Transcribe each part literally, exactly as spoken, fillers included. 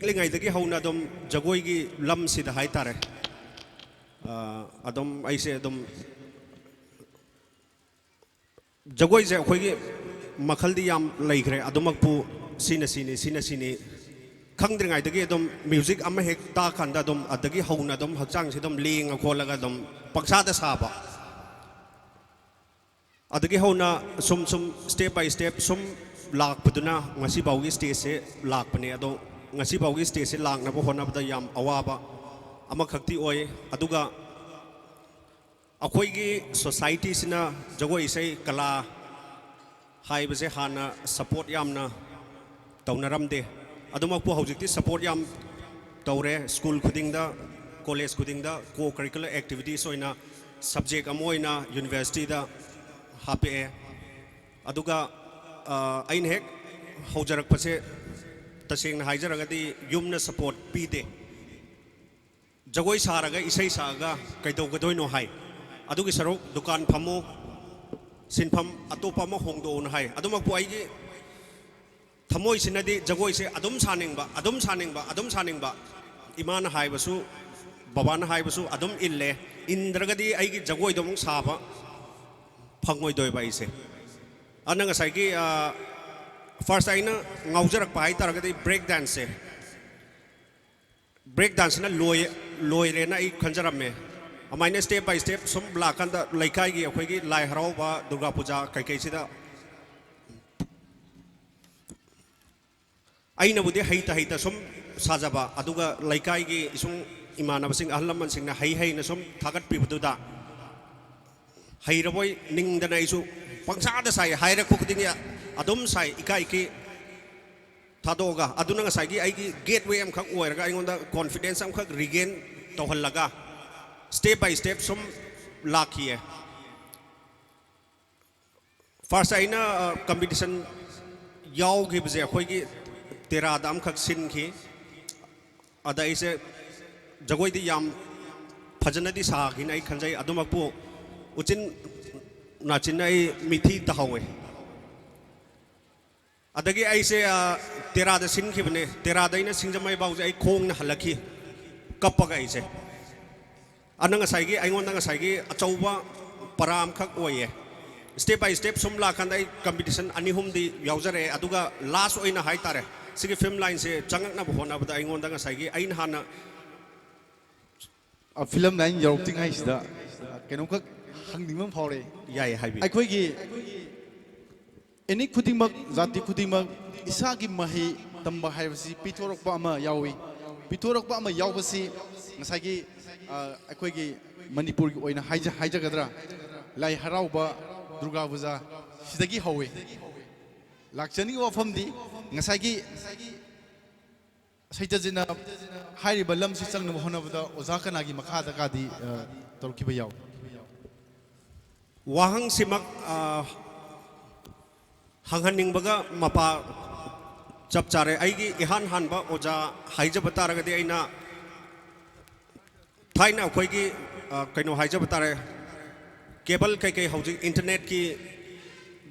ꯄꯤꯛꯂꯤꯉꯩꯗꯒꯤ ꯍꯧꯅ ꯑꯗꯨꯝ ꯖꯒꯣꯏꯒꯤ ꯂꯝꯁꯤꯗ ꯍꯥꯏꯇꯥꯔꯦ, ꯑ, ꯑꯗꯨꯝ ꯑꯩꯁꯦ ꯑꯗꯨꯝ ꯖꯒꯣꯏꯁꯦ ꯑꯩꯈꯣꯏꯒꯤ ꯃꯈꯜꯗꯤ ꯌꯥꯝ ꯂꯩꯈ꯭ꯔꯦ꯫ ꯑꯗꯨꯃꯛꯄꯨ ꯁꯤꯅ ꯁꯤꯅꯤ, ꯁꯤꯅ ꯁꯤꯅꯤ ꯈꯪꯗ꯭ꯔꯤꯉꯩꯗꯒꯤ ꯑꯗꯨꯝ ꯃ꯭ꯌꯨꯖꯤꯛ ꯑꯃ ꯍꯦꯛ ꯇꯥꯀꯥꯟꯗ ꯑꯗꯨꯝ ꯑꯗꯒꯤ ꯍꯧꯅ ꯑꯗꯨꯝ ꯍꯛꯆꯥꯡꯁꯦ ꯑꯗꯨꯝ ꯂꯦꯡꯉ ꯈꯣꯠꯂꯒ ꯑꯗꯨꯝ ꯄꯪꯁꯥꯗ ꯁꯥꯕ꯫ ꯑꯗꯒꯤ ꯍꯧꯅ ꯁꯨꯝ ꯁꯨꯝ step by step ꯁꯨꯝ ꯂꯥꯛꯄꯗꯨꯅ ꯉꯁꯤꯐꯥꯎꯒꯤ stageꯁꯦ ꯂꯥꯛꯄꯅꯦ꯫ ꯑꯗꯣ ꯉꯁꯤꯐꯥꯎꯒꯤ stageꯁꯦ ꯂꯥꯛꯅꯕ ꯍꯣꯠꯅꯕꯗ ꯌꯥꯝ ꯑꯋꯥꯕ ꯑꯃꯈꯛꯇꯤ ꯑꯣꯏ꯫ ꯑꯗꯨꯒ ꯑꯩꯈꯣꯏꯒꯤ societyꯁꯤꯅ ꯖꯒꯣꯏ ꯏꯁꯩ ꯀꯂꯥ ꯍꯥꯏꯕꯁꯦ ꯍꯥꯟꯅ support ꯌꯥꯝꯅ ꯇꯧꯅꯔꯝꯗꯦ꯫ ꯑꯗꯨꯃꯛꯄꯨ ꯍꯧꯖꯤꯛꯇꯤ support ꯌꯥꯝ ꯇꯧꯔꯦ꯫ ꯁ꯭ꯀꯨꯜ ꯈꯨꯗꯤꯡꯗ, ꯀꯣꯂꯦꯖ ꯈꯨꯗꯤꯡꯗ co-curricular activities ꯑꯣꯏꯅ subject ꯑꯃ ꯑꯣꯏꯅ universityꯗ ꯍꯥꯞꯄꯛꯑꯦ꯫ ꯑꯗꯨꯒ, ꯑ, ꯑꯩꯅ ꯍꯦꯛ ꯍꯧꯖꯔꯛꯄꯁꯦ, ꯇꯁꯦꯡꯅ ꯍꯥꯏꯖꯔꯒꯗꯤ, ꯌꯨꯝꯅ support ꯄꯤꯗꯦ꯫ ꯖꯒꯣꯏ ꯁꯥꯔꯒ, ꯏꯁꯩ ꯁꯛꯑꯒ ꯀꯩꯗꯧꯒꯗꯣꯏꯅꯣ ꯍꯥꯏ꯫ ꯑꯗꯨꯒꯤ ꯁꯔꯨꯛ ꯗꯨꯀꯥꯟ ꯐꯝꯃꯨ, ꯁꯤꯟꯐꯝ ꯑꯇꯣꯞꯄ ꯑꯃ ꯍꯣꯡꯗꯣꯛꯎꯅ ꯍꯥꯏ꯫ ꯑꯗꯨꯃꯛꯄꯨ ꯑꯩꯒꯤ ꯊꯃꯣꯏꯁꯤꯅꯗꯤ ꯖꯒꯣꯏꯁꯦ ꯑꯗꯨꯝ ꯁꯥꯅꯤꯡꯕ, ꯑꯗꯨꯝ ꯁꯥꯅꯤꯡꯕ, ꯑꯗꯨꯝ ꯁꯥꯅꯤꯡꯕ꯫ ꯏꯃꯥꯅ ꯍꯥꯏꯕꯁꯨ, ꯕꯕꯥꯅ ꯍꯥꯏꯕꯁꯨ ꯑꯗꯨꯝ ꯏꯜꯂꯦ꯫ ꯏꯟꯗ꯭ꯔꯒꯗꯤ ꯑꯩꯒꯤ ꯖꯒꯣꯏꯗꯣ ꯑꯃꯨꯛ ꯁꯥꯕ ꯐꯪꯉꯣꯏꯗꯣꯏꯕ ꯑꯩꯁꯦ꯫ ꯑꯗꯨꯅ ꯉꯁꯥꯏꯒꯤ, ꯑ, first ꯑꯩꯅ ꯉꯥꯎꯖꯔꯛꯄ ꯍꯥꯏ ꯇꯥꯔꯒꯗꯤ break danceꯁꯦ꯫ Break danceꯁꯤꯅ ꯂꯣꯏ-, ꯂꯣꯏꯔꯦꯅ ꯑꯩ ꯈꯟꯖꯔꯝꯃꯦ꯫ ꯑꯗꯨꯃꯥꯏꯅ step by step ꯁꯨꯝ ꯂꯥꯛꯀꯥꯟꯗ ꯂꯩꯀꯥꯏꯒꯤ ꯑꯩꯈꯣꯏꯒꯤ ꯂꯥꯏ ꯍꯔꯥꯎꯕ, ꯗꯨꯔꯒꯥ ꯄꯨꯖꯥ ꯀꯩꯀꯩꯁꯤꯗ ꯑꯩꯅꯕꯨꯗꯤ ꯍꯩꯇ ꯍꯩꯇ ꯁꯨꯝ ꯁꯥꯖꯕ, ꯑꯗꯨꯒ ꯂꯩꯀꯥꯏꯒꯤ ꯏꯁꯨꯡ ꯏꯃꯥꯟꯅꯕꯁꯤꯡ, ꯑꯍꯜ ꯂꯃꯟꯁꯤꯡꯅ ꯍꯩ ꯍꯩꯅ ꯁꯨꯝ ꯊꯥꯒꯠꯄꯤꯕꯗꯨꯗ ꯍꯩꯔꯕꯣꯏ ꯅꯤꯡꯗꯅ ꯑꯩꯁꯨ ꯄꯪꯁꯥꯗ ꯁꯥꯏ, ꯍꯥꯏꯔꯛꯄ ꯈꯨꯗꯤꯡꯒꯤ ꯑꯗꯨꯝ ꯁꯥꯏ, ꯏꯀꯥꯏ ꯏꯀꯤ ꯊꯥꯗꯣꯛꯑꯒ꯫ ꯑꯗꯨꯅ ꯉꯁꯥꯏꯒꯤ ꯑꯩꯒꯤ gateway ꯑꯃꯈꯛ ꯑꯣꯏꯔꯒ, ꯑꯩꯉꯣꯟꯗ confidence ꯑꯃꯈꯛ regain ꯇꯧꯍꯜꯂꯒ step by step ꯁꯨꯝ ꯂꯥꯛꯈꯤꯌꯦ꯫ First ꯑꯩꯅ, ꯑ, competition ꯌꯥꯎꯈꯤꯕꯁꯦ ꯑꯩꯈꯣꯏꯒꯤ ꯇꯦꯔꯥꯗ ꯑꯃꯈꯛ ꯁꯤꯟꯈꯤ꯫ ꯑꯗ ꯑꯩꯁꯦ ꯖꯒꯣꯏꯗꯤ ꯌꯥꯝ ꯐꯖꯅꯗꯤ ꯁꯥꯈꯤꯅ ꯑꯩ ꯈꯟꯖꯩ꯫ ꯑꯗꯨꯃꯛꯄꯨ ꯎꯆꯤꯟ ꯅꯥꯆꯤꯟꯅ ꯑꯩ ꯃꯤꯊꯤ ꯇꯥꯍꯧꯋꯦ꯫ ꯑꯗꯒꯤ ꯑꯩꯁꯦ, ꯑ, ꯇꯦꯔꯥꯗ ꯁꯤꯟꯈꯤꯕꯅꯦ꯫ ꯇꯦꯔꯥꯗ ꯑꯩꯅ ꯁꯤꯡꯖꯃꯩ ꯐꯥꯎꯁꯦ ꯑꯩ ꯈꯣꯡꯅ ꯍꯜꯂꯛꯈꯤ, ꯀꯞꯄꯒ ꯑꯩꯁꯦ꯫ ꯑꯗꯨꯅ ꯉꯁꯥꯏꯒꯤ ꯑꯩꯉꯣꯟꯗ ꯉꯁꯥꯏꯒꯤ ꯑꯆꯧꯕ ꯄꯔꯥ ꯑꯃꯈꯛ ꯑꯣꯏꯌꯦ꯫ Step by step ꯁꯨꯝ ꯂꯥꯛꯀꯥꯟꯗ ꯑꯩ competition ꯑꯅꯤ ꯑꯍꯨꯝꯗꯤ ꯌꯥꯎꯖꯔꯛꯑꯦ, ꯑꯗꯨꯒ last ꯑꯣꯏꯅ ꯍꯥꯏꯇꯥꯔꯦ, ꯁꯤꯒꯤ film lineꯁꯦ ꯆꯪꯉꯛꯅꯕ ꯍꯣꯠꯅꯕꯗ ꯑꯩꯉꯣꯟꯗ ꯉꯁꯥꯏꯒꯤ ꯑꯩꯅ ꯍꯥꯟꯅ ꯐꯤꯂꯝ ꯂꯥꯏꯟ ꯌꯧꯔꯛꯇ꯭ꯔꯤꯉꯩꯁꯤꯗ ꯀꯩꯅꯣꯝꯈꯛ ꯍꯪꯅꯤꯡꯕ ꯑꯃ ꯐꯥꯎꯔꯛꯑꯦ꯫ ꯌꯥꯏ, ꯍꯥꯏꯕꯤꯌꯨ꯫ ꯑꯩꯈꯣꯏꯒꯤ ꯑꯦꯅꯤ ꯈꯨꯗꯤꯡꯃꯛ, ꯖꯥꯇꯤ ꯈꯨꯗꯤꯡꯃꯛ ꯏꯁꯥꯒꯤ ꯃꯍꯩ ꯇꯝꯕ ꯍꯥꯏꯕꯁꯤ ꯄꯤꯊꯣꯔꯛꯄ ꯑꯃ ꯌꯥꯎꯏ꯫ ꯄꯤꯊꯣꯔꯛꯄ ꯑꯃ ꯌꯥꯎꯕꯁꯤ ꯉꯁꯥꯏꯒꯤ ꯑ, ꯑꯩꯈꯣꯏꯒꯤ ꯃꯅꯤꯄꯨꯔꯒꯤ ꯑꯣꯏꯅ ꯍꯥꯏꯖ- ꯍꯥꯏꯖꯒꯗ꯭ꯔꯥ, ꯂꯥꯏ ꯍꯔꯥꯎꯕ, ꯗꯨꯔꯒꯥ ꯄꯨꯖꯥ, ꯁꯤꯗꯒꯤ ꯍꯧꯏ꯫ ꯂꯥꯛꯆꯅꯤꯡꯕ ꯋꯥꯐꯝꯗꯤ ꯉꯁꯥꯏꯒꯤ ꯁꯩꯇꯖꯤꯠꯅ ꯍꯥꯏꯔꯤꯕ ꯂꯝꯁꯤ ꯆꯪꯅꯕ ꯍꯣꯠꯅꯕꯗ ꯑꯣꯖꯥ ꯀꯅꯥꯒꯤ ꯃꯈꯥꯗꯒꯗꯤ ꯑ, ꯇꯧꯔꯛꯈꯤꯕ ꯌꯥꯎꯏ? ꯋꯥꯍꯪꯁꯤꯃꯛ ꯑ, ꯍꯪꯍꯟꯅꯤꯡꯕꯒ ꯃꯄꯥ ꯆꯞ ꯆꯥꯔꯦ꯫ ꯑꯩꯒꯤ ꯏꯍꯥꯟ ꯍꯥꯟꯕ ꯑꯣꯖꯥ ꯍꯥꯏꯖꯕ ꯇꯥꯔꯒꯗꯤ ꯑꯩꯅ ꯊꯥꯏꯅ ꯑꯩꯈꯣꯏꯒꯤ ꯑ, ꯀꯩꯅꯣ ꯍꯥꯏꯖꯕ ꯇꯥꯔꯦ, cable ꯀꯩꯀꯩ ꯍꯧꯖꯤꯛ internetꯀꯤ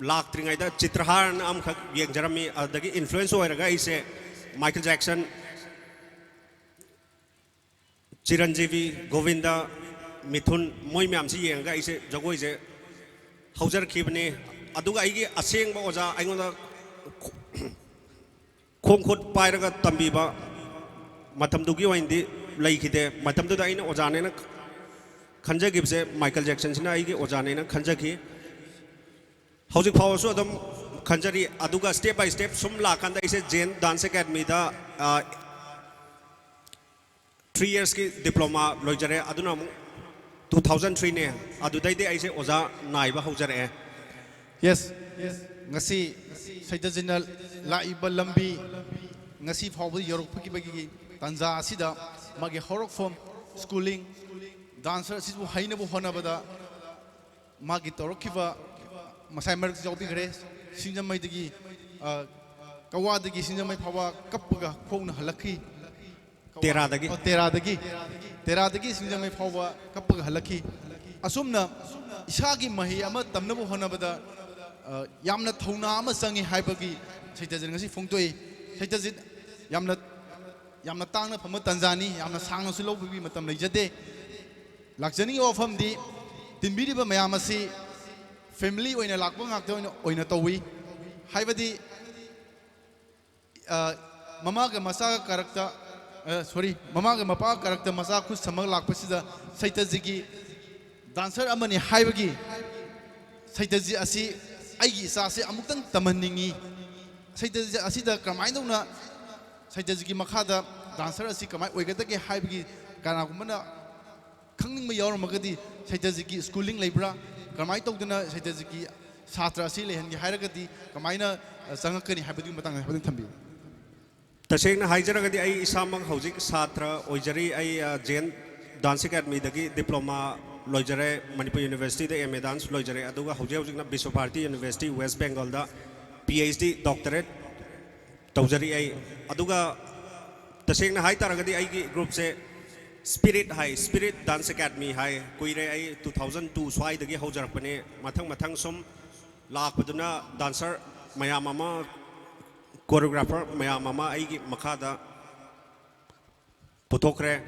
ꯂꯥꯛꯇ꯭ꯔꯤꯉꯩꯗ ꯆꯤꯇ꯭ꯔꯍꯥꯔꯅ ꯑꯃꯈꯛ ꯌꯦꯡꯖꯔꯝꯃꯤ꯫ ꯑꯗꯨꯗꯒꯤ influence ꯑꯣꯏꯔꯒ ꯑꯩꯁꯦ ꯃꯥꯏꯀꯦꯜ ꯖꯦꯛꯁꯟ, ꯆꯤꯔꯟꯖꯤꯕꯤ, ꯒꯣꯕꯤꯟꯗ, ꯃꯤꯊꯨꯟ, ꯃꯣꯏ ꯃꯌꯥꯝꯁꯤ ꯌꯦꯡꯉꯒ ꯑꯩꯁꯦ ꯖꯒꯣꯏꯁꯦ ꯍꯧꯖꯔꯛꯈꯤꯕꯅꯤ꯫ ꯑꯗꯨꯒ ꯑꯩꯒꯤ ꯑꯁꯦꯡꯕ ꯑꯣꯖꯥ ꯑꯩꯉꯣꯟꯗ ꯈꯣꯡ ꯈꯨꯠ ꯄꯥꯏꯔꯒ ꯇꯝꯕꯤꯕ ꯃꯇꯝꯗꯨꯒꯤ ꯑꯣꯏꯅꯗꯤ ꯂꯩꯈꯤꯗꯦ꯫ ꯃꯇꯝꯗꯨꯗ ꯑꯩꯅ ꯑꯣꯖꯥꯅꯦꯅ ꯈꯟꯖꯈꯤꯕꯁꯦ ꯃꯥꯏꯀꯦꯜ ꯖꯦꯛꯁꯟꯁꯤꯅ ꯑꯩꯒꯤ ꯑꯣꯖꯥꯅꯦꯅ ꯈꯟꯖꯈꯤ꯫ ꯍꯧꯖꯤꯛ ꯐꯥꯎꯕꯁꯨ ꯑꯗꯨꯝ ꯈꯟꯖꯔꯤ꯫ ꯑꯗꯨꯒ step by step ꯁꯨꯝ ꯂꯥꯛꯀꯥꯟꯗ ꯑꯩꯁꯦ ꯖꯦꯟ ꯗꯥꯟꯁ ꯑꯦꯀꯥꯗꯃꯤꯗ three yearsꯀꯤ diploma ꯂꯣꯏꯖꯔꯦ꯫ ꯑꯗꯨꯅ ꯑꯃꯨꯛ two thousand threeꯅꯦ꯫ ꯑꯗꯨꯗꯩꯗꯤ ꯑꯩꯁꯦ ꯑꯣꯖꯥ ꯅꯥꯏꯕ ꯍꯧꯖꯔꯛꯑꯦ꯫ Yes, ꯉꯁꯤ ꯁꯩꯇꯖꯤꯠꯅ ꯂꯥꯛꯏꯕ ꯂꯝꯕꯤ, ꯉꯁꯤ ꯐꯥꯎꯕ ꯌꯧꯔꯛꯄꯒꯤ ꯇꯥꯟꯖꯥ ꯑꯁꯤꯗ ꯃꯥꯒꯤ ꯍꯧꯔꯛꯐꯝ, schooling, dancer ꯑꯁꯤꯕꯨ ꯍꯩꯅꯕ ꯍꯣꯠꯅꯕꯗ ꯃꯥꯒꯤ ꯇꯧꯔꯛꯈꯤꯕ, ꯉꯁꯥꯏ ꯃꯔꯛꯇ ꯌꯥꯎꯕꯤꯈ꯭ꯔꯦ, ꯁꯤꯡꯖꯃꯩꯗꯒꯤ, ꯑ, ꯀꯋꯥꯗꯒꯤ ꯁꯤꯡꯖꯃꯩ ꯐꯥꯎꯕ ꯀꯞꯄꯒ ꯈꯣꯡꯅ ꯍꯜꯂꯛꯈꯤ꯫ ꯇꯦꯔꯥꯗꯒꯤ꯫ ꯑꯣ, ꯇꯦꯔꯥꯗꯒꯤ꯫ ꯇꯦꯔꯥꯗꯒꯤ ꯁꯤꯡꯖꯃꯩ ꯐꯥꯎꯕ ꯀꯞꯄꯒ ꯍꯜꯂꯛꯈꯤ꯫ ꯑꯁꯨꯝꯅ ꯏꯁꯥꯒꯤ ꯃꯍꯩ ꯑꯃ ꯇꯝꯅꯕ ꯍꯣꯠꯅꯕꯗ, ꯑ, ꯌꯥꯝꯅ ꯊꯧꯅꯥ ꯑꯃ ꯆꯪꯏ ꯍꯥꯏꯕꯒꯤ ꯁꯩꯇꯖꯤꯠ ꯉꯁꯤ ꯐꯣꯡꯗꯣꯛꯏ꯫ ꯁꯩꯇꯖꯤꯠ, ꯌꯥꯝꯅ, ꯌꯥꯝꯅ ꯇꯥꯡꯅ ꯐꯪꯕ ꯇꯥꯟꯖꯥꯅꯤ, ꯌꯥꯝꯅ ꯁꯥꯡꯅꯁꯨ ꯂꯧꯕꯒꯤ ꯃꯇꯝ ꯂꯩꯖꯗꯦ꯫ ꯂꯥꯛꯆꯅꯤꯡꯉꯤꯕ ꯋꯥꯐꯝꯗꯤ, ꯇꯤꯟꯕꯤꯔꯤꯕ ꯃꯌꯥꯝ ꯑꯁꯤ family ꯑꯣꯏꯅ ꯂꯥꯛꯄ ꯉꯥꯛꯇ ꯑꯣꯏꯅ, ꯑꯣꯏꯅ ꯇꯧꯏ꯫ ꯍꯥꯏꯕꯗꯤ, ꯑ, ꯃꯃꯥꯒ ꯃꯆꯥꯒ ꯀꯔꯛꯇ, ꯑ, sorry, ꯃꯃꯥꯒ ꯃꯄꯥꯒ ꯀꯔꯛꯇ ꯃꯆꯥ ꯈꯨꯠ ꯁꯝꯃꯒ ꯂꯥꯛꯄꯁꯤꯗ ꯁꯩꯇꯖꯤꯠꯀꯤ dancer ꯑꯃꯅꯤ ꯍꯥꯏꯕꯒꯤ ꯁꯩꯇꯖꯤꯠ ꯑꯁꯤ ꯑꯩꯒꯤ ꯏꯆꯥꯁꯦ ꯑꯃꯨꯛꯇꯪ ꯇꯝꯍꯟꯅꯤꯡꯏ꯫ ꯁꯩꯇꯖꯤꯠ ꯑꯁꯤꯗ ꯀꯃꯥꯏꯅ ꯇꯧꯅ, ꯁꯩꯇꯖꯤꯠꯀꯤ ꯃꯈꯥꯗ dancer ꯑꯁꯤ ꯀꯃꯥꯏꯅ ꯑꯣꯏꯒꯗꯒꯦ ꯍꯥꯏꯕꯒꯤ ꯀꯅꯥꯒꯨꯝꯕꯅ ꯈꯪꯅꯤꯡꯕ ꯌꯥꯎꯔꯝꯃꯒꯗꯤ, ꯁꯩꯇꯖꯤꯠꯀꯤ schooling ꯂꯩꯕ꯭ꯔꯥ, ꯀꯃꯥꯏꯅ ꯇꯧꯗꯅ ꯁꯩꯇꯖꯤꯠꯀꯤ ꯁꯥꯇ꯭ꯔ ꯑꯁꯤ ꯂꯩꯍꯟꯒꯦ ꯍꯥꯏꯔꯒꯗꯤ ꯀꯃꯥꯏꯅ, ꯑ, ꯆꯪꯉꯛꯀꯅꯤ ꯍꯥꯏꯕꯗꯨꯒꯤ ꯃꯇꯥꯡꯗ ꯍꯥꯏꯐꯦꯠꯇꯪ ꯊꯝꯕꯤꯌꯨ꯫ ꯇꯁꯦꯡꯅ ꯍꯥꯏꯖꯔꯒꯗꯤ, ꯑꯩ ꯏꯁꯥꯃꯛ ꯍꯧꯖꯤꯛ ꯁꯥꯇ꯭ꯔ ꯑꯣꯏꯖꯔꯤ꯫ ꯑꯩ, ꯑ, ꯖꯦꯟ Dance Academyꯗꯒꯤ diploma ꯂꯣꯏꯖꯔꯦ, Manipur Universityꯗ M A dance ꯂꯣꯏꯖꯔꯦ, ꯑꯗꯨꯒ ꯍꯧꯖꯤꯛ ꯍꯧꯖꯤꯛꯅ Visva Bharti University West Bengalꯗ P H D doctorate ꯇꯧꯖꯔꯤ ꯑꯩ꯫ ꯑꯗꯨꯒ ꯇꯁꯦꯡꯅ ꯍꯥꯏ ꯇꯥꯔꯒꯗꯤ, ꯑꯩꯒꯤ groupꯁꯦ Spirit ꯍꯥꯏ, Spirit Dance Academy ꯍꯥꯏ꯫ ꯀꯨꯏꯔꯦ, ꯑꯩ two thousand two ꯁ꯭ꯋꯥꯏꯗꯒꯤ ꯍꯧꯖꯔꯛꯄꯅꯦ꯫ ꯃꯊꯪ ꯃꯊꯪ ꯁꯨꯝ ꯂꯥꯛꯄꯗꯨꯅ dancer ꯃꯌꯥꯝ ꯑꯃ, choreographer ꯃꯌꯥꯝ ꯑꯃ ꯑꯩꯒꯤ ꯃꯈꯥꯗ ꯄꯨꯊꯣꯛꯈ꯭ꯔꯦ꯫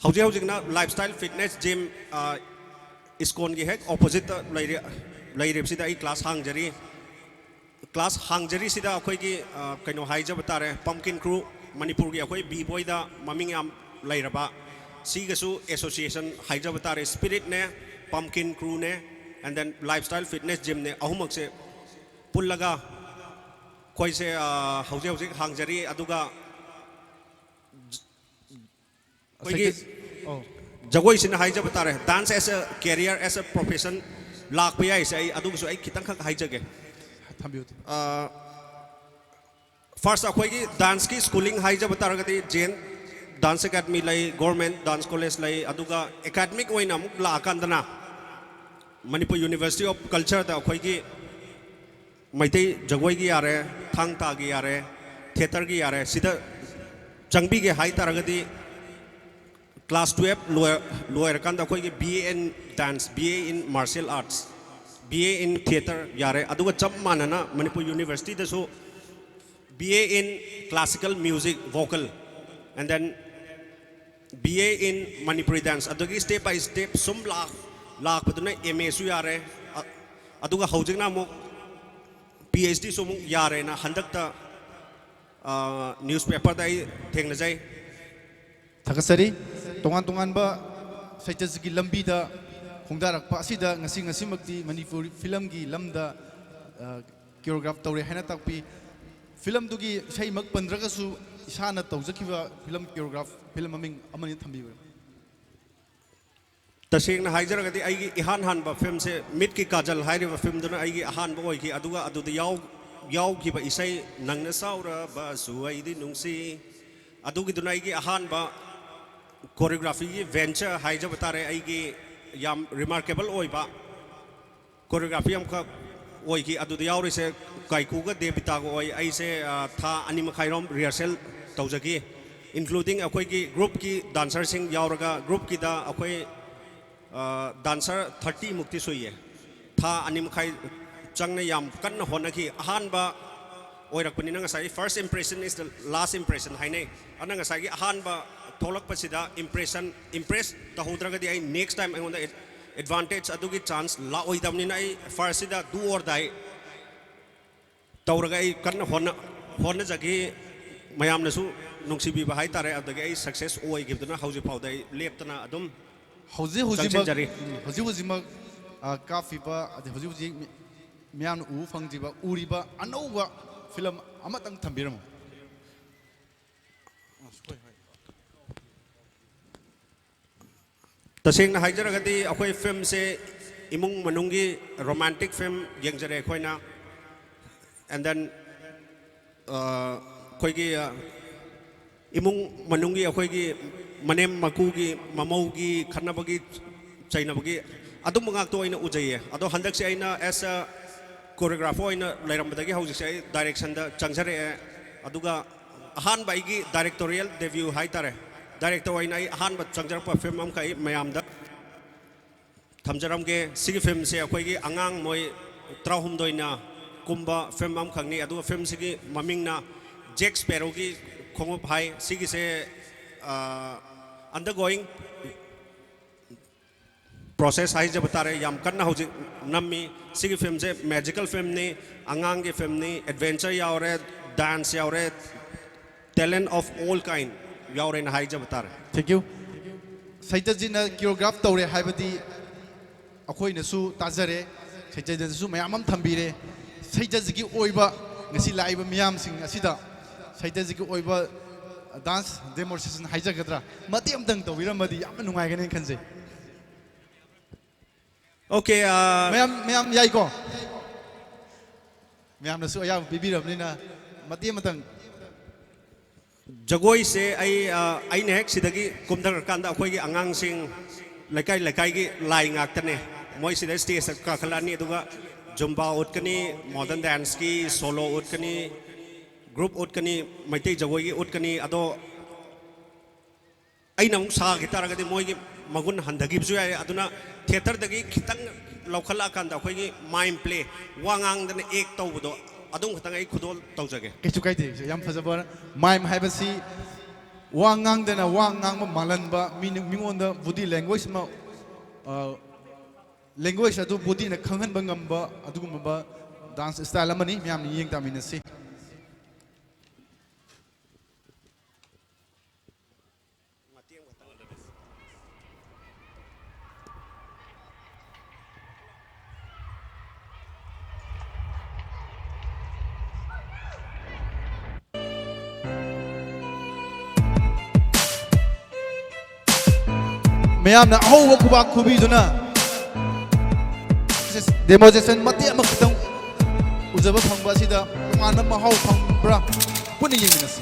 ꯍꯧꯖꯤꯛ ꯍꯧꯖꯤꯛꯅ Lifestyle Fitness Gym, ꯑ, ISKCONꯒꯤ ꯍꯦꯛ oppositeꯇ ꯂꯩꯔꯤ-, ꯂꯩꯔꯤꯕꯁꯤꯗ ꯑꯩ class ꯍꯥꯡꯖꯔꯤ꯫ Class ꯍꯥꯡꯖꯔꯤꯁꯤꯗ ꯑꯩꯈꯣꯏꯒꯤ, ꯑ, ꯀꯩꯅꯣ ꯍꯥꯏꯖꯕ ꯇꯥꯔꯦ, Pumpkin Crew, ꯃꯅꯤꯄꯨꯔꯒꯤ ꯑꯩꯈꯣꯏ B-boyꯗ ꯃꯃꯤꯡ ꯌꯥꯝ ꯂꯩꯔꯕ, ꯁꯤꯒꯁꯨ association ꯍꯥꯏꯖꯕ ꯇꯥꯔꯦ, Spiritꯅꯦ, Pumpkin Crewꯅꯦ, and then Lifestyle Fitness Gymꯅꯦ, ꯑꯍꯨꯝꯃꯛꯁꯦ ꯄꯨꯜꯂꯒ ꯑꯩꯈꯣꯏꯁꯦ, ꯑ, ꯍꯧꯖꯤꯛ ꯍꯧꯖꯤꯛ ꯍꯥꯡꯖꯔꯤ꯫ ꯑꯗꯨꯒ ꯑꯩꯈꯣꯏꯒꯤ ꯁꯩꯇ-, ꯑꯧ꯫ ꯖꯒꯣꯏꯁꯤꯅ ꯍꯥꯏꯖꯕ ꯇꯥꯔꯦ, dance as a career, as a profession ꯂꯥꯛꯄ ꯌꯥꯏꯁꯦ, ꯑꯩ ꯑꯗꯨꯒꯤꯁꯨ ꯑꯩ ꯈꯤꯇꯪꯈꯛ ꯍꯥꯏꯖꯒꯦ꯫ ꯊꯝꯕꯤꯌꯨ, ꯊꯝꯕꯤꯌꯨ꯫ ꯑ, first ꯑꯩꯈꯣꯏꯒꯤ danceꯀꯤ schooling ꯍꯥꯏꯖꯕ ꯇꯥꯔꯒꯗꯤ, ꯖꯦꯟ Dance Academy ꯂꯩ, Government Dance College ꯂꯩ, ꯑꯗꯨꯒ academic ꯑꯣꯏꯅ ꯑꯃꯨꯛ ꯂꯥꯛꯑꯀꯥꯟꯗꯅ ꯃꯅꯤꯄꯨꯔ University of Cultureꯗ ꯑꯩꯈꯣꯏꯒꯤ ꯃꯩꯇꯩ ꯖꯒꯣꯏꯒꯤ ꯌꯥꯔꯦ, ꯊꯥꯡ ꯇꯥꯒꯤ ꯌꯥꯔꯦ, theatreꯒꯤ ꯌꯥꯔꯦ, ꯁꯤꯗ ꯆꯪꯕꯤꯒꯦ ꯍꯥꯏ ꯇꯥꯔꯒꯗꯤ, class twelve ꯂꯣꯏ-, ꯂꯣꯏꯔꯀꯥꯟꯗ ꯑꯩꯈꯣꯏꯒꯤ B A in dance, B A in martial arts, B A in theatre ꯌꯥꯔꯦ꯫ ꯑꯗꯨꯒ ꯆꯞ ꯃꯥꯟꯅꯅ Manipur Universityꯗꯁꯨ B A in classical music vocal, and then B A in Manipuri dance. ꯑꯗꯨꯗꯒꯤ step by step ꯁꯨꯝ ꯂꯥꯛ ꯂꯥꯛꯄꯗꯨꯅ M A ꯁꯨ ꯌꯥꯔꯦ꯫ ꯑ- ꯑꯗꯨꯒ ꯍꯧꯖꯤꯛꯅ ꯑꯃꯨꯛ P H D ꯁꯨ ꯑꯃꯨꯛ ꯌꯥꯔꯦꯅ ꯍꯟꯗꯛꯇ ꯅ꯭ꯌꯨꯁꯄꯦꯄꯔꯗ ꯑꯩ ꯊꯦꯡꯅꯖꯩ꯫ ꯊꯥꯒꯠꯆꯔꯤ꯫ ꯇꯣꯉꯥꯟ ꯇꯣꯉꯥꯟꯕ ꯁꯥꯍꯤꯇ꯭ꯌꯒꯤ ꯂꯝꯕꯤꯗ ꯈꯣꯡꯗꯥꯔꯛꯄ ꯑꯁꯤꯗ ꯉꯁꯤ ꯉꯁꯤꯃꯛꯇꯤ ꯃꯅꯤꯄꯨꯔ ꯐꯤꯂꯝꯒꯤ ꯂꯝꯗ ꯀꯤꯌꯣꯒ꯭ꯔꯥꯐ ꯇꯧꯔꯦ ꯍꯥꯏꯅ ꯇꯥꯛꯄꯤ꯫ ꯐꯤꯂꯝꯗꯨꯒꯤ ꯏꯁꯩꯃꯛ ꯄꯟꯗ꯭ꯔꯒꯁꯨ ꯏꯁꯥꯅ ꯇꯧꯖꯈꯤꯕ ꯐꯤꯂꯝ ꯀꯤꯌꯣꯒ꯭ꯔꯥꯐ ꯐꯤꯂꯝ ꯃꯃꯤꯡ ꯑꯃꯅꯤ ꯊꯝꯕꯤꯕ꯫ ꯇꯁꯦꯡꯅ ꯍꯥꯏꯖꯔꯒꯗꯤ ꯑꯩꯒꯤ ꯏꯍꯥꯟ ꯍꯥꯟꯕ ꯐꯤꯂꯝꯁꯦ ꯃꯤꯠꯀꯤ ꯀꯥꯖꯜ ꯍꯥꯏꯔꯤꯕ ꯐꯤꯂꯝꯗꯨꯅ ꯑꯩꯒꯤ ꯑꯍꯥꯟꯕ ꯑꯣꯏꯈꯤ꯫ ꯑꯗꯨꯒ ꯑꯗꯨꯗ ꯌꯥꯎ ꯌꯥꯎꯈꯤꯕ ꯏꯁꯩ ꯅꯪꯅ ꯁꯥꯎꯔꯕꯁꯨ ꯑꯩꯗꯤ ꯅꯨꯡꯁꯤ, ꯑꯗꯨꯒꯤꯗꯨꯅ ꯑꯩꯒꯤ ꯑꯍꯥꯟꯕ ꯀꯣꯔꯤꯌꯣꯒ꯭ꯔꯥꯐꯤꯒꯤ ꯚꯦꯟꯆꯔ ꯍꯥꯏꯖꯕ ꯇꯥꯔꯦ꯫ ꯑꯩꯒꯤ ꯌꯥꯝ ꯔꯤꯃꯥꯔꯀꯦꯕꯜ ꯑꯣꯏꯕ ꯀꯣꯔꯤꯌꯣꯒ꯭ꯔꯥꯐꯤ ꯑꯃꯈꯛ ꯑꯣꯏꯈꯤ꯫ ꯑꯗꯨꯗ ꯌꯥꯎꯔꯤꯁꯦ ꯀꯥꯏꯀꯨꯒ ꯗꯦꯕꯤꯇꯥꯒ ꯑꯣꯏ꯫ ꯑꯩꯁꯦ ꯑ, ꯊꯥ ꯑꯅꯤ ꯃꯈꯥꯏꯔꯣꯝ ꯔꯤꯍꯔꯁꯦꯜ ꯇꯧꯖꯈꯤ, ꯏꯟꯀ꯭ꯂꯨꯗꯤꯡ ꯑꯩꯈꯣꯏꯒꯤ ꯒ꯭ꯔꯨꯞꯀꯤ ꯗꯥꯟꯁꯔꯁꯤꯡ ꯌꯥꯎꯔꯒ꯫ ꯒ꯭ꯔꯨꯞꯀꯤꯗ ꯑꯩꯈꯣꯏ ꯗꯥꯟꯁꯔ ꯊꯥꯔꯇꯤ ꯃꯨꯛꯇꯤ ꯁꯨꯏꯌꯦ꯫ ꯊꯥ ꯑꯅꯤ ꯃꯈꯥꯏ ꯆꯪꯅ ꯌꯥꯝ ꯀꯟꯅ ꯍꯣꯠꯅꯈꯤ꯫ ꯑꯍꯥꯟꯕ ꯑꯣꯏꯔꯛꯄꯅꯤꯅ ꯉꯁꯥꯏꯒꯤ first impression is the last impression ꯍꯥꯏꯅꯩ꯫ ꯑꯗꯨꯅ ꯉꯁꯥꯏꯒꯤ ꯑꯍꯥꯟꯕ ꯊꯣꯛꯂꯛꯄꯁꯤꯗ ꯏꯝꯄ꯭ꯔꯦꯁꯟ ꯏꯝꯄ꯭ꯔꯦꯁ ꯇꯧꯍꯧꯗ꯭ꯔꯒꯗꯤ ꯑꯩ ꯅꯦꯛꯁ ꯇꯥꯏꯝ ꯑꯩꯉꯣꯟꯗ ꯑꯦꯗꯚꯥꯟꯇꯦꯖ ꯑꯗꯨꯒꯤ ꯆꯥꯟꯁ ꯂꯥꯛꯑꯣꯏꯗꯕꯅꯤꯅ ꯑꯩ ꯐꯥꯔꯁꯁꯤꯗ do or die ꯇꯧꯔꯒ ꯑꯩ ꯀꯟꯅ ꯍꯣꯠꯅ ꯍꯣꯠꯅꯖꯈꯤ꯫ ꯃꯌꯥꯝꯅꯁꯨ ꯅꯨꯡꯁꯤꯕꯤꯕ ꯍꯥꯏꯇꯥꯔꯦ꯫ ꯑꯗꯨꯗꯒꯤ ꯑꯩ ꯁꯛꯁꯦꯁ ꯑꯣꯏꯈꯤꯕꯗꯨꯅ ꯍꯧꯖꯤꯛ ꯐꯥꯎꯗ ꯑꯩ ꯂꯦꯞꯇꯅ ꯑꯗꯨꯝ ꯍꯧꯖꯤꯛ ꯍꯧꯖꯤꯛꯃꯛ ꯆꯪꯁꯤꯟꯖꯔꯤ꯫ ꯍꯧꯖꯤꯛ ꯍꯧꯖꯤꯛꯃꯛ ꯑ, ꯀꯥꯞꯄꯤꯕ ꯑꯗꯩ ꯍꯧꯖꯤꯛ ꯍꯧꯖꯤꯛ ꯃꯤ- ꯃꯤꯌꯥꯝꯅ ꯎꯕ ꯐꯪꯗ꯭ꯔꯤꯕ ꯎꯔꯤꯕ ꯑꯅꯧꯕ ꯐꯤꯂꯝ ꯑꯃꯇꯪ ꯊꯝꯕꯤꯔꯝꯃꯨ꯫ ꯇꯁꯦꯡꯅ ꯍꯥꯏꯖꯔꯒꯗꯤ ꯑꯩꯈꯣꯏ ꯐꯤꯂꯝꯁꯦ ꯏꯃꯨꯡ ꯃꯅꯨꯡꯒꯤ ꯔꯣꯃꯥꯟꯇꯤꯛ ꯐꯤꯂꯝ ꯌꯦꯡꯖꯔꯦ ꯑꯩꯈꯣꯏꯅ꯫ And then ꯑꯩꯈꯣꯏꯒꯤ ꯏꯃꯨꯡ ꯃꯅꯨꯡꯒꯤ ꯑꯩꯈꯣꯏꯒꯤ ꯃꯅꯦꯝ ꯃꯀꯨꯒꯤ ꯃꯃꯧꯒꯤ ꯈꯠꯅꯕꯒꯤ ꯆꯩꯅꯕꯒꯤ ꯑꯗꯨꯝꯕ ꯉꯥꯛꯇ ꯑꯣꯏꯅ ꯎꯖꯩꯌꯦ꯫ ꯑꯗꯣ ꯍꯟꯗꯛꯁꯦ ꯑꯩꯅ ꯑꯦꯁ ꯑ ꯀꯣꯔꯤꯌꯣꯒ꯭ꯔꯥꯐꯔ ꯑꯣꯏꯅ ꯂꯩꯔꯝꯕꯗꯒꯤ ꯍꯧꯖꯤꯛꯁꯦ ꯑꯩ ꯗꯥꯏꯔꯦꯛꯁꯟꯗ ꯆꯪꯖꯔꯛꯑꯦ꯫ ꯑꯗꯨꯒ ꯑꯍꯥꯟꯕ ꯑꯩꯒꯤ ꯗꯥꯏꯔꯦꯛꯇꯣꯔꯤꯌꯦꯜ ꯗꯦꯕ꯭ꯌꯨ ꯍꯥꯏꯇꯥꯔꯦ, ꯗꯥꯏꯔꯦꯛꯇꯔ ꯑꯣꯏꯅ ꯑꯩ ꯑꯍꯥꯟꯕ ꯆꯪꯖꯔꯛꯄ ꯐꯤꯂꯝ ꯑꯃꯈꯛ ꯑꯩ ꯃꯌꯥꯝꯗ ꯊꯝꯖꯔꯝꯒꯦ꯫ ꯁꯤꯒꯤ ꯐꯤꯂꯝꯁꯦ ꯑꯩꯈꯣꯏꯒꯤ ꯑꯉꯥꯡ ꯃꯣꯏ ꯇꯔꯥꯍꯨꯝꯗꯣꯏꯅ ꯀꯨꯝꯕ ꯐꯤꯂꯝ ꯑꯃꯈꯛꯅꯤ꯫ ꯑꯗꯨꯒ ꯐꯤꯂꯝꯁꯤꯒꯤ ꯃꯃꯤꯡꯅ ꯖꯦꯛ ꯁ꯭ꯄꯦꯔꯣꯒꯤ ꯈꯣꯡꯎꯞ ꯍꯥꯏ꯫ ꯁꯤꯒꯤꯁꯦ ꯑꯟꯗꯔꯒꯣꯌꯤꯡ ꯄ꯭ꯔꯣꯁꯦꯁ ꯍꯥꯏꯖꯕ ꯇꯥꯔꯦ, ꯌꯥꯝ ꯀꯟꯅ ꯍꯧꯖꯤꯛ ꯅꯝꯃꯤ꯫ ꯁꯤꯒꯤ ꯐꯤꯂꯝꯁꯦ ꯃꯦꯖꯤꯀꯦꯜ ꯐꯤꯂꯝꯅꯤ, ꯑꯉꯥꯡꯒꯤ ꯐꯤꯂꯝꯅꯤ, ꯑꯦꯗꯚꯦꯟꯆꯔ ꯌꯥꯎꯔꯦ, ꯗꯥꯟꯁ ꯌꯥꯎꯔꯦ, talent of all kind ꯌꯥꯎꯔꯦꯅ ꯍꯥꯏꯖꯕ ꯇꯥꯔꯦ꯫ Thank you. ꯁꯩꯇꯖꯤꯠꯅ ꯀꯤꯌꯣꯒ꯭ꯔꯥꯐ ꯇꯧꯔꯦ ꯍꯥꯏꯕꯗꯤ ꯑꯩꯈꯣꯏꯅꯁꯨ ꯇꯥꯖꯔꯦ, ꯁꯩꯇꯖꯤꯠꯅꯁꯨ ꯃꯌꯥꯝ ꯑꯃ ꯊꯝꯕꯤꯔꯦ꯫ ꯁꯩꯇꯖꯤꯠꯀꯤ ꯑꯣꯏꯕ ꯉꯁꯤ ꯂꯥꯛꯏꯕ ꯃꯤꯌꯥꯝꯁꯤꯡ ꯑꯁꯤꯗ ꯁꯩꯇꯖꯤꯠꯀꯤ ꯑꯣꯏꯕ ꯗꯥꯟꯁ ꯗꯦꯃꯣꯟꯁꯇ꯭ꯔꯦꯁꯟ ꯍꯥꯏꯖꯒꯗ꯭ꯔꯥ, ꯃꯇꯦꯛ ꯑꯃꯇꯪ ꯇꯧꯕꯤꯔꯝꯃꯗꯤ ꯌꯥꯝꯅ ꯅꯨꯡꯉꯥꯏꯒꯅꯦꯅ ꯈꯟꯖꯩ꯫ Okay, uh, ꯃꯌꯥꯝ ꯃꯌꯥꯝ ꯌꯥꯏꯀꯣ? ꯃꯌꯥꯝꯅꯁꯨ ꯑꯌꯥꯕ ꯄꯤꯕꯤꯔꯕꯅꯤꯅ ꯃꯇꯦꯛ ꯑꯃꯇꯪ꯫ ꯖꯒꯣꯏꯁꯦ ꯑꯩ ꯑ, ꯑꯩꯅ ꯍꯦꯛ ꯁꯤꯗꯒꯤ ꯀꯨꯝꯊꯈ꯭ꯔꯀꯥꯟꯗ ꯑꯩꯈꯣꯏꯒꯤ ꯑꯉꯥꯡꯁꯤꯡ ꯂꯩꯀꯥꯏ ꯂꯩꯀꯥꯏꯒꯤ ꯂꯥꯏ ꯉꯥꯛꯇꯅꯦ꯫ ꯃꯣꯏ ꯁꯤꯗ ꯁ꯭ꯇꯦꯖꯇ ꯀꯥꯈꯠꯂꯛꯑꯅꯤ, ꯑꯗꯨꯒ ꯖꯨꯝꯕꯥ ꯎꯠꯀꯅꯤ, ꯃꯣꯗꯔꯟ ꯗꯥꯟꯁꯀꯤ ꯁꯣꯂꯣ ꯎꯠꯀꯅꯤ, ꯒ꯭ꯔꯨꯞ ꯎꯠꯀꯅꯤ, ꯃꯩꯇꯩ ꯖꯒꯣꯏꯒꯤ ꯎꯠꯀꯅꯤ꯫ ꯑꯗꯣ ꯑꯩꯅ ꯑꯃꯨꯛ ꯁꯥꯈꯤ ꯇꯥꯔꯒꯗꯤ ꯃꯣꯏꯒꯤ ꯃꯒꯨꯟ ꯍꯟꯊꯈꯤꯕꯁꯨ ꯌꯥꯏ꯫ ꯑꯗꯨꯅ ꯊꯤꯌꯦꯇꯔꯗꯒꯤ ꯈꯤꯇꯪ ꯂꯧꯈꯠꯂꯛꯑꯀꯥꯟꯗ ꯑꯩꯈꯣꯏꯒꯤ ꯃꯥꯏꯝ ꯄ꯭ꯂꯦ, ꯋꯥ ꯉꯥꯡꯗꯅ ꯑꯦꯛ ꯇꯧꯕꯗꯣ, ꯑꯗꯨꯝ ꯈꯛꯇꯪ ꯑꯩ ꯈꯨꯗꯣꯜ ꯇꯧꯖꯒꯦ꯫ ꯀꯩꯁꯨ ꯀꯥꯏꯗꯦ, ꯌꯥꯝ ꯐꯖꯕ꯫ ꯃꯥꯏꯝ ꯍꯥꯏꯕꯁꯤ ꯋꯥ ꯉꯥꯡꯗꯅ ꯋꯥ ꯉꯥꯡꯕ ꯃꯥꯜꯍꯟꯕ, ꯃꯤꯅ ꯃꯤꯉꯣꯟꯗ ꯕꯣꯗꯤ ꯂꯦꯡꯒ꯭ꯋꯦꯖ ꯑꯃ, ꯂꯦꯡꯒ꯭ꯋꯦꯖ ꯑꯗꯨ ꯕꯣꯗꯤꯅ ꯈꯪꯍꯟꯕ ꯉꯝꯕ ꯑꯗꯨꯒꯨꯝꯂꯕ ꯗꯥꯟꯁ ꯁ꯭ꯇꯥꯏꯜ ꯑꯃꯅꯤ꯫ ꯃꯌꯥꯝꯅ ꯌꯦꯡ ꯇꯥꯃꯤꯟꯅꯁꯤ꯫ ꯃꯌꯥꯝꯅ ꯑꯍꯧꯕ ꯈꯨꯕꯥꯛ ꯈꯨꯕꯤꯗꯨꯅ ꯗꯦꯃꯣꯟꯁꯇ꯭ꯔꯦꯁꯟ ꯃꯇꯦꯛ ꯑꯃꯈꯛꯇꯪ ꯎꯖꯕ ꯐꯪꯕ ꯑꯁꯤꯗ ꯇꯣꯉꯥꯟꯕ ꯃꯍꯥꯎ ꯐꯪꯕ꯭ꯔꯥ? ꯄꯨꯟꯅ ꯌꯦꯡꯃꯤꯟꯅꯁꯤ꯫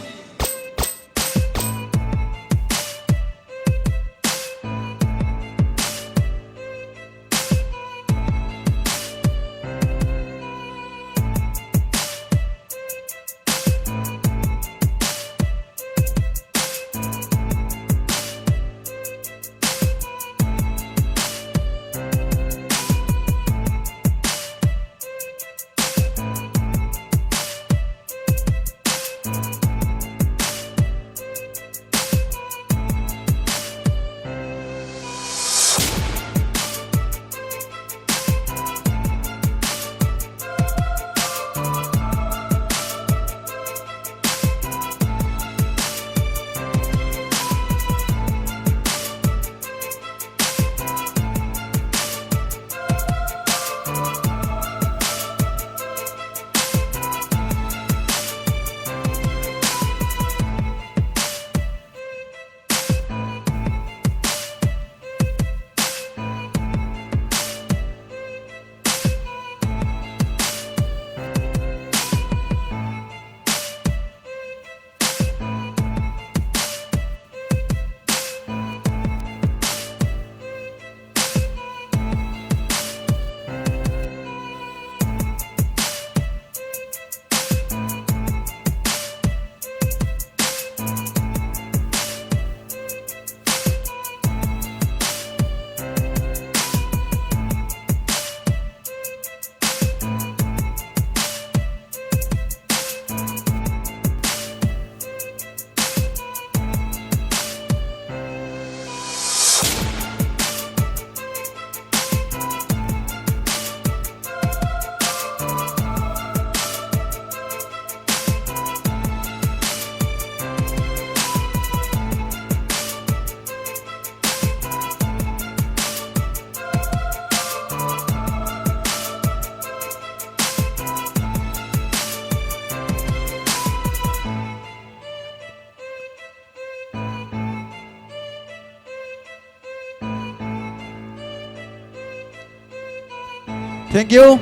Thank you.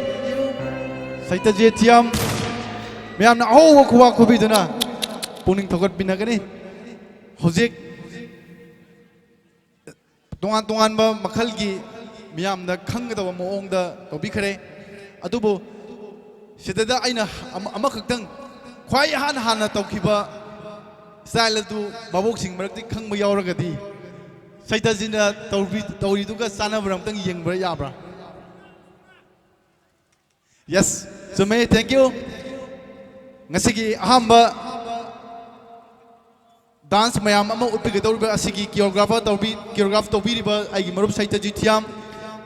ꯁꯩꯇꯖꯤꯠ ꯊꯤꯌꯥꯝ꯫ ꯃꯌꯥꯝꯅ ꯑꯍꯧꯕ ꯈꯨꯕꯥꯛ ꯈꯨꯕꯤꯗꯨꯅ ꯄꯨꯛꯅꯤꯡ ꯊꯧꯒꯠꯄꯤꯅꯒꯅꯤ꯫ ꯍꯧꯖꯤꯛ ꯇꯣꯉꯥꯟ ꯇꯣꯉꯥꯟꯕ ꯃꯈꯜꯒꯤ ꯃꯤꯌꯥꯝꯅ ꯈꯪꯒꯗꯕ ꯃꯑꯣꯡꯗ ꯇꯧꯕꯤꯈ꯭ꯔꯦ꯫ ꯑꯗꯨꯕꯨ ꯁꯤꯗꯗ ꯑꯩꯅ ꯑꯃ-, ꯑꯃꯈꯛꯇꯪ ꯈ꯭ꯋꯥꯏ ꯏꯍꯥꯟ ꯍꯥꯟꯅ ꯇꯧꯈꯤꯕ style ꯑꯗꯨ ꯚꯥꯕꯣꯛꯁꯤꯡ ꯃꯔꯛꯇ ꯈꯪꯕ ꯌꯥꯎꯔꯒꯗꯤ ꯁꯩꯇꯖꯤꯠꯅ ꯇꯧꯕꯤ-, ꯇꯧꯔꯤꯗꯨꯒ ꯆꯥꯟꯅꯕ꯭ꯔꯥ ꯑꯝꯇꯪ ꯌꯦꯡꯕ ꯌꯥꯕ꯭ꯔꯥ? Yes, ꯆꯨꯝꯃꯦ, thank you꯫ ꯉꯁꯤꯒꯤ ꯑꯍꯥꯟꯕ dance ꯃꯌꯥꯝ ꯑꯃ ꯎꯠꯄꯤꯒꯗꯧꯔꯤꯕ ꯑꯁꯤꯒꯤ choreographer ꯇꯧꯕꯤ-, choreograph ꯇꯧꯕꯤꯔꯤꯕ ꯑꯩꯒꯤ ꯃꯔꯨꯞ ꯁꯩꯇꯖꯤꯠ ꯊꯤꯌꯥꯝ,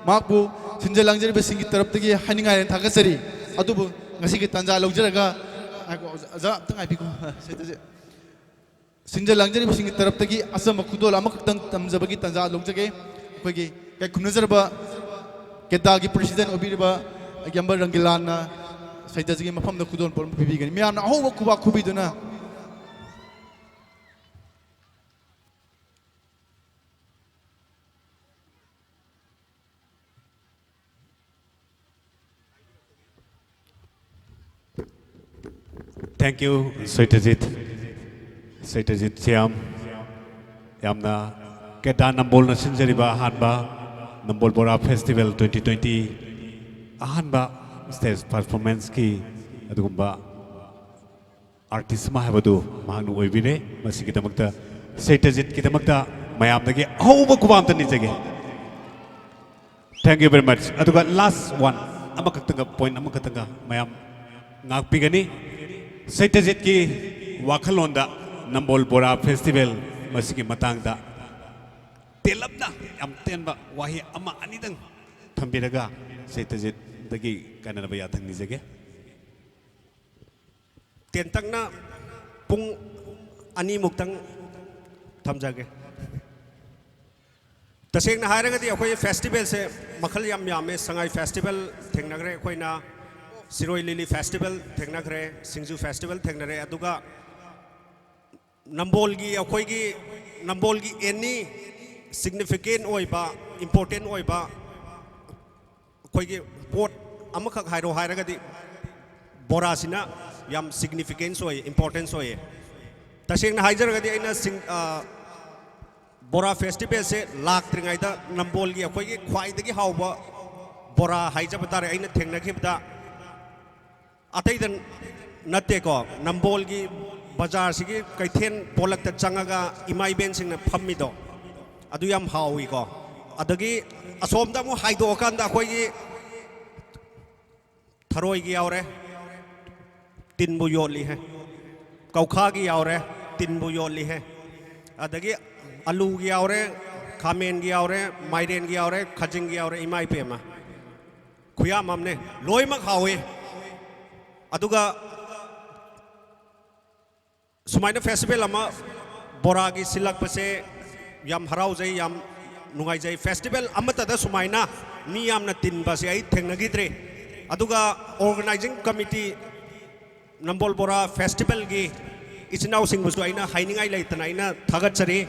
ꯃꯍꯥꯛꯄꯨ ꯁꯤꯟꯖ ꯂꯥꯡꯖꯔꯤꯕꯁꯤꯡꯒꯤ ꯇꯔꯞꯇꯒꯤ ꯍꯥꯏꯅꯤꯡꯉꯥꯏ ꯂꯩꯅ ꯊꯥꯒꯠꯆꯔꯤ꯫ ꯑꯗꯨꯕꯨ ꯉꯁꯤꯒꯤ ꯇꯥꯟꯖꯥ ꯂꯧꯖꯔꯒ, ꯉꯥꯏꯈꯣ, ꯑꯣꯖꯥ, ꯑꯣꯖꯥ ꯑꯝꯇ ꯉꯥꯏꯕꯤꯈꯣ꯫ ꯁꯩꯇꯖꯤꯠ꯫ ꯁꯤꯟꯖ ꯂꯥꯡꯖꯔꯤꯕꯁꯤꯡꯒꯤ ꯇꯔꯞꯇꯒꯤ ꯑꯆꯝꯕ ꯈꯨꯗꯣꯜ ꯑꯃꯈꯛꯇꯪ ꯇꯝꯖꯕꯒꯤ ꯇꯥꯟꯖꯥ ꯂꯧꯖꯒꯦ꯫ ꯑꯩꯈꯣꯏꯒꯤ ꯀꯩꯈꯨꯝꯅꯖꯔꯕ ꯀꯦꯗꯥꯒꯤ president ꯑꯣꯏꯕꯤꯔꯤꯕ ꯑꯩꯒꯤ ꯑꯝꯕ ꯔꯪꯒꯤꯂꯥꯟꯅ ꯁꯩꯇꯖꯤꯠꯀꯤ ꯃꯐꯝꯗ ꯈꯨꯗꯣꯜ ꯄꯣꯠ ꯑꯃ ꯄꯤꯕꯤꯒꯅꯤ꯫ ꯃꯌꯥꯝꯅ ꯑꯍꯧꯕ ꯈꯨꯕꯥꯛ ꯈꯨꯕꯤꯗꯨꯅ꯫ Thank you, ꯁꯩꯇꯖꯤꯠ꯫ ꯁꯩꯇꯖꯤꯠ ꯊꯤꯌꯥꯝ꯫ ꯌꯥꯝꯅ ꯀꯦꯗꯥ ꯅꯝꯕꯣꯜꯅ ꯁꯤꯟꯖꯔꯤꯕ ꯑꯍꯥꯟꯕ ꯅꯝꯕꯣꯜ ꯕꯣꯔꯥ festival twenty twenty ꯑꯍꯥꯟꯕ stage performanceꯀꯤ ꯑꯗꯨꯒꯨꯝꯕ artist ꯑꯃ ꯍꯥꯏꯕꯗꯨ ꯃꯍꯥꯛꯅ ꯑꯣꯏꯕꯤꯔꯦ꯫ ꯃꯁꯤꯒꯤꯗꯃꯛꯇ ꯁꯩꯇꯖꯤꯠꯀꯤꯗꯃꯛꯇ ꯃꯌꯥꯝꯗꯒꯤ ꯑꯍꯧꯕ ꯈꯨꯕꯥꯛ ꯑꯝꯇ ꯅꯤꯖꯒꯦ꯫ Thank you very much꯫ ꯑꯗꯨꯒ last one, ꯑꯃꯈꯛꯇꯪꯒ, point ꯑꯃꯈꯛꯇꯪꯒ ꯃꯌꯥꯝ ꯉꯥꯛꯄꯤꯒꯅꯤ꯫ ꯁꯩꯇꯖꯤꯠꯀꯤ ꯋꯥꯈꯜꯂꯣꯟꯗ ꯅꯝꯕꯣꯜ ꯕꯣꯔꯥ festival ꯃꯁꯤꯒꯤ ꯃꯇꯥꯡꯗ ꯇꯦꯜꯂꯞꯅ ꯌꯥꯝ ꯇꯦꯟꯕ ꯋꯥꯍꯩ ꯑꯃ ꯑꯅꯤꯗꯪ ꯊꯝꯕꯤꯔꯒ ꯁꯩꯇꯖꯤꯠꯇꯒꯤ ꯀꯥꯏꯅꯅꯕ ꯌꯥꯊꯪ ꯅꯤꯖꯒꯦ꯫ ꯇꯦꯟꯇꯛꯅ ꯄꯨꯡ ꯑꯅꯤꯃꯨꯛꯇꯪ ꯊꯝꯖꯒꯦ꯫ ꯇꯁꯦꯡꯅ ꯍꯥꯏꯔꯒꯗꯤ ꯑꯩꯈꯣꯏ festivalꯁꯦ ꯃꯈꯜ ꯌꯥꯝ ꯌꯥꯝꯃꯦ꯫ ꯁꯉꯥꯏ festival ꯊꯦꯡꯅꯈ꯭ꯔꯦ ꯑꯩꯈꯣꯏꯅ, ꯁꯤꯔꯣꯏ ꯂꯤꯂꯤ festival ꯊꯦꯡꯅꯈ꯭ꯔꯦ, ꯁꯤꯡꯖꯨ festival ꯊꯦꯡꯅꯔꯦ, ꯑꯗꯨꯒ ꯅꯝꯕꯣꯜꯒꯤ, ꯑꯩꯈꯣꯏꯒꯤ ꯅꯝꯕꯣꯜꯒꯤ any significant ꯑꯣꯏꯕ, important ꯑꯣꯏꯕ ꯑꯩꯈꯣꯏꯒꯤ ꯄꯣꯠ ꯑꯃꯈꯛ ꯍꯥꯏꯔꯣ ꯍꯥꯏꯔꯒꯗꯤ ꯕꯣꯔꯥꯁꯤꯅ ꯌꯥꯝ significance ꯑꯣꯏ, importance ꯑꯣꯏꯌꯦ꯫ ꯇꯁꯦꯡꯅ ꯍꯥꯏꯖꯔꯒꯗꯤ ꯑꯩꯅ ꯁꯤꯡ-, ꯑ, ꯕꯣꯔꯥ festivalꯁꯦ ꯂꯥꯛꯇ꯭ꯔꯤꯉꯩꯗ ꯅꯝꯕꯣꯜꯒꯤ ꯑꯩꯈꯣꯏꯒꯤ ꯈ꯭ꯋꯥꯏꯗꯒꯤ ꯍꯥꯎꯕ ꯕꯣꯔꯥ ꯍꯥꯏꯖꯕ ꯇꯥꯔꯦ, ꯑꯩꯅ ꯊꯦꯡꯅꯈꯤꯕꯗ ꯑꯇꯩꯗ ꯅꯠꯇꯦꯀꯣ, ꯅꯝꯕꯣꯜꯒꯤ ꯕꯖꯥꯔꯁꯤꯒꯤ ꯀꯩꯊꯦꯜ ꯄꯣꯂꯛꯇ ꯆꯪꯉꯒ ꯏꯃꯥ ꯏꯕꯦꯟꯁꯤꯡꯅ ꯐꯝꯃꯤꯗꯣ, ꯑꯗꯨ ꯌꯥꯝ ꯍꯥꯎꯏꯀꯣ꯫ ꯑꯗꯒꯤ ꯑꯁꯣꯝꯗ ꯑꯃꯨꯛ ꯍꯥꯏꯗꯣꯛꯑꯀꯥꯟꯗ ꯑꯩꯈꯣꯏꯒꯤ ꯊꯔꯣꯏꯒꯤ ꯌꯥꯎꯔꯦ, ꯇꯤꯟꯕꯨ ꯌꯣꯠꯂꯤꯍꯦ꯫ ꯀꯧꯈꯥꯒꯤ ꯌꯥꯎꯔꯦ, ꯇꯤꯟꯕꯨ ꯌꯣꯠꯂꯤꯍꯦ꯫ ꯑꯗꯒꯤ ꯑꯂꯨꯒꯤ ꯌꯥꯎꯔꯦ, ꯈꯥꯃꯦꯟꯒꯤ ꯌꯥꯎꯔꯦ, ꯃꯥꯏꯔꯦꯟꯒꯤ ꯌꯥꯎꯔꯦ, ꯈꯥꯖꯤꯡꯒꯤ ꯌꯥꯎꯔꯦ, ꯏꯃꯥ ꯏꯄꯦꯝꯃ꯫ ꯈꯨꯌꯥꯝ ꯑꯃꯅꯦ, ꯂꯣꯏꯅꯃꯛ ꯍꯥꯎꯏ꯫ ꯑꯗꯨꯒ ꯁꯨꯃꯥꯏꯅ festival ꯑꯃ ꯕꯣꯔꯥꯒꯤ ꯁꯤꯜꯂꯛꯄꯁꯦ ꯌꯥꯝ ꯍꯔꯥꯎꯖꯩ, ꯌꯥꯝ ꯅꯨꯡꯉꯥꯏꯖꯩ꯫ Festival ꯑꯃꯠꯇꯗ ꯁꯨꯃꯥꯏꯅ ꯃꯤ ꯌꯥꯝꯅ ꯇꯤꯟꯕꯁꯦ ꯑꯩ ꯊꯦꯡꯅꯈꯤꯗ꯭ꯔꯤ꯫ ꯑꯗꯨꯒ organizing committee, ꯅꯝꯕꯣꯜ ꯕꯣꯔꯥ festivalꯒꯤ ꯏꯆꯤꯟ ꯏꯅꯥꯎꯁꯤꯡꯕꯨꯁꯨ ꯑꯩꯅ ꯍꯥꯏꯅꯤꯡꯉꯥꯏ ꯂꯩꯇꯅ ꯑꯩꯅ ꯊꯥꯒꯠꯆꯔꯤ꯫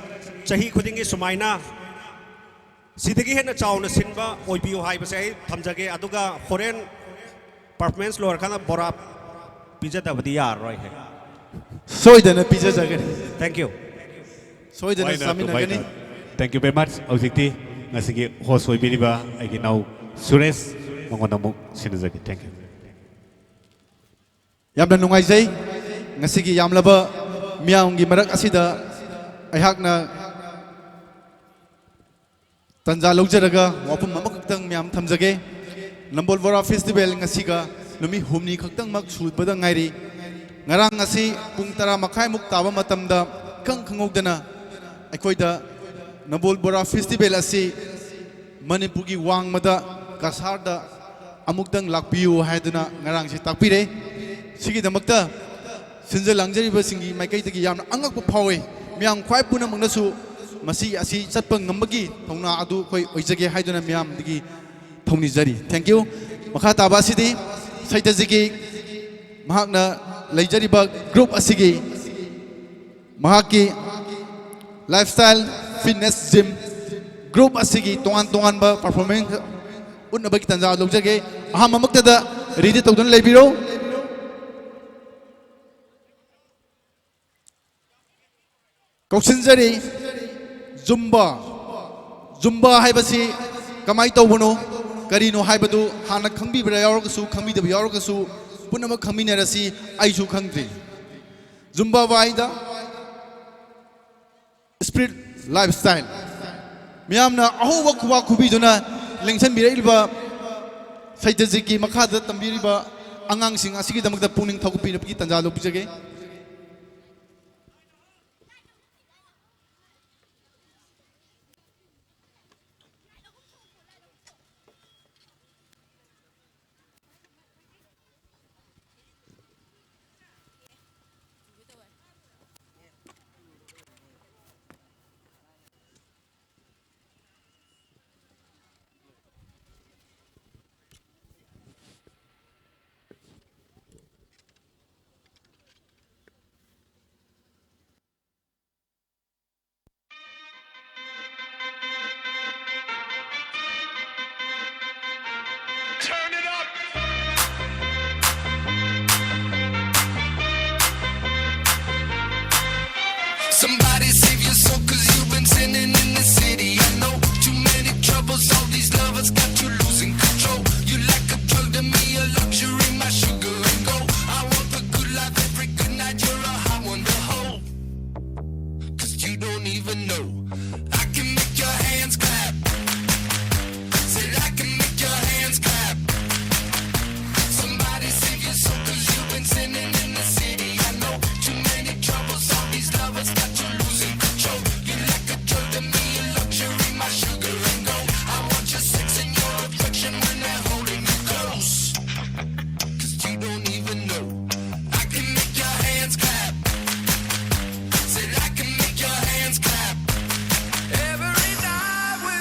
ꯆꯍꯤ ꯈꯨꯗꯤꯡꯒꯤ ꯁꯨꯃꯥꯏꯅ ꯁꯤꯗꯒꯤ ꯍꯦꯟꯅ ꯆꯥꯎꯅ ꯁꯤꯟꯕ ꯑꯣꯏꯕꯤꯌꯨ ꯍꯥꯏꯕꯁꯦ ꯑꯩ ꯊꯝꯖꯒꯦ꯫ ꯑꯗꯨꯒ ꯍꯣꯔꯦꯟ performance ꯂꯣꯏꯔꯀꯥꯟꯗ ꯕꯣꯔꯥ ꯄꯤꯖꯗꯕꯗꯤ ꯌꯥꯔꯔꯣꯏꯍꯦ꯫ ꯁꯣꯏꯗꯅ ꯄꯤꯖꯖꯒꯅꯤ꯫ Thank you꯫ ꯁꯣꯏꯗꯅ ꯆꯥꯃꯤꯟꯅꯒꯅꯤ꯫ Thank you very much꯫ ꯍꯧꯖꯤꯛꯇꯤ ꯉꯁꯤꯒꯤ host ꯑꯣꯏꯕꯤꯔꯤꯕ ꯑꯩꯒꯤ ꯏꯅꯥꯎ ꯁꯨꯔꯦꯁ, ꯃꯉꯣꯟꯗ ꯑꯃꯨꯛ ꯁꯤꯟꯅꯖꯒꯦ꯫ Thank you꯫ ꯌꯥꯝꯅ ꯅꯨꯡꯉꯥꯏꯖꯩ꯫ ꯉꯁꯤꯒꯤ ꯌꯥꯝꯂꯕ ꯃꯤꯌꯥꯝꯒꯤ ꯃꯔꯛ ꯑꯁꯤꯗ ꯑꯩꯍꯥꯛꯅ ꯇꯟꯖꯥ ꯂꯧꯖꯔꯒ ꯋꯥꯐꯝ ꯑꯃꯈꯛꯇꯪ ꯃꯌꯥꯝ ꯊꯝꯖꯒꯦ꯫ ꯅꯝꯕꯣꯜ ꯕꯣꯔꯥ festival ꯉꯁꯤꯒ ꯅꯨꯃꯤꯠ ꯍꯨꯝꯅꯤ ꯈꯛꯇꯪꯃꯛ ꯁꯨꯕꯗ ꯉꯥꯏꯔꯤ꯫ ꯉꯔꯥꯡ ꯉꯁꯤ ꯄꯨꯡ ꯇꯔꯥ ꯃꯈꯥꯏꯃꯨꯛ ꯇꯥꯕ ꯃꯇꯝꯗ ꯏꯈꯪ ꯈꯪꯍꯧꯗꯅ ꯑꯩꯈꯣꯏꯗ ꯅꯝꯕꯣꯜ ꯕꯣꯔꯥ festival ꯑꯁꯤ ꯃꯅꯤꯄꯨꯔꯒꯤ ꯋꯥꯡꯃꯗ ꯀꯁꯥꯔꯗ ꯑꯃꯨꯛꯇꯪ ꯂꯥꯛꯄꯤꯌꯨ ꯍꯥꯏꯗꯨꯅ ꯉꯔꯥꯡꯁꯤ ꯇꯥꯛꯄꯤꯔꯦ꯫ ꯁꯤꯒꯤꯗꯃꯛꯇ ꯁꯤꯟꯖ ꯂꯥꯡꯖꯔꯤꯕꯁꯤꯡꯒꯤ ꯃꯥꯏꯀꯩꯗꯒꯤ ꯌꯥꯝꯅ ꯑꯉꯛꯄ ꯐꯥꯎꯏ꯫ ꯃꯤꯌꯥꯝ ꯈ꯭ꯋꯥꯏ ꯄꯨꯝꯅꯃꯛꯅꯁꯨ ꯃꯁꯤ ꯑꯁꯤ ꯆꯠꯄ ꯉꯝꯕꯒꯤ ꯊꯧꯅꯥ ꯑꯗꯨ ꯑꯩꯈꯣꯏ ꯑꯣꯏꯖꯒꯦ ꯍꯥꯏꯗꯨꯅ ꯃꯤꯌꯥꯝꯗꯒꯤ ꯊꯧꯅꯤꯖꯔꯤ꯫ Thank you꯫ ꯃꯈꯥ ꯇꯥꯕ ꯑꯁꯤꯗꯤ ꯁꯩꯇꯖꯤꯒꯤ ꯃꯍꯥꯛꯅ ꯂꯩꯖꯔꯤꯕ group ꯑꯁꯤꯒꯤ ꯃꯍꯥꯛꯀꯤ Lifestyle Fitness Gym group ꯑꯁꯤꯒꯤ ꯇꯣꯉꯥꯟ ꯇꯣꯉꯥꯟꯕ performance ꯎꯠꯅꯕꯒꯤ ꯇꯥꯟꯖꯥ ꯂꯧꯖꯒꯦ꯫ ꯑꯍꯥꯟꯕꯃꯛꯇꯗ ready ꯇꯧꯗꯨꯅ ꯂꯩꯕꯤꯔꯣ꯫ ꯀꯧꯁꯤꯟꯖꯔꯤ꯫ ꯖꯨꯝꯕꯥ꯫ ꯖꯨꯝꯕꯥ ꯍꯥꯏꯕꯁꯤ ꯀꯃꯥꯏꯅ ꯇꯧꯕꯅꯣ, ꯀꯔꯤꯅꯣ ꯍꯥꯏꯕꯗꯨ ꯍꯥꯟꯅ ꯈꯪꯕꯤꯕ ꯌꯥꯎꯔꯒꯁꯨ, ꯈꯪꯕꯤꯗꯕ ꯌꯥꯎꯔꯒꯁꯨ, ꯄꯨꯝꯅꯃꯛ ꯈꯪꯃꯤꯟꯅꯔꯁꯤ꯫ ꯑꯩꯁꯨ ꯈꯪꯗ꯭ꯔꯤ꯫ Zumba by the Spirit Lifestyle꯫ ꯃꯤꯌꯥꯝꯅ ꯑꯍꯧꯕ ꯈꯨꯕꯥꯛ ꯈꯨꯕꯤꯗꯨꯅ ꯂꯦꯡꯁꯟꯕꯤꯔꯛꯂꯤꯕ ꯁꯩꯇꯖꯤꯠꯀꯤ ꯃꯈꯥꯗ ꯇꯝꯕꯤꯔꯤꯕ ꯑꯉꯥꯡꯁꯤꯡ ꯑꯁꯤꯒꯤꯗꯃꯛꯇ ꯄꯨꯛꯅꯤꯡ ꯊꯧꯒꯠꯄꯤꯅꯕꯒꯤ ꯇꯥꯟꯖꯥ ꯂꯧꯕꯤꯖꯒꯦ꯫ Turn it up. Somebody save your soul, cause you've been sinning in the city. I know too many troubles, all these lovers got you losing control. You like a drug to me, a luxury, my sugar and gold. I want the good life every good night, you're a high on the whole. Cause you don't even know. I can make your hands clap. Said I can make your hands clap. Somebody save your soul, cause you've been sinning in the city. I know too many troubles, all these lovers got you losing control. You like a drug to me, a luxury, my sugar and gold. I want your sex and your affection when they're holding you close. Cause you don't even know. I can make your hands clap. Said I can make your hands clap. Every night we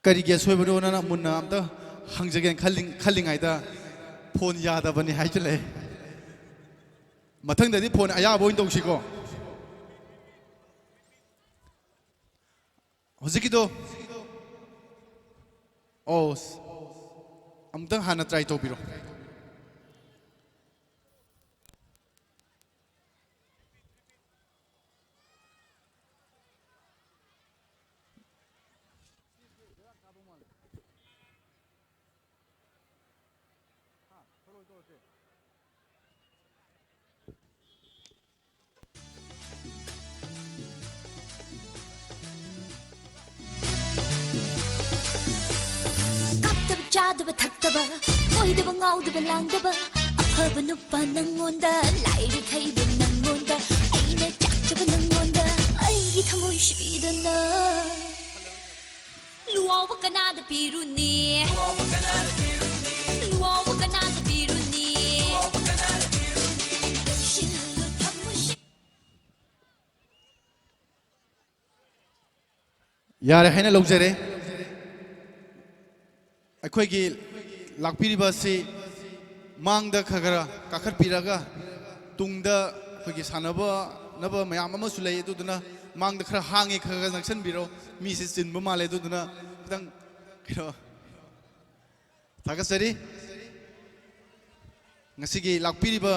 ꯀꯔꯤꯒꯤ ꯑꯁꯣꯏꯕꯅꯣꯅ ꯃꯨꯟꯅ ꯑꯝꯇ ꯍꯪꯖꯒꯦꯅ ꯈꯜꯂꯤ-, ꯈꯜꯂꯤꯉꯩꯗ phone ꯌꯥꯗꯕꯅꯤ ꯍꯥꯏꯖꯤꯜꯂꯛꯑꯦ꯫ ꯃꯊꯪꯗꯗꯤ phone ꯑꯌꯥꯕ ꯑꯣꯏꯅ ꯇꯧꯁꯤꯀꯣ꯫ ꯍꯧꯖꯤꯛꯀꯤꯗꯣ, ꯑꯣ, ꯑꯃꯨꯛꯇꯪ ꯍꯥꯟꯅ try ꯇꯧꯕꯤꯔꯣ꯫ ꯀꯥꯞꯇꯕ ꯆꯥꯗꯕ ꯊꯛꯇꯕ, ꯀꯣꯏꯗꯕ ꯉꯥꯎꯗꯕ ꯂꯥꯡꯗꯕ, ꯑꯐꯕ ꯅꯨꯄꯥ ꯅꯪꯉꯣꯟꯗ, ꯂꯥꯏꯔꯤꯛ ꯍꯩꯕ ꯅꯪꯉꯣꯟꯗ, ꯑꯩꯅ ꯆꯥꯛꯆꯕ ꯅꯪꯉꯣꯟꯗ, ꯑꯩꯒꯤ ꯊꯃꯣꯏ ꯁꯤꯕꯤꯗꯅ꯫ ꯂꯨꯋꯥꯎꯕ ꯀꯅꯥꯗ ꯄꯤꯔꯨꯅꯤ? ꯂꯨꯋꯥꯎꯕ ꯀꯅꯥꯗ ꯄꯤꯔꯨꯅꯤ? ꯂꯣꯏꯁꯤꯜꯂꯨ ꯊꯃꯣꯏꯁꯤ꯫ ꯌꯥꯔꯦ ꯍꯥꯏꯅ ꯂꯧꯖꯔꯦ꯫ ꯑꯩꯈꯣꯏꯒꯤ ꯂꯥꯛꯄꯤꯔꯤꯕ ꯑꯁꯤ ꯃꯥꯡꯗ ꯈꯔ ꯈꯔ ꯀꯥꯈꯠꯄꯤꯔꯒ, ꯇꯨꯡꯗ ꯑꯩꯈꯣꯏꯒꯤ ꯁꯥꯟꯅꯕꯅꯕ ꯃꯌꯥꯝ ꯑꯃꯁꯨ ꯂꯩ, ꯑꯗꯨꯗꯨꯅ ꯃꯥꯡꯗ ꯈꯔ ꯍꯥꯡꯉꯦ, ꯈꯔ ꯈꯔ ꯅꯛꯁꯟꯕꯤꯔꯣ꯫ ꯃꯤꯁꯤ ꯆꯤꯟꯕ ꯃꯥꯜꯂꯦ, ꯑꯗꯨꯗꯨꯅ ꯈꯤꯇꯪ ꯀꯩꯅꯣ ꯊꯥꯒꯠꯆꯔꯤ꯫ ꯉꯁꯤꯒꯤ ꯂꯥꯛꯄꯤꯔꯤꯕ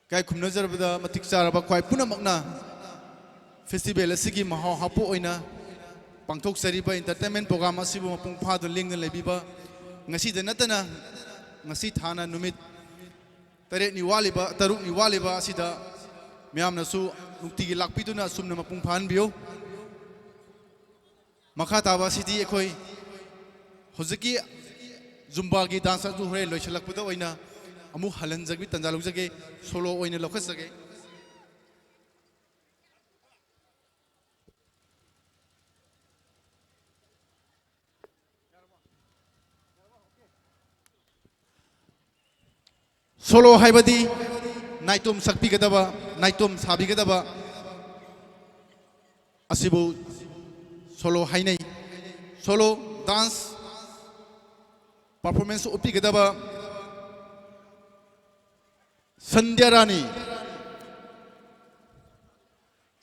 ꯏꯀꯥꯏ ꯈꯨꯝꯅꯖꯔꯕꯗ ꯃꯇꯤꯛ ꯆꯥꯔꯕ ꯈ꯭ꯋꯥꯏ ꯄꯨꯝꯅꯃꯛꯅ festival ꯑꯁꯤꯒꯤ ꯃꯍꯥꯎ ꯍꯥꯞꯄ ꯑꯣꯏꯅ ꯄꯥꯡꯊꯣꯛꯆꯔꯤꯕ entertainment program ꯑꯁꯤꯕꯨ ꯃꯄꯨꯡ ꯐꯥꯗꯨꯅ ꯂꯦꯡꯗꯅ ꯂꯩꯕꯤꯕ, ꯉꯁꯤꯗ ꯅꯠꯇꯅ ꯉꯁꯤ ꯊꯥꯅ ꯅꯨꯃꯤꯠ ꯇꯔꯦꯠꯅꯤ ꯋꯥꯠꯂꯤꯕ, ꯇꯔꯨꯛꯅꯤ ꯋꯥꯠꯂꯤꯕ ꯑꯁꯤꯗ ꯃꯌꯥꯝꯅꯁꯨ ꯅꯨꯡꯇꯤꯒꯤ ꯂꯥꯛꯄꯤꯗꯨꯅ ꯑꯁꯨꯝꯅ ꯃꯄꯨꯡ ꯐꯥꯍꯟꯕꯤꯌꯨ꯫ ꯃꯈꯥ ꯇꯥꯕ ꯑꯁꯤꯗꯤ ꯑꯩꯈꯣꯏ ꯍꯧꯖꯤꯛꯀꯤ Zumbaꯒꯤ dance ꯑꯗꯨ ꯍꯣꯔꯦꯟ ꯂꯣꯏꯁꯤꯜꯂꯛꯄꯗ ꯑꯣꯏꯅ ꯑꯃꯨꯛ ꯍꯜꯍꯟꯖꯕꯒꯤ ꯇꯥꯟꯖꯥ ꯂꯧꯖꯒꯦ, solo ꯑꯣꯏꯅ ꯂꯧꯈꯠꯆꯒꯦ꯫ Solo ꯍꯥꯏꯕꯗꯤ ꯅꯥꯏꯇꯣꯝ ꯁꯛꯄꯤꯒꯗꯕ, ꯅꯥꯏꯇꯣꯝ ꯁꯥꯕꯤꯒꯗꯕ ꯑꯁꯤꯕꯨ ꯁꯣꯂꯣ ꯍꯥꯏꯅꯩ꯫ ꯁꯣꯂꯣ ꯗꯥꯟꯁ ꯄꯔꯐꯣꯔꯃꯦꯟꯁ ꯎꯠꯄꯤꯒꯗꯕ ꯁꯟꯙ꯭ꯌꯥ ꯔꯥꯅꯤ꯫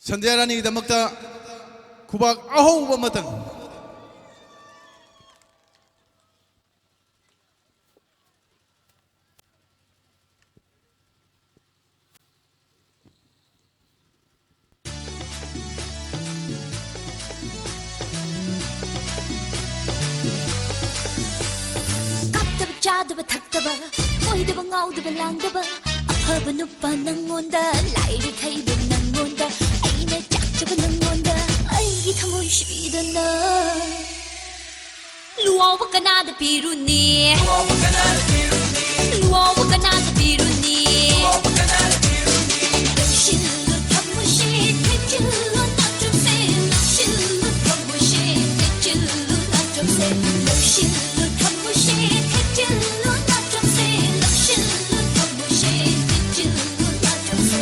ꯁꯟꯙ꯭ꯌꯥ ꯔꯥꯅꯤꯒꯤꯗꯃꯛꯇ ꯈꯨꯕꯥꯛ ꯑꯍꯧꯕ ꯑꯃꯇꯪ꯫ ꯀꯥꯞꯇꯕ ꯆꯥꯗꯕ ꯊꯛꯇꯕ, ꯀꯣꯏꯗꯕ ꯉꯥꯎꯗꯕ ꯂꯥꯡꯗꯕ, ꯑꯐꯕ ꯅꯨꯄꯥ ꯅꯪꯉꯣꯟꯗ, ꯂꯥꯏꯔꯤꯛ ꯍꯩꯕ ꯅꯪꯉꯣꯟꯗ, ꯑꯩꯅ ꯆꯥꯛꯆꯕ ꯅꯪꯉꯣꯟꯗ, ꯑꯩꯒꯤ ꯊꯃꯣꯏ ꯁꯤꯗꯅ꯫ ꯂꯨꯋꯥꯎꯕ ꯀꯅꯥꯗ ꯄꯤꯔꯨꯅꯤ? ꯂꯨꯋꯥꯎꯕ ꯀꯅꯥꯗ ꯄꯤꯔꯨꯅꯤ? ꯂꯧꯁꯤꯜꯂꯨ ꯊꯃꯣꯏꯁꯦ, ꯊꯦꯛꯆꯤꯜꯂꯨ ꯅꯥꯆꯣꯝꯁꯦ, ꯂꯧꯁꯤꯜꯂꯨ ꯊꯃꯣꯏꯁꯦ, ꯊꯦꯛꯆꯤꯜꯂꯨ ꯅꯥꯆꯣꯝꯁꯦ, ꯂꯧꯁꯤꯜꯂꯨ ꯊꯃꯣꯏꯁꯦ, ꯊꯦꯛꯆꯤꯜꯂꯨ ꯅꯥꯆꯣꯝꯁꯦ, ꯂꯧꯁꯤꯜꯂꯨ ꯊꯃꯣꯏꯁꯦ, ꯊꯦꯛꯆꯤꯜꯂꯨ ꯅꯥꯆꯣꯝꯁꯦ꯫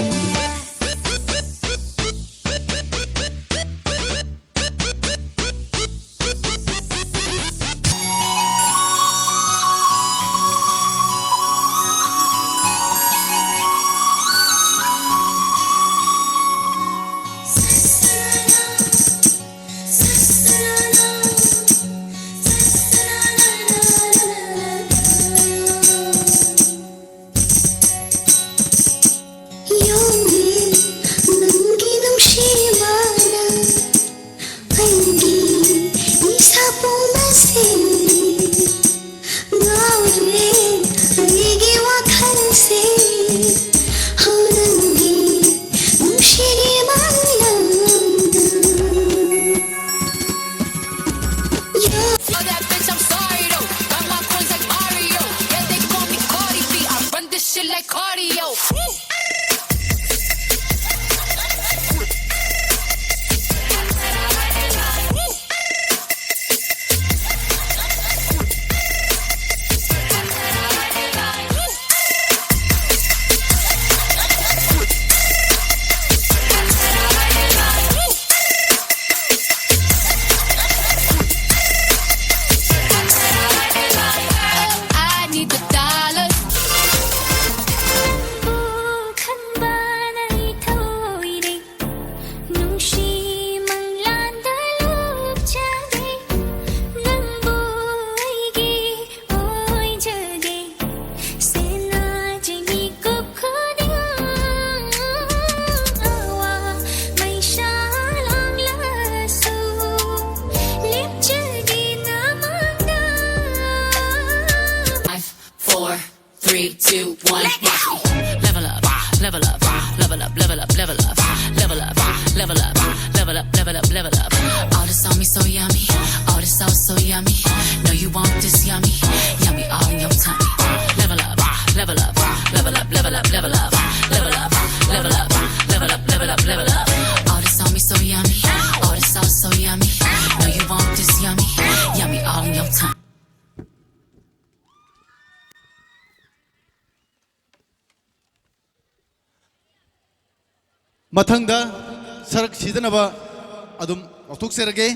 Three, two, one, watch me. Level up, level up, level up, level up, level up, level up, level up, level up, level up, level up, level up. All this on me so yummy, all this sauce so yummy. Know you want this yummy, yummy all in your tummy. Level up, level up, level up, level up, level up, level up, level up, level up, level up, level up. All this on me so yummy, all this sauce so yummy. Know you want this yummy, yummy all in your tummy. ꯃꯊꯪꯗ ꯁꯔꯨꯛ ꯁꯤꯗꯅꯕ ꯑꯗꯨꯝ ꯂꯥꯎꯊꯣꯛꯆꯔꯒꯦ꯫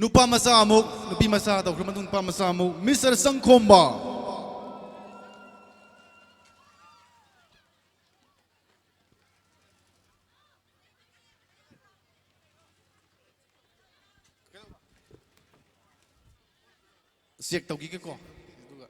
ꯅꯨꯄꯥ ꯃꯆꯥ ꯑꯃꯨꯛ, ꯅꯨꯄꯤ ꯃꯆꯥ ꯇꯧꯈ꯭ꯔ ꯃꯇꯨꯡ ꯅꯨꯄꯥ ꯃꯆꯥ ꯑꯃꯨꯛ, ꯃꯤꯁꯇꯔ ꯆꯪꯈꯣꯝꯕ꯫ ꯆꯦꯛ ꯇꯧꯈꯤꯒꯦꯀꯣ꯫ ꯑꯗꯨꯒ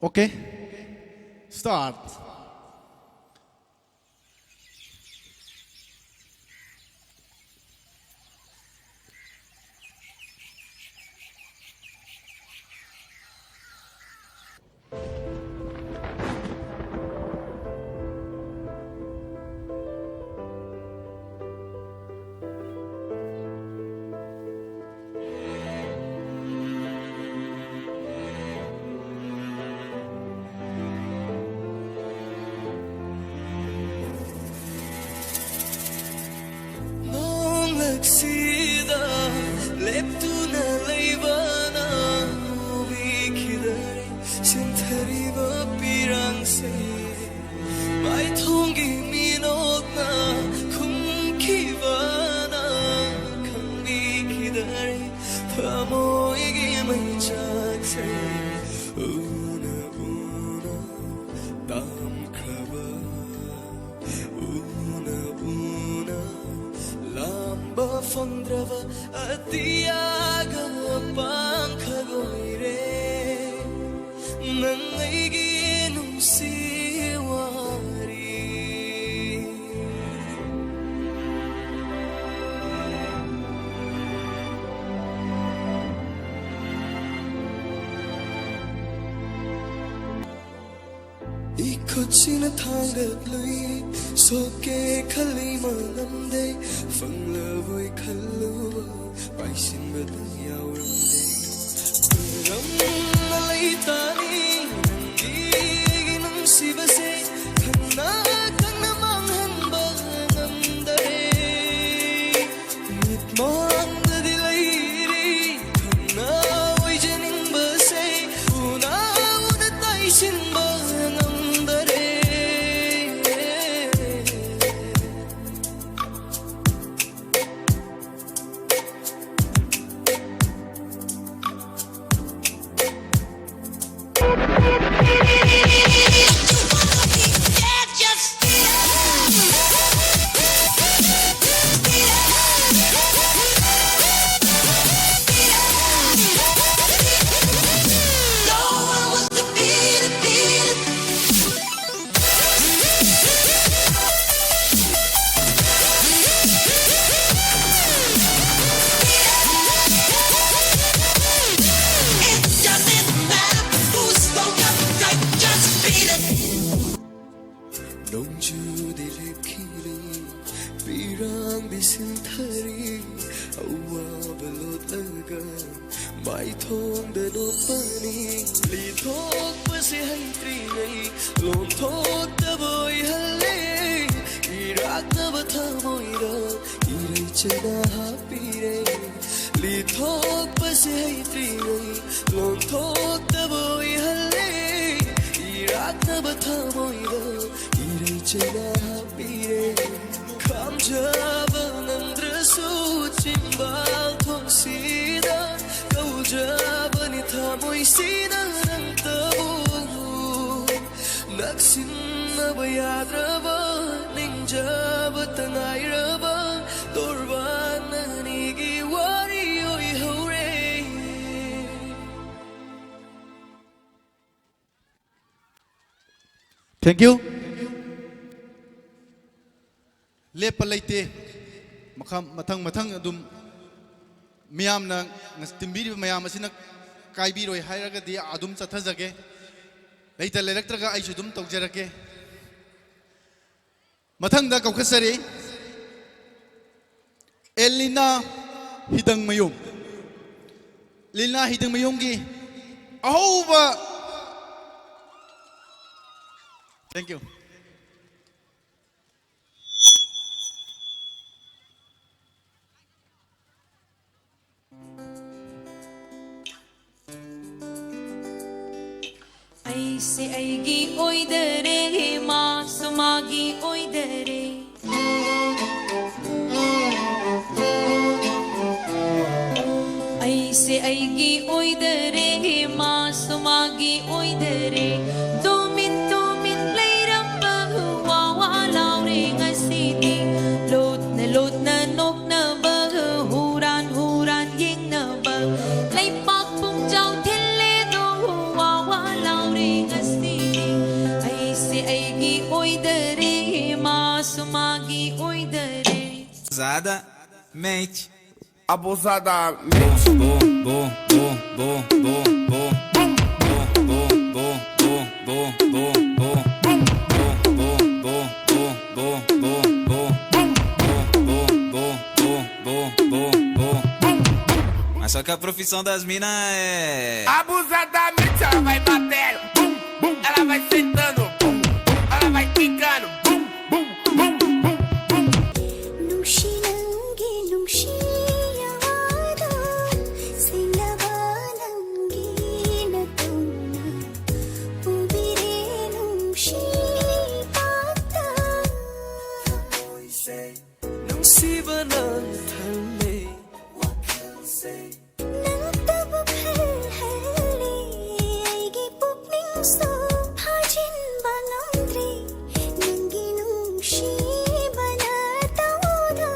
Okay, start. ꯐꯪꯗ꯭ꯔꯕ ꯑꯇꯤꯌꯥꯒ ꯄꯥꯡꯈꯛ ꯑꯣꯏꯔꯦ ꯅꯪ ꯑꯩꯒꯤ ꯅꯨꯡꯁꯤ ꯋꯥꯔꯤ꯫ ꯏꯈꯨꯠꯁꯤꯅ ꯊꯥꯡꯒꯠꯂꯨꯏ, ꯁꯣꯛꯀꯦ ꯈꯜꯂꯤ ꯃꯥ ꯉꯝꯗꯦ, ꯐꯪꯂꯕꯣꯏ ꯈꯜꯂꯨꯕ ꯄꯥꯏꯁꯤꯟꯕꯗ ꯌꯥꯎꯔꯝꯗꯦ꯫ ꯈꯨꯔꯝꯅ ꯂꯩꯇꯥꯅꯤ ꯅꯪꯒꯤ ꯅꯨꯡꯁꯤꯕꯁꯦ, ꯈꯪꯅ ꯈꯪꯅ ꯃꯥꯡꯍꯟꯕ ꯉꯝꯗꯔꯦ꯫ ꯃꯤꯠꯃꯥꯡꯗꯗꯤ ꯂꯩꯔꯤ ꯈꯪꯅ ꯑꯣꯏꯖꯅꯤꯡꯕꯁꯦ, ꯎꯅ ꯎꯅ ꯇꯥꯏꯁꯤꯟꯕ ꯉꯝꯗꯔꯦ꯫ ꯅꯣꯡꯖꯨꯗꯤ ꯂꯦꯞꯈꯤꯔꯦ, ꯄꯤꯔꯥꯡꯗꯤ ꯁꯤꯟꯊꯔꯤ, ꯑꯋꯥꯕ ꯂꯣꯠꯂꯒ ꯃꯥꯏꯊꯣꯡꯗ ꯅꯣꯛꯄꯅꯤ꯫ ꯂꯤꯊꯣꯛꯄꯁꯦ ꯍꯩꯇ꯭ꯔꯤꯉꯩ ꯂꯣꯟꯊꯣꯛꯇꯕ ꯑꯣꯏꯍꯜꯂꯦ, ꯏꯔꯥꯛꯅꯕ ꯊꯃꯣꯏꯗ ꯏꯔꯩꯆꯅ ꯍꯥꯞꯄꯤꯔꯦ꯫ ꯂꯤꯊꯣꯛꯄꯁꯦ ꯍꯩꯇ꯭ꯔꯤꯉꯩ ꯂꯣꯟꯊꯣꯛꯇꯕ ꯑꯣꯏꯍꯜꯂꯦ, ꯏꯔꯥꯛꯅꯕ ꯊꯃꯣꯏꯗ ꯏꯔꯩꯆꯅ ꯍꯥꯞꯄꯤꯔꯦ꯫ ꯈꯥꯝꯖꯕ ꯉꯝꯗ꯭ꯔꯁꯨ ꯆꯤꯝꯕꯥꯜ ꯊꯣꯡꯁꯤꯗ ꯀꯧꯖꯕꯅꯤ ꯊꯃꯣꯏꯁꯤꯅ ꯅꯪꯇꯕꯨ꯫ ꯅꯛꯁꯤꯟꯅꯕ ꯌꯥꯗ꯭ꯔꯕ ꯅꯤꯡꯖꯕꯇ ꯉꯥꯏꯔꯕ ꯇꯣꯔꯕꯥꯟꯅ Thank you. ꯂꯦꯞꯄ ꯂꯩꯇꯦ꯫ ꯃꯈꯥ, ꯃꯊꯪ ꯃꯊꯪ ꯑꯗꯨꯝ ꯃꯤꯌꯥꯝꯅ ꯉꯁ-, ꯇꯤꯟꯕꯤꯔꯤꯕ ꯃꯌꯥꯝ ꯑꯁꯤꯅ ꯀꯥꯏꯕꯤꯔꯣꯏ ꯍꯥꯏꯔꯒꯗꯤ ꯑꯗꯨꯝ ꯆꯠꯊꯖꯒꯦ꯫ ꯂꯩꯇ ꯂꯩꯔꯛꯇ꯭ꯔꯒ ꯑꯩꯁꯨ ꯑꯗꯨꯝ ꯇꯧꯖꯔꯛꯀꯦ꯫ ꯃꯊꯪꯗ ꯀꯧꯈꯠꯆꯔꯤ ꯑꯦꯂꯤꯅꯥ ꯍꯤꯗꯪꯃꯌꯨꯝ꯫ ꯂꯤꯂꯥ ꯍꯤꯗꯪꯃꯌꯨꯝꯒꯤ ꯑꯍꯧꯕ, thank you꯫ ꯑꯩꯁꯦ ꯑꯩꯒꯤ ꯑꯣꯏꯗꯔꯦ, ꯃꯥꯁꯨ ꯃꯥꯒꯤ ꯑꯣꯏꯗꯔꯦ꯫ ꯑꯩꯁꯦ ꯑꯩꯒꯤ ꯑꯣꯏꯗꯔꯦ, ꯃꯥꯁꯨ ꯃꯥꯒꯤ ꯑꯣꯏꯗꯔꯦ꯫ ꯇꯨꯃꯤꯟ ꯇꯨꯃꯤꯟ ꯂꯩꯔꯝꯕ ꯋꯥ ꯋꯥ ꯂꯥꯎꯔꯦ ꯉꯁꯤꯗꯤ꯫ ꯂꯣꯠꯅ ꯂꯣꯠꯅ ꯅꯣꯛꯅꯕ, ꯍꯨꯔꯥꯟ ꯍꯨꯔꯥꯟ ꯌꯦꯡꯅꯕ꯫ ꯂꯩꯄꯥꯛ ꯄꯨꯝꯖꯥꯎ ꯊꯤꯜꯂꯦꯗꯣ ꯋꯥ ꯋꯥ ꯂꯥꯎꯔꯦ ꯉꯁꯤꯗꯤ꯫ ꯑꯩꯁꯦ ꯑꯩꯒꯤ ꯑꯣꯏꯗꯔꯦ, ꯃꯥꯁꯨ ꯃꯥꯒꯤ ꯑꯣꯏꯗꯔꯦ꯫ Abusada, mente. Abusadamente. Bom, bom, bom, bom, bom, bom, bom. Bom, bom, bom, bom, bom, bom, bom. Bom, bom, bom, bom, bom, bom, bom. Bom, bom, bom, bom, bom, bom, bom. Mas só que a profissão das minas é abusadamente, ela vai batendo, bum, bum, ela vai sentando, bum, bum, ela vai quicando, bum, bum, bum, bum, bum. ꯅꯨꯡꯁꯤ ꯅꯪꯒꯤ ꯅꯨꯡꯁꯤ ꯌꯥꯋꯥꯗꯣ ꯁꯦꯡꯂꯕ ꯅꯪꯒꯤ ꯅꯇꯧꯅ ꯎꯕꯤꯔꯦ ꯅꯨꯡꯁꯤ ꯄꯥꯛꯇ ꯊꯃꯣꯏꯁꯦ ꯅꯨꯡꯁꯤꯕꯅ ꯊꯜꯂꯦ ꯋꯥꯈꯜꯁꯦ ꯅꯪꯇꯕꯨ ꯈꯜꯍꯜꯂꯦ ꯑꯩꯒꯤ ꯄꯨꯛꯅꯤꯡꯁꯨ ꯐꯥꯖꯤꯟꯕ ꯉꯝꯗ꯭ꯔꯦ ꯅꯪꯒꯤ ꯅꯨꯡꯁꯤꯕꯅ ꯇꯧꯗ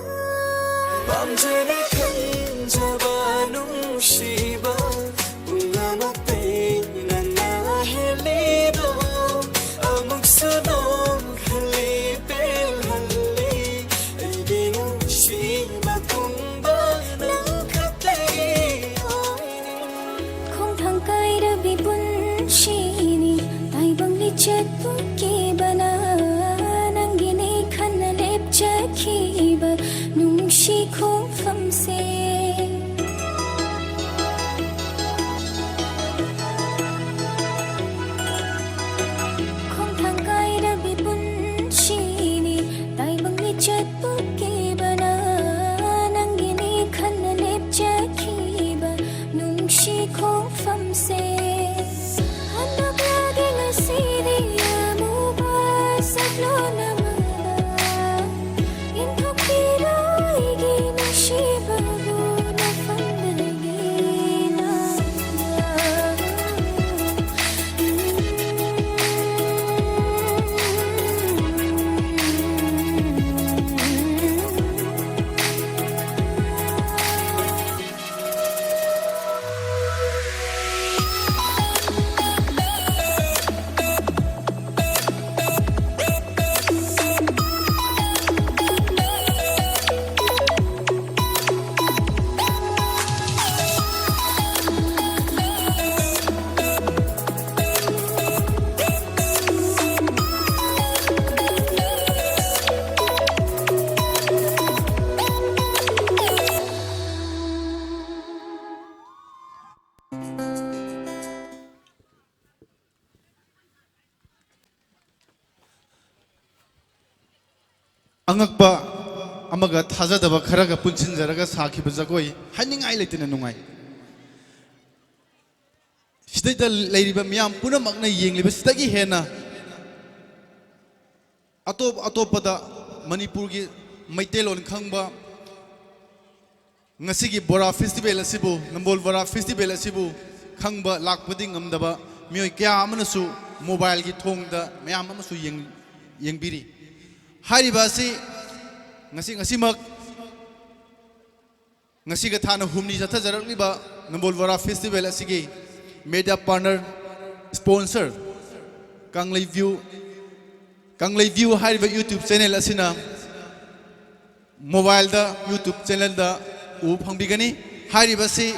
ꯄꯥꯝꯖꯅ ꯈꯟꯖꯕ ꯅꯨꯡꯁꯤꯕ ꯄꯨꯝꯅꯃꯛꯇꯩ ꯅꯪꯅ ꯍꯦꯜꯂꯤꯗꯣ ꯑꯃꯨꯛ ꯑꯉꯛꯄ ꯑꯃꯒ ꯊꯥꯖꯗꯕ ꯈꯔꯒ ꯄꯨꯟꯁꯤꯟꯖꯔꯒ ꯁꯥꯈꯤꯕ ꯖꯒꯣꯏ, ꯍꯥꯏꯅꯤꯡꯉꯥꯏ ꯂꯩꯇꯅ ꯅꯨꯡꯉꯥꯏ꯫ ꯁꯤꯗꯩꯗ ꯂꯩꯔꯤꯕ ꯃꯤꯌꯥꯝ ꯄꯨꯝꯅꯃꯛꯅ ꯌꯦꯡꯂꯤꯕꯁꯤꯗꯒꯤ ꯍꯦꯟꯅ ꯑꯇꯣꯞ ꯑꯇꯣꯞꯄꯗ ꯃꯅꯤꯄꯨꯔꯒꯤ ꯃꯩꯇꯩꯂꯣꯟ ꯈꯪꯕ, ꯉꯁꯤꯒꯤ ꯕꯣꯔꯥ ꯐꯦꯁꯇꯤꯚꯦꯜ ꯑꯁꯤꯕꯨ, ꯅꯝꯕꯣꯜ ꯕꯣꯔꯥ ꯐꯦꯁꯇꯤꯚꯦꯜ ꯑꯁꯤꯕꯨ ꯈꯪꯕ ꯂꯥꯛꯄꯗꯤ ꯉꯝꯗꯕ ꯃꯤꯑꯣꯏ ꯀꯌꯥ ꯑꯃꯅꯁꯨ ꯃꯣꯕꯥꯏꯜꯒꯤ ꯊꯣꯡꯗ ꯃꯌꯥꯝ ꯑꯃꯁꯨ ꯌꯦꯡ-, ꯌꯦꯡꯕꯤꯔꯤ꯫ ꯍꯥꯏꯔꯤꯕ ꯑꯁꯤ ꯉꯁꯤ, ꯉꯁꯤꯃꯛ, ꯉꯁꯤꯒ ꯊꯥꯅ ꯍꯨꯝꯅꯤ ꯆꯠꯊꯖꯔꯛꯂꯤꯕ ꯅꯝꯕꯣꯜ ꯕꯣꯔꯥ ꯐꯦꯁꯇꯤꯚꯦꯜ ꯑꯁꯤꯒꯤ media partner, sponsor Kanglei view, Kanglei view ꯍꯥꯏꯔꯤꯕ YouTube ꯆꯦꯅꯦꯜ ꯑꯁꯤꯅ ꯃꯣꯕꯥꯏꯜꯗ YouTube ꯆꯦꯅꯦꯜꯗ ꯎꯕ ꯐꯪꯕꯤꯒꯅꯤ꯫ ꯍꯥꯏꯔꯤꯕꯁꯤ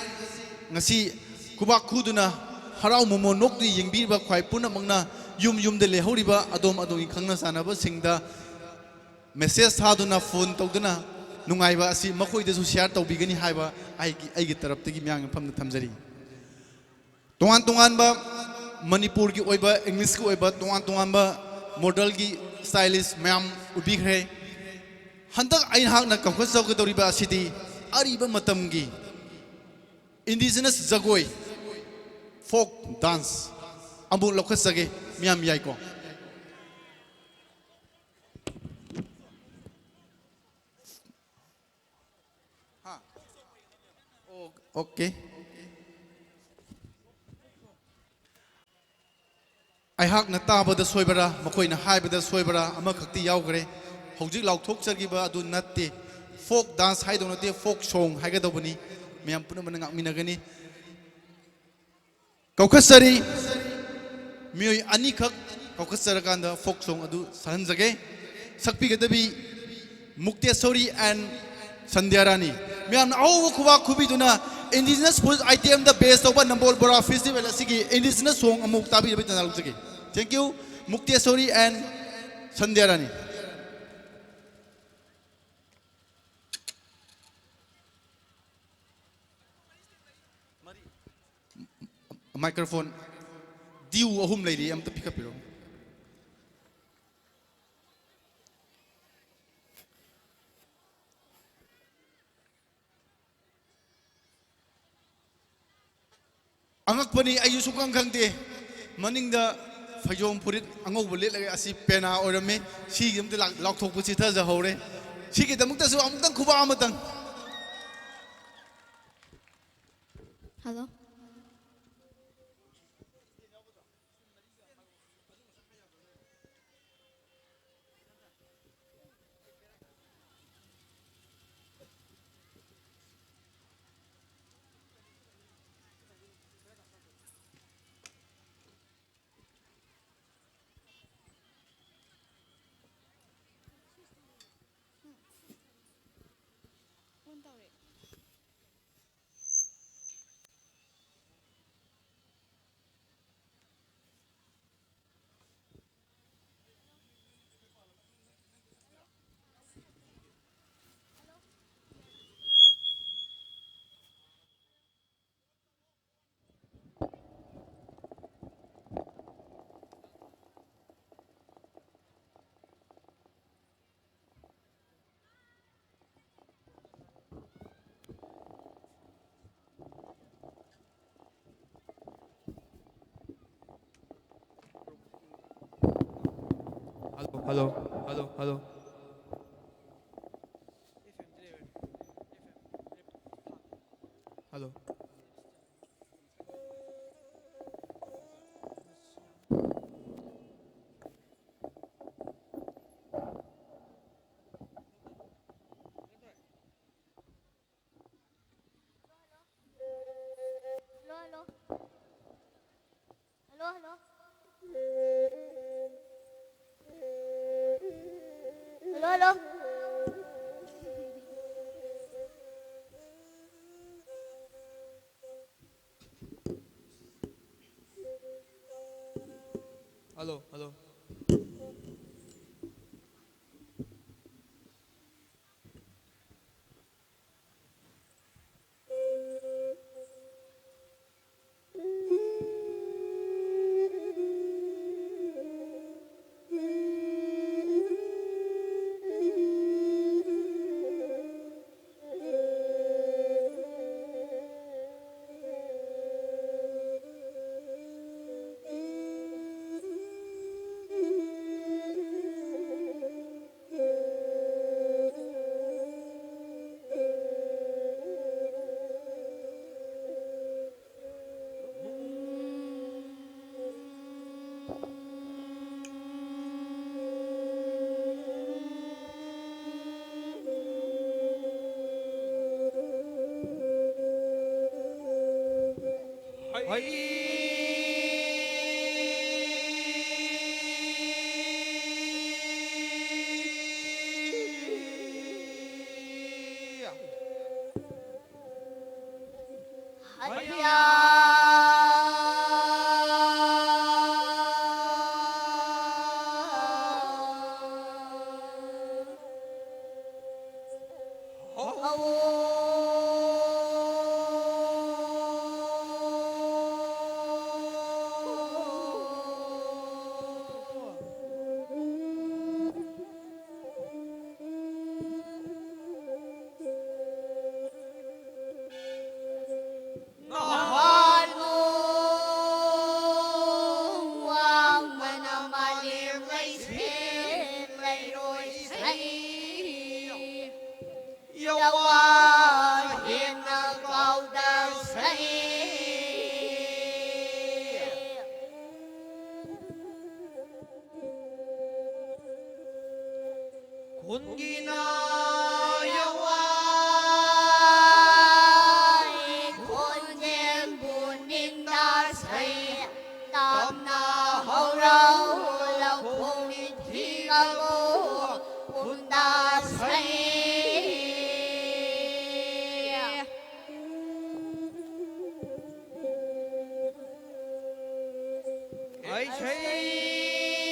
ꯉꯁꯤ ꯈꯨꯕꯥꯛ ꯈꯨꯗꯨꯅ ꯍꯔꯥꯎ ꯃꯣꯃꯣꯟ ꯅꯣꯛꯇꯨꯅ ꯌꯦꯡꯕꯤꯔꯤꯕ ꯈ꯭ꯋꯥꯏ ꯄꯨꯝꯅꯃꯛꯅ ꯌꯨꯝ ꯌꯨꯝꯗ ꯂꯩꯍꯧꯔꯤꯕ ꯑꯗꯣꯝ ꯑꯗꯣꯝꯒꯤ ꯈꯪꯅ ꯆꯥꯟꯅꯕꯁꯤꯡꯗ ꯃꯦꯁꯦꯖ ꯊꯥꯗꯨꯅ, ꯐꯣꯟ ꯇꯧꯗꯨꯅ ꯅꯨꯡꯉꯥꯏꯕ ꯑꯁꯤ ꯃꯈꯣꯏꯗꯁꯨ ꯁꯤꯌꯥꯔ ꯇꯧꯕꯤꯒꯅꯤ ꯍꯥꯏꯕ ꯑꯩꯒꯤ, ꯑꯩꯒꯤ ꯇꯔꯞꯇꯒꯤ ꯃꯤꯌꯥꯝꯒꯤ ꯃꯐꯝꯗ ꯊꯝꯖꯔꯤ꯫ ꯇꯣꯉꯥꯟ ꯇꯣꯉꯥꯟꯕ ꯃꯅꯤꯄꯨꯔꯒꯤ ꯑꯣꯏꯕ, ꯏꯪꯂꯤꯁꯀꯤ ꯑꯣꯏꯕ ꯇꯣꯉꯥꯟ ꯇꯣꯉꯥꯟꯕ ꯃꯣꯗꯦꯜꯒꯤ ꯁ꯭ꯇꯥꯏꯂꯤꯁ ꯃꯌꯥꯝ ꯎꯕꯤꯈ꯭ꯔꯦ꯫ ꯍꯟꯗꯛ ꯑꯩꯍꯥꯛꯅ ꯀꯧꯈꯠꯆꯒꯗꯧꯔꯤꯕ ꯑꯁꯤꯗꯤ ꯑꯔꯤꯕ ꯃꯇꯝꯒꯤ ꯏꯟꯗꯤꯖꯤꯅꯁ ꯖꯒꯣꯏ, ꯐꯣꯛ ꯗꯥꯟꯁ ꯑꯃꯨꯛ ꯂꯧꯈꯠꯆꯒꯦ꯫ ꯃꯤꯌꯥꯝ ꯌꯥꯏꯀꯣ? ꯍꯥ? ꯑꯣ, ꯑꯣꯀꯦ꯫ ꯑꯩꯍꯥꯛꯅ ꯇꯥꯕꯗ ꯁꯣꯏꯕꯔꯥ, ꯃꯈꯣꯏꯅ ꯍꯥꯏꯕꯗ ꯁꯣꯏꯕꯔꯥ, ꯑꯃꯈꯛꯇꯤ ꯌꯥꯎꯈ꯭ꯔꯦ꯫ ꯍꯧꯖꯤꯛ ꯂꯥꯎꯊꯣꯛꯆꯈꯤꯕ ꯑꯗꯨ ꯅꯠꯇꯦ, ꯐꯣꯛ ꯗꯥꯟꯁ ꯍꯥꯏꯗꯧ ꯅꯠꯇꯦ, ꯐꯣꯛ ꯁꯣꯡ ꯍꯥꯏꯒꯗꯧꯕꯅꯤ꯫ ꯃꯌꯥꯝ ꯄꯨꯝꯅꯃꯛꯅ ꯉꯥꯛꯃꯤꯟꯅꯒꯅꯤ꯫ ꯀꯧꯈꯠꯆꯔꯤ, ꯃꯤꯑꯣꯏ ꯑꯅꯤꯈꯛ ꯀꯧꯈꯠꯆꯔꯀꯥꯟꯗ ꯐꯣꯛ ꯁꯣꯡ ꯑꯗꯨ ꯁꯛꯍꯟꯖꯒꯦ꯫ ꯁꯛꯄꯤꯒꯗꯕꯤ ꯃꯨꯛꯇꯦꯁꯣꯔꯤ and ꯁꯟꯙ꯭ꯌꯥ ꯔꯥꯅꯤ꯫ ꯃꯌꯥꯝꯅ ꯑꯍꯧꯕ ꯈꯨꯕꯥꯛ ꯈꯨꯕꯤꯗꯨꯅ ꯏꯟꯗꯤꯖꯤꯅꯁ ꯐꯨꯗ ꯑꯥꯏꯇꯦꯝꯗ ꯕꯦꯁ ꯇꯧꯕ ꯅꯝꯕꯣꯜ ꯕꯣꯔꯥ ꯐꯦꯁꯇꯤꯚꯦꯜ ꯑꯁꯤꯒꯤ ꯏꯟꯗꯤꯖꯤꯅꯁ ꯁꯣꯡ ꯑꯃꯨꯛ ꯇꯥꯕꯤꯅꯕ ꯇꯥꯟꯅꯔꯛꯆꯒꯦ꯫ Thank you, Mukteshori and Sandhya Rani. Microphone ꯗ꯭ꯌꯨ ꯑꯍꯨꯝ ꯂꯩꯔꯤ, ꯑꯝꯇ ꯄꯤꯈꯠꯄꯤꯔꯣ꯫ ꯑꯉꯛꯄꯅꯤ, ꯑꯩꯁꯨ ꯁꯨꯛꯈꯪ ꯈꯪꯗꯦ꯫ ꯃꯅꯤꯡꯗ ꯐꯩꯖꯣꯝ ꯐꯨꯔꯤꯠ ꯑꯉꯧꯕ ꯂꯤꯠꯂꯒ ꯑꯁꯤ ꯄꯦꯅꯥ ꯑꯣꯏꯔꯝꯃꯤ꯫ ꯁꯤꯒꯤ ꯑꯝꯇ ꯂꯥꯎ-, ꯂꯥꯎꯊꯣꯛꯄ ꯆꯤꯊꯖꯍꯧꯔꯦ꯫ ꯁꯤꯒꯤꯗꯃꯛꯇꯁꯨ ꯑꯃꯨꯛꯇꯪ ꯈꯨꯕꯥꯛ ꯑꯃꯇꯪ꯫ Hello. Hello, hello, hello, hello. Hello. Hello, hello. Hello, hello. Hello, hello. Hello, hello. ꯅꯍꯥꯟ ꯅꯣꯡ ꯋꯥꯡꯃꯅ ꯃꯥꯂꯦꯝ ꯂꯩꯁꯦꯝ ꯂꯩꯔꯣꯏ ꯁꯩ, ꯌꯥꯋꯥ ꯍꯦꯟꯅ ꯀꯥꯎꯗ ꯁꯩ꯫ ꯈꯨꯟꯒꯤꯅ ꯌꯥꯋꯥꯏ ꯈꯣꯟꯖꯦꯜꯕꯨ ꯅꯤꯡꯅ ꯁꯩ, ꯇꯝꯅ ꯍꯧꯔꯧ ꯂꯧꯈꯣꯡ ꯅꯤꯡꯊꯤꯒꯕꯨ ꯈꯨꯟꯗ ꯁꯩ꯫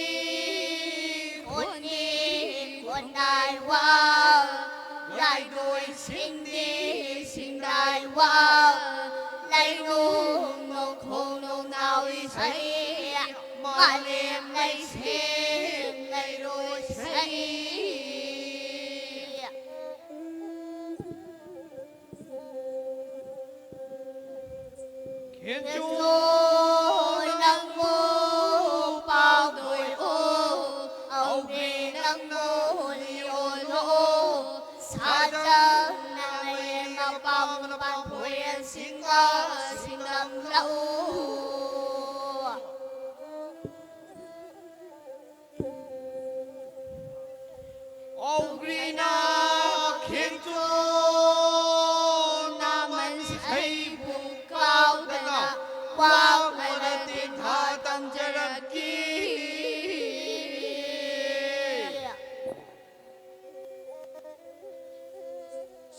ꯑꯩꯁꯩ ꯈꯣꯟꯅꯤ ꯈꯣꯟꯅꯥꯏ ꯋꯥ, ꯌꯥꯏꯗꯣꯏ ꯁꯤꯡꯅꯤ ꯁꯤꯡꯅꯥꯏ ꯋꯥ, ꯂꯩꯅꯨꯡ ꯅꯣꯡꯈꯣꯡ ꯅꯣꯡꯅꯥꯎ ꯏꯁꯩ, ꯃꯥꯂꯦꯝ ꯂꯩꯁꯦꯝ ꯂꯩꯔꯣꯏ ꯁꯩ꯫ ꯈꯦꯟꯆꯣ ꯅꯪꯕꯨ ꯄꯥꯎꯗꯣꯏꯑꯣ, ꯑꯧꯕꯤ ꯅꯪꯕꯨ ꯂꯤꯑꯣꯂꯣ, ꯁꯥꯖꯝ ꯅꯪ ꯃꯌꯦꯡ ꯃꯄꯥꯝ ꯃꯄꯥꯝ ꯍꯣꯌꯦꯟ ꯁꯤꯡꯒ ꯁꯤꯡꯒꯝ ꯂꯧ꯫ ꯑꯧꯒ꯭ꯔꯤꯅ ꯈꯦꯡꯆꯣꯟꯅ ꯃꯟꯁꯩꯕꯨ ꯀꯥꯎꯗꯅ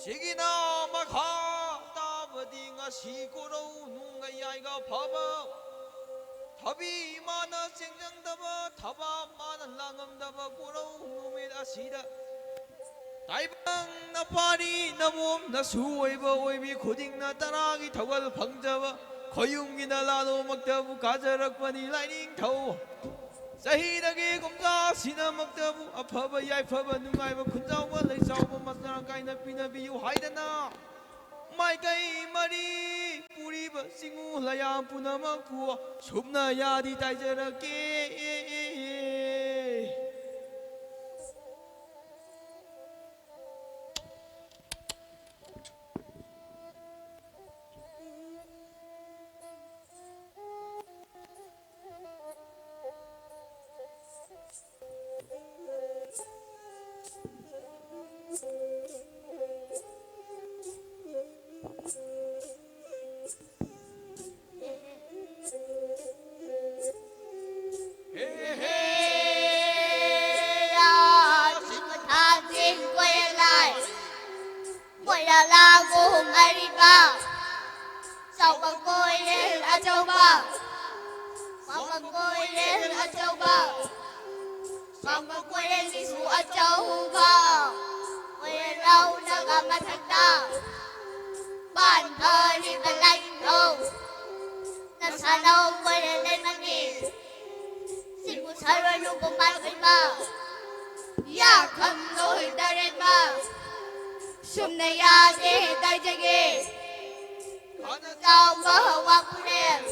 ꯁꯤꯒꯤꯅ ꯃꯈꯥ ꯇꯥꯕꯗꯤ ꯉꯁꯤ ꯀꯣꯔꯧ ꯅꯨꯡꯒ ꯌꯥꯏꯒ ꯐꯕ, ꯊꯕꯤ ꯃꯥꯅ ꯆꯦꯡꯖꯪꯗꯕ, ꯊꯕꯥꯛ ꯃꯥꯅ ꯂꯥꯡꯉꯝꯗꯕ ꯀꯣꯔꯧ ꯅꯨꯃꯤꯠ ꯑꯁꯤꯗ ꯇꯥꯏꯕꯪꯅ ꯄꯥꯔꯤ ꯅꯃꯣꯝꯅꯁꯨ ꯑꯣꯏꯕ ꯑꯣꯏꯕꯤ ꯈꯨꯗꯤꯡꯅ ꯇꯔꯥꯒꯤ ꯊꯧꯒꯜ ꯐꯪꯖꯕ ꯈꯣꯌꯨꯝꯒꯤꯅ ꯂꯥꯂꯣꯃꯛꯇꯕꯨ ꯀꯥꯖꯔꯛꯄꯅꯤ ꯂꯥꯏꯅꯤꯡꯊꯧ꯫ ꯆꯍꯤꯗꯒꯤ ꯀꯨꯝꯖꯥꯁꯤꯅꯃꯛꯇꯕꯨ ꯑꯐꯕ ꯌꯥꯏꯐꯕ ꯅꯨꯡꯉꯥꯏꯕ ꯈꯨꯟꯖꯥꯎꯕ ꯂꯩꯆꯥꯎꯕ ꯃꯔꯥꯡ ꯀꯥꯏꯅ ꯄꯤꯅꯕꯤꯌꯨ ꯍꯥꯏꯗꯅ ꯃꯥꯏꯀꯩ ꯃꯔꯤ ꯄꯨꯔꯤꯕ ꯆꯤꯡꯉꯨ ꯂꯌꯥ ꯄꯨꯝꯅꯃꯛꯄꯨ ꯁꯨꯞꯅ ꯌꯥꯗꯤ ꯇꯥꯏꯖꯔꯛꯀꯦ꯫ ꯆꯥꯎꯕ ꯀꯣꯏꯔꯦꯜ ꯑꯆꯧꯕ, ꯆꯥꯎꯕ ꯀꯣꯏꯔꯦꯜ ꯑꯆꯧꯕ, ꯆꯥꯎꯕ ꯀꯣꯏꯔꯦꯜꯁꯤꯁꯨ ꯑꯆꯧꯕ, ꯀꯣꯏꯔꯦꯜ ꯂꯧꯅꯒ ꯃꯊꯛꯇ ꯄꯥꯟꯊꯔꯤꯕ ꯂꯥꯏꯅꯤꯡꯊꯧ ꯅꯁꯥꯅꯧ ꯀꯣꯏꯔꯦꯜ ꯂꯩꯃꯅꯤ꯫ ꯁꯤꯕꯨ ꯁꯔꯣꯏ ꯂꯨꯕꯨ ꯃꯥꯏꯕ ꯌꯥꯈꯝ ꯂꯣꯏꯗꯔꯦꯕ꯫ ꯁꯨꯝꯅ ꯌꯥꯗꯦ ꯇꯥꯏꯖꯒꯦ꯫ ꯈꯝꯅ ꯆꯥꯎꯕ ꯋꯥꯈꯨꯔꯦꯜ,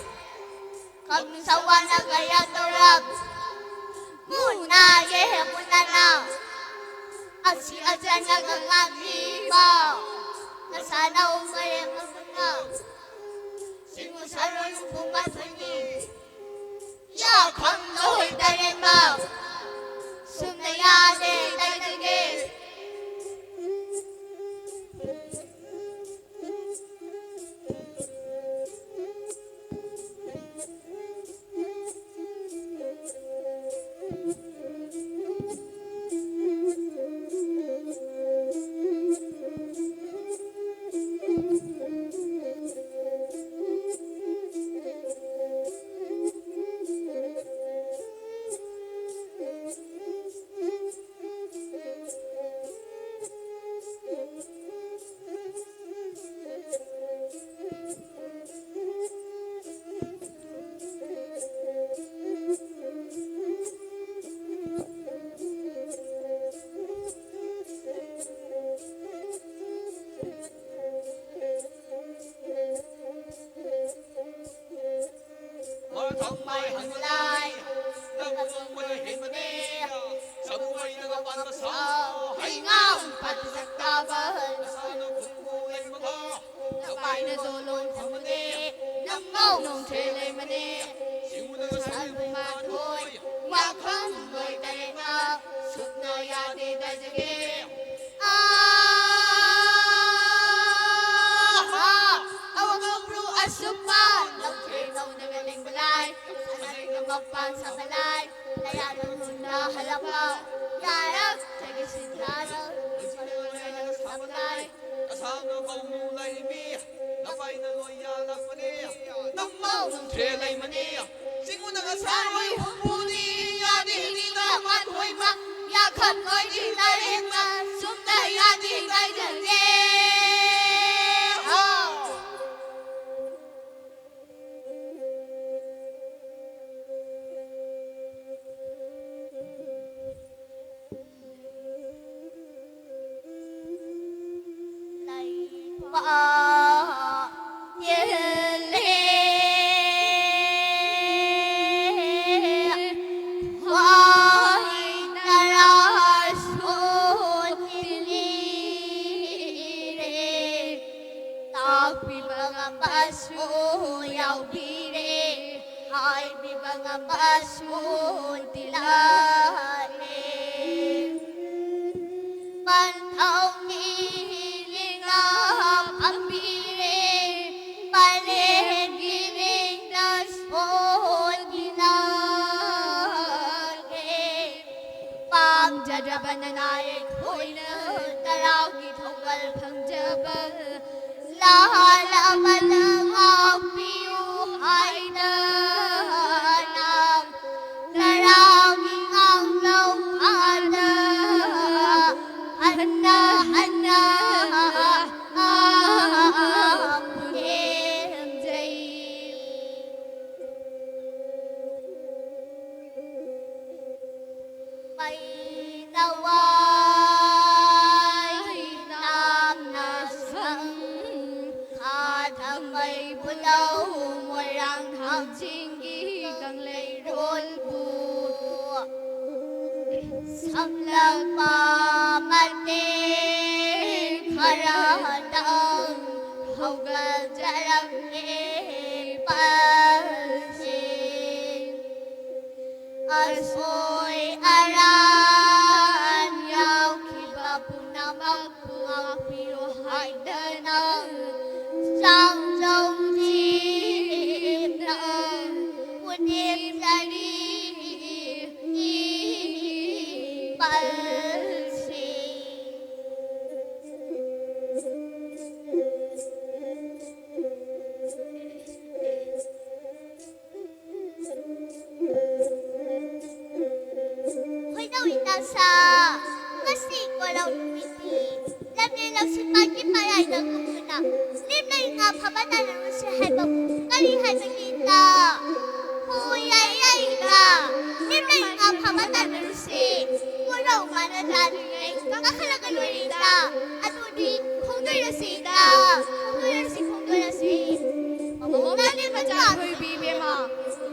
ꯈꯝꯅ ꯁꯋꯥꯅꯒ ꯌꯥꯗꯧꯔꯝ꯫ ꯃꯨꯟꯅꯒꯦ ꯃꯨꯟꯅꯅ ꯑꯁꯤ ꯑꯆꯅꯒ ꯉꯥꯡꯕꯤꯕ ꯅꯁꯥꯅꯧ ꯃꯔꯦꯡ ꯑꯃꯅ ꯁꯤꯕꯨ ꯁꯔꯣꯏ ꯂꯨꯕꯨ ꯃꯥꯏꯕꯅꯤ꯫ ꯌꯥꯈꯝ ꯂꯣꯏꯗꯔꯦꯃ ꯁꯨꯝꯅ ꯌꯥꯗꯦ ꯇꯥꯏꯖꯒꯦ꯫ ꯊꯝꯕꯥꯜ ꯍꯪꯂꯥꯏ ꯅꯪ ꯅꯣꯡꯃꯗ ꯍꯦꯟꯕꯅꯦ꯫ ꯁꯃꯨ ꯃꯩꯅꯒ ꯄꯥꯟꯕ ꯁꯥ ꯍꯩꯉꯥꯡ ꯄꯥꯟꯕ ꯁꯛꯇꯥꯕ ꯅꯁꯥꯅ ꯈꯨꯝꯕꯨ ꯂꯩꯃꯒ ꯅꯄꯥꯏꯅ ꯗꯣꯂꯣꯟ ꯐꯝꯕꯅꯦ꯫ ꯅꯪꯃꯧ ꯅꯣꯡꯊ꯭ꯔꯦ ꯂꯩꯃꯅꯦ꯫ ꯁꯤꯡꯎꯅ ꯁꯥꯟꯕꯨ ꯃꯥꯊꯣꯏ ꯋꯥꯈꯜ ꯂꯣꯏ ꯇꯔꯦꯠꯅ ꯁꯨꯞꯅ ꯌꯥꯗꯦ ꯇꯥꯏꯖꯒꯦ꯫ ꯑꯥꯍꯥ! ꯑꯋꯥꯡꯕ꯭ꯔꯨ ꯑꯁꯨꯞꯄ ꯅꯧꯊꯦ ꯅꯧꯅꯒ ꯂꯦꯡꯕ ꯂꯥꯏ, ꯁꯅꯥꯔꯩꯒ ꯃꯄꯥꯟ ꯁꯥꯕ ꯂꯥꯏ, ꯂꯌꯥꯗ ꯍꯨꯟꯅ ꯍꯜꯂꯛꯄ ꯌꯥꯔꯛꯇꯒꯤ ꯁꯤꯟꯊꯥꯅ ꯁꯥꯕ ꯂꯥꯏ꯫ ꯑꯁꯥꯡꯅ ꯃꯧꯅꯨ ꯂꯩꯔꯤꯃꯤ, ꯅꯄꯥꯏꯅ ꯂꯣꯏ ꯌꯥꯜꯂꯛꯄꯅꯦ, ꯅꯪꯃꯧ ꯅꯨꯡꯊ꯭ꯔꯦ ꯂꯩꯃꯅꯦ꯫ ꯁꯤꯡꯎꯅꯒ ꯁꯥꯔꯣꯏ ꯍꯨꯝꯐꯨꯅꯤ, ꯌꯥꯗꯦ ꯍꯤꯅꯤꯒ ꯃꯥꯊꯣꯏꯃ, ꯌꯥꯈꯝ ꯂꯣꯏꯗꯤ ꯇꯔꯦꯠꯃ, ꯁꯨꯝꯅ ꯌꯥꯗꯦ ꯇꯥꯏꯖꯒꯦ꯫ ꯍꯥꯎ꯫ ꯇꯥꯛꯄꯤꯕ ꯉꯝꯕꯁꯨ ꯌꯥꯎꯕꯤꯔꯦ, ꯍꯥꯏꯕꯤꯕ ꯉꯝꯕꯁꯨ ꯇꯤꯜꯂꯛꯂꯦ꯫ ꯄꯟꯊꯧꯅꯤ ꯂꯤꯛꯂꯥ ꯐꯝꯕꯤꯔꯦ, ꯄꯔꯦꯡꯒꯤ ꯅꯤꯡꯗ ꯁꯣꯟꯕꯤꯔꯒꯦ꯫ ꯄꯥꯝꯖꯗ꯭ꯔꯕ ꯅꯅꯥ ꯑꯩꯈꯣꯏꯅ ꯇꯔꯥꯎꯒꯤ ꯊꯧꯒꯜ ꯐꯪꯖꯕ ꯂꯥꯜꯂꯕꯅ ꯉꯥꯛꯄꯤꯌꯨ ꯍꯥꯏꯅ ꯅꯪ ꯇꯔꯥꯎꯒꯤ ꯉꯥꯡꯂꯧ ꯑꯥꯗ ꯍꯟꯅ ꯍꯟꯅ ꯄꯨꯅꯦꯝꯖꯩ꯫ ꯃꯩꯅꯋꯥꯏ ꯅꯥꯝꯅ ꯁꯪ ꯈꯥ ꯊꯥꯡꯃꯩ ꯄꯨꯂꯧ ꯃꯣꯏꯔꯥꯡ ꯊꯥꯡꯖꯤꯡꯒꯤ ꯃꯛꯄꯨ ꯉꯥꯛꯄꯤꯌꯨ ꯍꯥꯏꯗꯅ ꯆꯥꯡꯖꯧ ꯆꯦꯞꯅ ꯄꯨꯅꯦꯝ ꯆꯔꯤ ꯏꯄꯜꯁꯦ꯫ ꯈꯣꯏꯗꯧ ꯏꯇꯥ ꯁꯥ, ꯉꯁꯤ ꯀꯣꯔꯧ ꯅꯨꯃꯤꯠꯇꯤ ꯂꯝꯂꯦꯟ ꯂꯧꯁꯤꯄꯥꯠꯀꯤ ꯃꯌꯥꯏꯗ ꯀꯨꯝꯗꯨꯅ ꯂꯤꯝꯂꯩ ꯉꯥ ꯐꯥꯕ ꯇꯥꯟꯅꯔꯨꯁꯦ ꯍꯥꯏꯕꯕꯨ ꯀꯔꯤ ꯍꯥꯏꯕꯒꯦ ꯏꯇꯥ? ꯍꯣꯏ, ꯌꯥꯏ, ꯌꯥꯏ ꯏꯇꯥ, ꯂꯤꯝꯂꯩ ꯉꯥ ꯐꯥꯕ ꯇꯥꯟꯅꯔꯨꯁꯦ꯫ ꯀꯣꯔꯧ ꯃꯥꯅ ꯇꯥꯗ꯭ꯔꯤꯉꯩ ꯀꯥꯈꯠꯂꯒ ꯂꯣꯏꯔꯦ ꯏꯇꯥ꯫ ꯑꯗꯨꯗꯤ ꯈꯣꯡꯗꯣꯏꯔꯁꯤ ꯏꯇꯥ, ꯈꯣꯡꯗꯣꯏꯔꯁꯤ, ꯈꯣꯡꯗꯣꯏꯔꯁꯤ꯫ ꯃꯃꯣꯝ ꯂꯥꯂꯦꯟ ꯃꯆꯥ ꯊꯣꯏꯕꯤ ꯏꯕꯦꯝꯃ,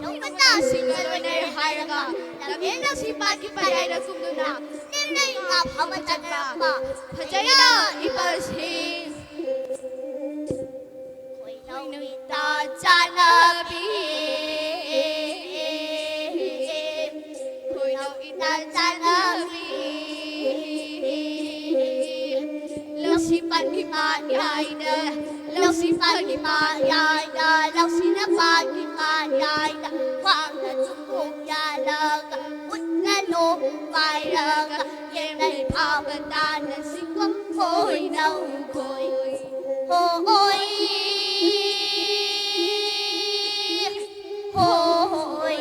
ꯅꯣꯡꯃꯇ ꯁꯤꯡꯒ ꯂꯣꯏꯅꯔꯦ ꯍꯥꯏꯔꯒ ꯂꯝꯍꯦꯟ ꯂꯝꯁꯤ ꯄꯥꯠꯀꯤ ꯄꯥꯏꯔꯥꯏꯗ ꯀꯨꯝꯗꯨꯅ ꯂꯦꯝꯅ ꯏꯉꯥ ꯐꯥꯕ ꯇꯥꯟꯅꯔꯛꯄ ꯐꯖꯩꯗ ꯏꯄꯥꯜꯁꯤꯡ꯫ ꯈꯣꯏꯅꯧ ꯏꯇꯥ ꯆꯥꯟꯅꯕꯤ, ꯈꯣꯏꯅꯧ ꯏꯇꯥ ꯆꯥꯟꯅꯕꯤ꯫ ꯂꯧꯁꯤ ꯄꯥꯟꯕꯤ ꯃꯌꯥꯏꯗ, ꯂꯧꯁꯤ ꯄꯥꯟꯕꯤ ꯃꯌꯥꯏꯗ, ꯂꯧꯁꯤꯅ ꯄꯥꯟꯕꯤ ꯃꯌꯥꯏꯗ, ꯈ꯭ꯋꯥꯡꯅ ꯆꯨꯝꯕꯨꯡ ꯌꯥꯜꯂꯒ, ꯈꯨꯠꯅ ꯅꯣꯡ ꯄꯥꯏꯔꯒ, ꯌꯦꯡꯂꯩ ꯐꯥꯕ ꯇꯥꯟꯅꯁꯤꯀꯣ ꯈꯣꯏꯅꯧ ꯈꯣꯏ꯫ ꯍꯣꯏ꯫ ꯍꯣꯏ꯫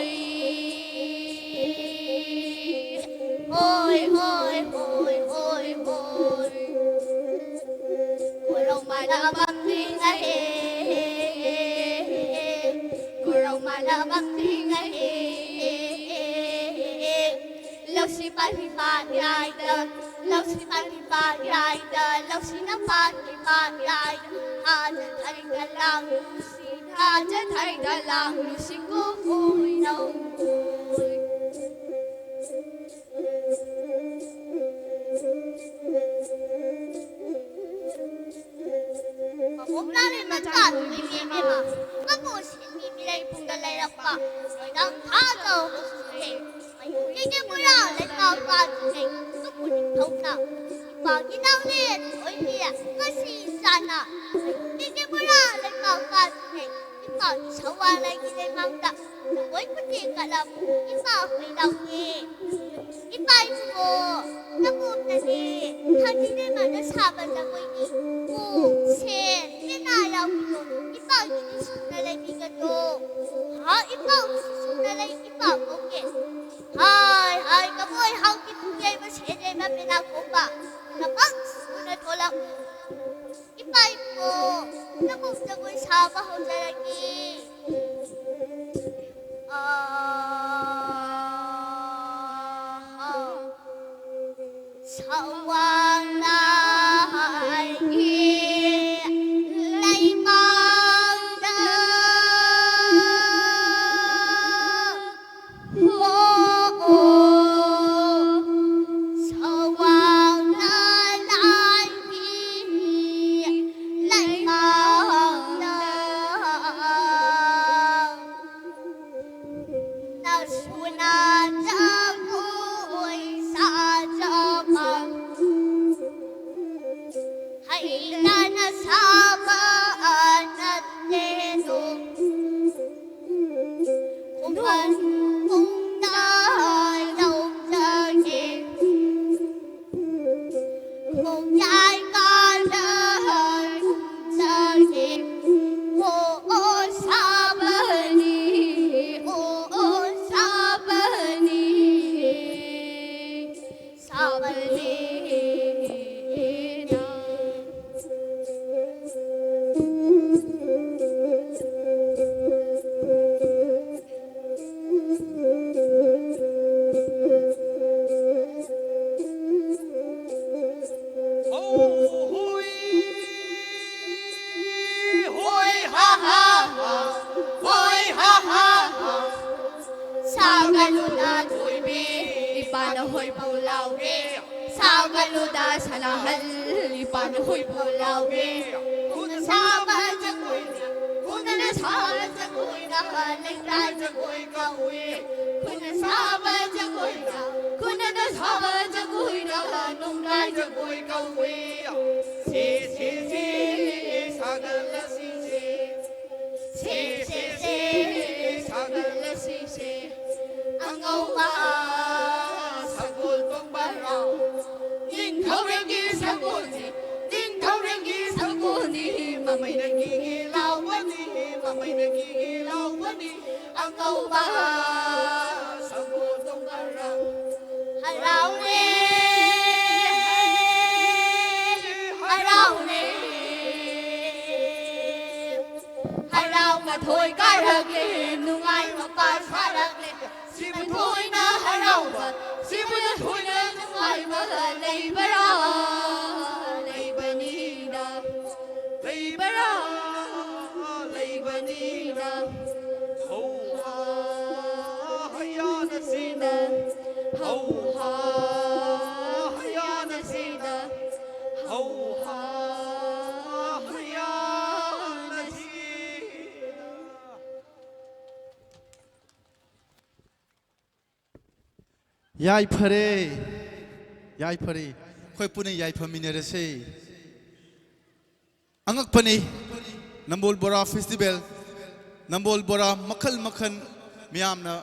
ꯍꯣꯏ, ꯍꯣꯏ, ꯍꯣꯏ, ꯍꯣꯏ, ꯍꯣꯏ꯫ ꯀꯣꯔꯧ ꯃꯥꯅ ꯃꯝꯂꯤꯉꯩ, ꯀꯣꯔꯧ ꯃꯥꯅ ꯃꯝꯂꯤꯉꯩ꯫ ꯂꯧꯁꯤ ꯄꯥꯟꯕꯤ ꯃꯌꯥꯏꯗ, ꯂꯧꯁꯤ ꯄꯥꯟꯕꯤ ꯃꯌꯥꯏꯗ, ꯂꯧꯁꯤꯅ ꯄꯥꯟꯕꯤ ꯃꯌꯥꯏꯗ, ꯊꯥꯖ ꯊꯩꯗ ꯂꯥꯡꯂꯨꯁꯤ, ꯊꯥꯖ ꯊꯩꯗ ꯂꯥꯡꯂꯨꯁꯤ ꯀꯣ ꯈꯣꯏꯅꯧ ꯈꯣꯏ꯫ ꯃꯃꯣꯝ ꯂꯥꯂꯦꯟ ꯃꯆꯥ ꯊꯣꯏꯕꯤ ꯏꯕꯦꯝꯃ, ꯀꯕꯣꯛ ꯁꯤꯟꯕꯤ ꯃꯤꯔꯩ ꯄꯨꯡꯗ ꯂꯩꯔꯛꯄ ꯅꯣꯏꯗꯥꯡ ꯊꯥꯖ ꯍꯧꯕꯁꯨ ꯂꯩ꯫ ꯃꯌꯨꯝꯒꯤ ꯀꯦꯕꯣꯔꯥ ꯂꯩꯄꯥꯛ ꯄꯥꯠꯁꯨ ꯂꯩ꯫ ꯀꯄꯨ ꯅꯤꯡꯊꯧꯅ ꯏꯅꯥꯎꯅꯦ, ꯊꯣꯏꯕꯤ, ꯉꯁꯤ ꯏꯆꯥꯅ ꯑꯌꯨꯛꯇꯒꯤ ꯄꯨꯔꯥ ꯂꯩꯄꯥꯎ ꯀꯥꯗꯨꯅꯦ꯫ ꯏꯄꯥꯒꯤ ꯁꯋꯥꯂꯩꯒꯤ ꯂꯩꯃꯥꯡꯗ ꯂꯐꯣꯏ ꯈꯨꯇꯦꯛ ꯀꯠꯂꯕ ꯏꯄꯥ ꯍꯣꯏ ꯂꯥꯎꯅꯦ꯫ ꯏꯄꯥ ꯏꯕꯨꯡꯉꯣ, ꯅꯀꯣꯛꯇꯅꯦ ꯊꯥꯡꯖꯤꯡ ꯂꯩꯃꯥꯡꯗ ꯁꯥꯕ ꯖꯒꯣꯏꯒꯤ ꯄꯨꯡ, ꯁꯦꯟ, ꯄꯦꯅꯥ ꯌꯥꯎꯕꯤꯗꯣ ꯏꯄꯥꯒꯤꯗꯤ ꯁꯨꯅ ꯂꯩꯕꯤꯒꯗ꯭ꯔꯣ? ꯍꯥ, ꯏꯄꯥꯒꯤꯗꯤ ꯁꯨꯅ ꯂꯩ, ꯏꯄꯥ ꯀꯧꯒꯦ꯫ ꯍꯥꯏ, ꯍꯥꯏ, ꯀꯕꯣꯏ ꯍꯥꯎꯒꯤ ꯄꯨꯡ ꯌꯩꯕ, ꯁꯦꯟ ꯌꯩꯕ, ꯄꯦꯅꯥ ꯈꯣꯡꯕ, ꯄꯨꯝꯅꯃꯛ ꯁꯨꯅ ꯊꯣꯛꯂꯛꯎ꯫ ꯏꯄꯥ ꯏꯄꯨ, ꯅꯀꯣꯛ ꯖꯒꯣꯏ ꯁꯥꯕ ꯍꯧꯖꯔꯒꯦ꯫ ꯑꯥ, ꯁꯋꯥꯡꯅꯥꯏꯒꯤ ꯂꯩꯃꯥꯡꯗ꯫ ꯑꯣ, ꯑꯣ, ꯁꯋꯥꯡꯅꯥꯏꯒꯤ ꯂꯩꯃꯥꯡꯗ꯫ ꯅꯁꯨꯅ ꯖꯒꯣꯏ ꯁꯥꯖꯕ ꯍꯩꯇꯅ ꯁꯥꯕ ꯅꯠꯇꯦꯗꯣ꯫ ꯈꯨꯃꯟ ꯈꯣꯡꯗ ꯌꯧꯖꯒꯦ꯫ ꯈꯣꯡꯌꯥꯏ ꯀꯥꯗ ꯈꯨꯝꯖꯒꯦ꯫ ꯑꯣ, ꯑꯣ, ꯁꯥꯕꯅꯤ, ꯑꯣ, ꯑꯣ, ꯁꯥꯕꯅꯤ꯫ ꯁꯥꯕꯅꯦꯅ꯫ ꯍꯣꯏ, ꯍꯣꯏ, ꯍꯥ, ꯍꯥ, ꯍꯥ, ꯍꯣꯏ, ꯍꯥ, ꯍꯥ, ꯍꯥ꯫ ꯁꯥꯒꯅꯨꯗ ꯊꯣꯏꯕꯤ, ꯏꯄꯥꯅ ꯍꯣꯏꯕꯨ ꯂꯥꯎꯔꯦ꯫ ꯁꯥꯒꯅꯨꯗ ꯁꯅꯥꯍꯜ, ꯏꯄꯥꯅ ꯍꯣꯏꯕꯨ ꯂꯥꯎꯔꯦ꯫ ꯈꯨꯠꯅ ꯁꯥꯕ ꯖꯒꯣꯏꯅ, ꯈꯨꯠꯅ ꯁꯥꯕ ꯖꯒꯣꯏꯅ ꯂꯩꯀꯥꯏ ꯖꯒꯣꯏ ꯀꯧꯏ꯫ ꯈꯨꯠꯅ ꯁꯥꯕ ꯖꯒꯣꯏꯅ, ꯈꯨꯠꯅ ꯅ ꯁꯥꯕ ꯖꯒꯣꯏꯗ ꯅꯣꯡꯗꯥꯏ ꯖꯒꯣꯏ ꯀꯧꯏ꯫ ꯁꯦ, ꯁꯦ, ꯁꯦ, ꯁꯥꯒꯠꯂꯁꯤꯁꯦ꯫ ꯁꯦ, ꯁꯦ, ꯁꯦ, ꯁꯥꯒꯠꯂꯁꯤꯁꯦ꯫ ꯑꯉꯧꯕ ꯁꯒꯣꯜ ꯇꯣꯡꯕ ꯔꯥꯎ꯫ ꯅꯤꯡꯊꯧꯔꯦꯜꯒꯤ ꯁꯒꯣꯜꯅꯤ, ꯅꯤꯡꯊꯧꯔꯦꯜꯒꯤ ꯁꯒꯣꯜꯅꯤ꯫ ꯃꯃꯩꯅ ꯀꯤꯒꯤ ꯂꯥꯎꯕꯅꯤ, ꯃꯃꯩꯅ ꯀꯤꯒꯤ ꯂꯥꯎꯕꯅꯤ꯫ ꯑꯉꯧꯕ ꯁꯒꯣꯜ ꯇꯣꯡꯕ ꯔꯥꯎ꯫ ꯍꯔꯥꯎꯔꯦ, ꯍꯔꯥꯎꯔꯦ, ꯍꯔꯥꯎ ꯃꯊꯣꯏ ꯀꯥꯔꯛꯂꯦ, ꯅꯨꯡꯉꯥꯏ ꯃꯄꯥ ꯁꯥꯔꯛꯂꯦ꯫ ꯁꯤꯕꯨ ꯊꯣꯏꯅ ꯍꯔꯥꯎꯕ, ꯁꯤꯕꯨ ꯊꯣꯏꯅ ꯅꯨꯡꯉꯥꯏꯕ ꯂꯩꯕꯔꯥ? ꯂꯩꯕꯅꯤꯗ, ꯂꯩꯕꯔꯥ? ꯂꯩꯕꯅꯤꯗ꯫ ꯍꯧ ꯍꯥ ꯍꯌꯥꯅ ꯁꯤꯅ, ꯍꯧ ꯍꯥ ꯍꯌꯥꯅ ꯁꯤꯅ, ꯍꯧ ꯍꯥ ꯍꯌꯥꯅ ꯁꯤꯅ꯫ ꯌꯥꯏꯐꯔꯦ, ꯌꯥꯏꯐꯔꯦ꯫ ꯑꯩꯈꯣꯏ ꯄꯨꯟꯅ ꯌꯥꯏꯐꯃꯤꯟꯅꯔꯁꯦ꯫ ꯑꯉꯛꯄꯅꯤ, ꯅꯝꯕꯣꯜ ꯕꯣꯔꯥ ꯐꯦꯁꯇꯤꯚꯦꯜ, ꯅꯝꯕꯣꯜ ꯕꯣꯔꯥ ꯃꯈꯜ ꯃꯈꯜ ꯃꯌꯥꯝꯅ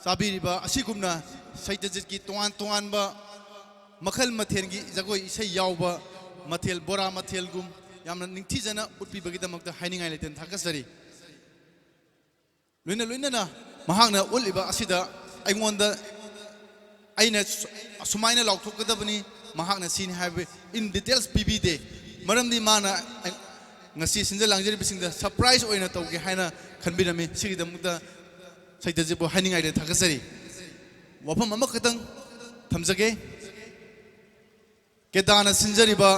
ꯆꯥꯕꯤꯔꯤꯕ ꯑꯁꯤꯒꯨꯝꯅ ꯁꯩꯇꯖꯤꯠꯀꯤ ꯇꯣꯉꯥꯟ ꯇꯣꯉꯥꯟꯕ ꯃꯈꯜ ꯃꯊꯦꯜꯒꯤ ꯖꯒꯣꯏ ꯏꯁꯩ ꯌꯥꯎꯕ ꯃꯊꯦꯜ, ꯕꯣꯔꯥ ꯃꯊꯦꯜꯒꯨꯝ ꯌꯥꯝꯅ ꯅꯤꯡꯊꯤꯖꯅ ꯎꯠꯄꯤꯕꯒꯤꯗꯃꯛꯇ ꯍꯥꯏꯅꯤꯡꯉꯥꯏ ꯂꯩꯇꯅ ꯊꯥꯒꯠꯆꯔꯤ꯫ ꯂꯣꯏꯅ ꯂꯣꯏꯅꯅ ꯃꯍꯥꯛꯅ ꯎꯠꯂꯤꯕ ꯑꯁꯤꯗ ꯑꯩꯉꯣꯟꯗ, ꯑꯩꯅ ꯁꯨ-, ꯑꯁꯨꯃꯥꯏꯅ ꯂꯥꯎꯊꯣꯛꯀꯗꯕꯅꯤ, ꯃꯍꯥꯛꯅ ꯁꯤꯅꯤ ꯍꯥꯏꯕ in details ꯄꯤꯕꯤꯗꯦ꯫ ꯃꯔꯝꯗꯤ ꯃꯥꯅ ꯑꯩ-, ꯉꯁꯤ ꯁꯤꯟꯖ ꯂꯥꯡꯖꯔꯤꯕꯁꯤꯡꯗ surprise ꯑꯣꯏꯅ ꯇꯧꯒꯦ ꯍꯥꯏꯅ ꯈꯟꯕꯤꯔꯝꯃꯤ꯫ ꯁꯤꯒꯤꯗꯃꯛꯇ ꯁꯩꯇꯖꯤꯠꯄꯨ ꯍꯥꯏꯅꯤꯡꯉꯥꯏꯗ ꯊꯥꯒꯠꯆꯔꯤ꯫ ꯋꯥꯐꯝ ꯑꯃꯈꯛꯇꯪ ꯊꯝꯖꯒꯦ꯫ ꯀꯦꯗꯥꯅ ꯁꯤꯟꯖꯔꯤꯕ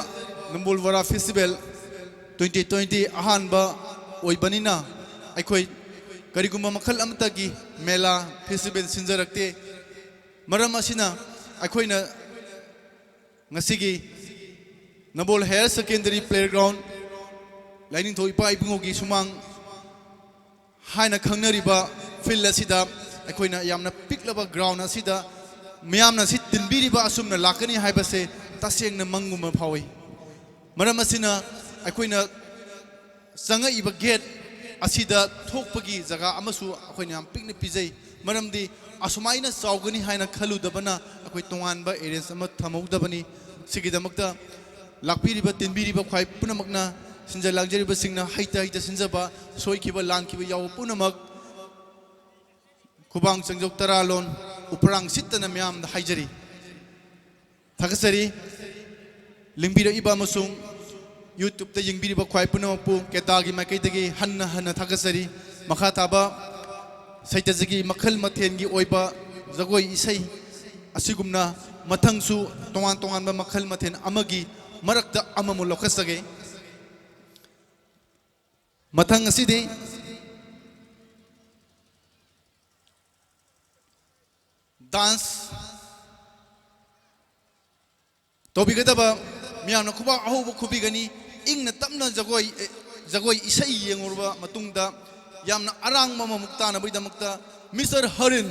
ꯅꯝꯕꯣꯜ ꯕꯣꯔꯥ ꯐꯦꯁꯇꯤꯚꯦꯜ twenty twenty ꯑꯍꯥꯟꯕ ꯑꯣꯏꯕꯅꯤꯅ, ꯑꯩꯈꯣꯏ ꯀꯔꯤꯒꯨꯝꯕ ꯃꯈꯜ ꯑꯃꯠꯇꯒꯤ ꯃꯦꯂꯥ ꯐꯦꯁꯇꯤꯚꯦꯜ ꯁꯤꯟꯖꯔꯛꯇꯦ꯫ ꯃꯔꯝ ꯑꯁꯤꯅ, ꯑꯩꯈꯣꯏꯅ ꯉꯁꯤꯒꯤ ꯅꯝꯕꯣꯜ ꯍꯥꯌꯔ ꯁꯦꯀꯦꯟꯗꯔꯤ ꯄ꯭ꯂꯦꯒ꯭ꯔꯥꯎꯟ, ꯂꯥꯏꯅꯤꯡꯊꯧ ꯏꯄꯥ ꯏꯕꯨꯡꯉꯣꯒꯤ ꯁꯨꯃꯥꯡ ꯍꯥꯏꯅ ꯈꯪꯅꯔꯤꯕ ꯐꯤꯜꯗ ꯑꯁꯤꯗ, ꯑꯩꯈꯣꯏꯅ ꯌꯥꯝꯅ ꯄꯤꯛꯂꯕ ꯒ꯭ꯔꯥꯎꯟ ꯑꯁꯤꯗ ꯃꯤꯌꯥꯝꯅ ꯁꯤ ꯇꯤꯟꯕꯤꯔꯤꯕ ꯑꯁꯨꯝꯅ ꯂꯥꯛꯀꯅꯤ ꯍꯥꯏꯕꯁꯦ ꯇꯁꯦꯡꯅ ꯃꯪꯒꯨꯝꯕ ꯐꯥꯎꯏ꯫ ꯃꯔꯝ ꯑꯁꯤꯅ ꯑꯩꯈꯣꯏꯅ ꯆꯪꯉꯛꯏꯕ ꯒꯦꯠ ꯑꯁꯤꯗ ꯊꯣꯛꯄꯒꯤ ꯖꯒꯥ ꯑꯃꯁꯨ ꯑꯩꯈꯣꯏꯅ ꯌꯥꯝ ꯄꯤꯛꯅ ꯄꯤꯖꯩ꯫ ꯃꯔꯝꯗꯤ ꯑꯁꯨꯃꯥꯏꯅ ꯆꯥꯎꯒꯅꯤ ꯍꯥꯏꯅ ꯈꯜꯂꯨꯗꯕꯅ ꯑꯩꯈꯣꯏ ꯇꯣꯉꯥꯟꯕ ꯑꯦꯔꯦꯟꯖ ꯑꯃ ꯊꯝꯍꯧꯗꯕꯅꯤ꯫ ꯁꯤꯒꯤꯗꯃꯛꯇ ꯂꯥꯛꯄꯤꯔꯤꯕ, ꯇꯤꯟꯕꯤꯔꯤꯕ ꯈ꯭ꯋꯥꯏ ꯄꯨꯝꯅꯃꯛꯅ, ꯁꯤꯟꯖ ꯂꯥꯡꯖꯔꯤꯕꯁꯤꯡꯅ ꯍꯩꯇ ꯍꯩꯇ ꯁꯤꯟꯖꯕ, ꯁꯣꯏꯈꯤꯕ ꯂꯥꯟꯈꯤꯕ ꯌꯥꯎꯕ ꯄꯨꯝꯅꯃꯛ ꯈꯨꯕꯥꯡ ꯆꯪꯖꯧ ꯇꯔꯥ ꯂꯣꯟ, ꯎꯄ꯭ꯔꯥꯡ ꯁꯤꯠꯇꯅ ꯃꯌꯥꯝꯗ ꯍꯥꯏꯖꯔꯤ꯫ ꯊꯥꯒꯠꯆꯔꯤ꯫ ꯂꯦꯡꯕꯤꯔꯛꯏꯕ ꯑꯃꯁꯨꯡ YouTube-ꯇ ꯌꯦꯡꯕꯤꯔꯤꯕ ꯈ꯭ꯋꯥꯏ ꯄꯨꯝꯅꯃꯛꯄꯨ ꯀꯦꯗꯥꯒꯤ ꯃꯥꯏꯀꯩꯗꯒꯤ ꯍꯟꯅ ꯍꯟꯅ ꯊꯥꯒꯠꯆꯔꯤ꯫ ꯃꯈꯥ ꯇꯥꯕ ꯁꯩꯇꯖꯒꯤ ꯃꯈꯜ ꯃꯊꯦꯜꯒꯤ ꯑꯣꯏꯕ ꯖꯒꯣꯏ ꯏꯁꯩ ꯑꯁꯤꯒꯨꯝꯅ ꯃꯊꯪꯁꯨ ꯇꯣꯉꯥꯟ ꯇꯣꯉꯥꯟꯕ ꯃꯈꯜ ꯃꯊꯦꯜ ꯑꯃꯒꯤ ꯃꯔꯛꯇ ꯑꯃꯃꯨꯛ ꯂꯧꯈꯠꯆꯒꯦ꯫ ꯃꯊꯪ ꯑꯁꯤꯗꯤ ꯗꯥꯟꯁ ꯇꯧꯕꯤꯒꯗꯕ ꯃꯤꯌꯥꯝꯅ ꯈꯨꯕꯥꯛ ꯑꯍꯧꯕ ꯈꯨꯕꯤꯒꯅꯤ꯫ ꯏꯪꯅ ꯇꯞꯅ ꯖꯒꯣꯏ, ꯑꯦ, ꯖꯒꯣꯏ ꯏꯁꯩ ꯌꯦꯡꯉꯨꯔꯕ ꯃꯇꯨꯡꯗ ꯌꯥꯝꯅ ꯑꯔꯥꯡꯕ ꯑꯃꯃꯨꯛ ꯇꯥꯅꯕꯒꯤꯗꯃꯛꯇ ꯃꯤꯁꯇꯔ ꯍꯔꯤꯟ꯫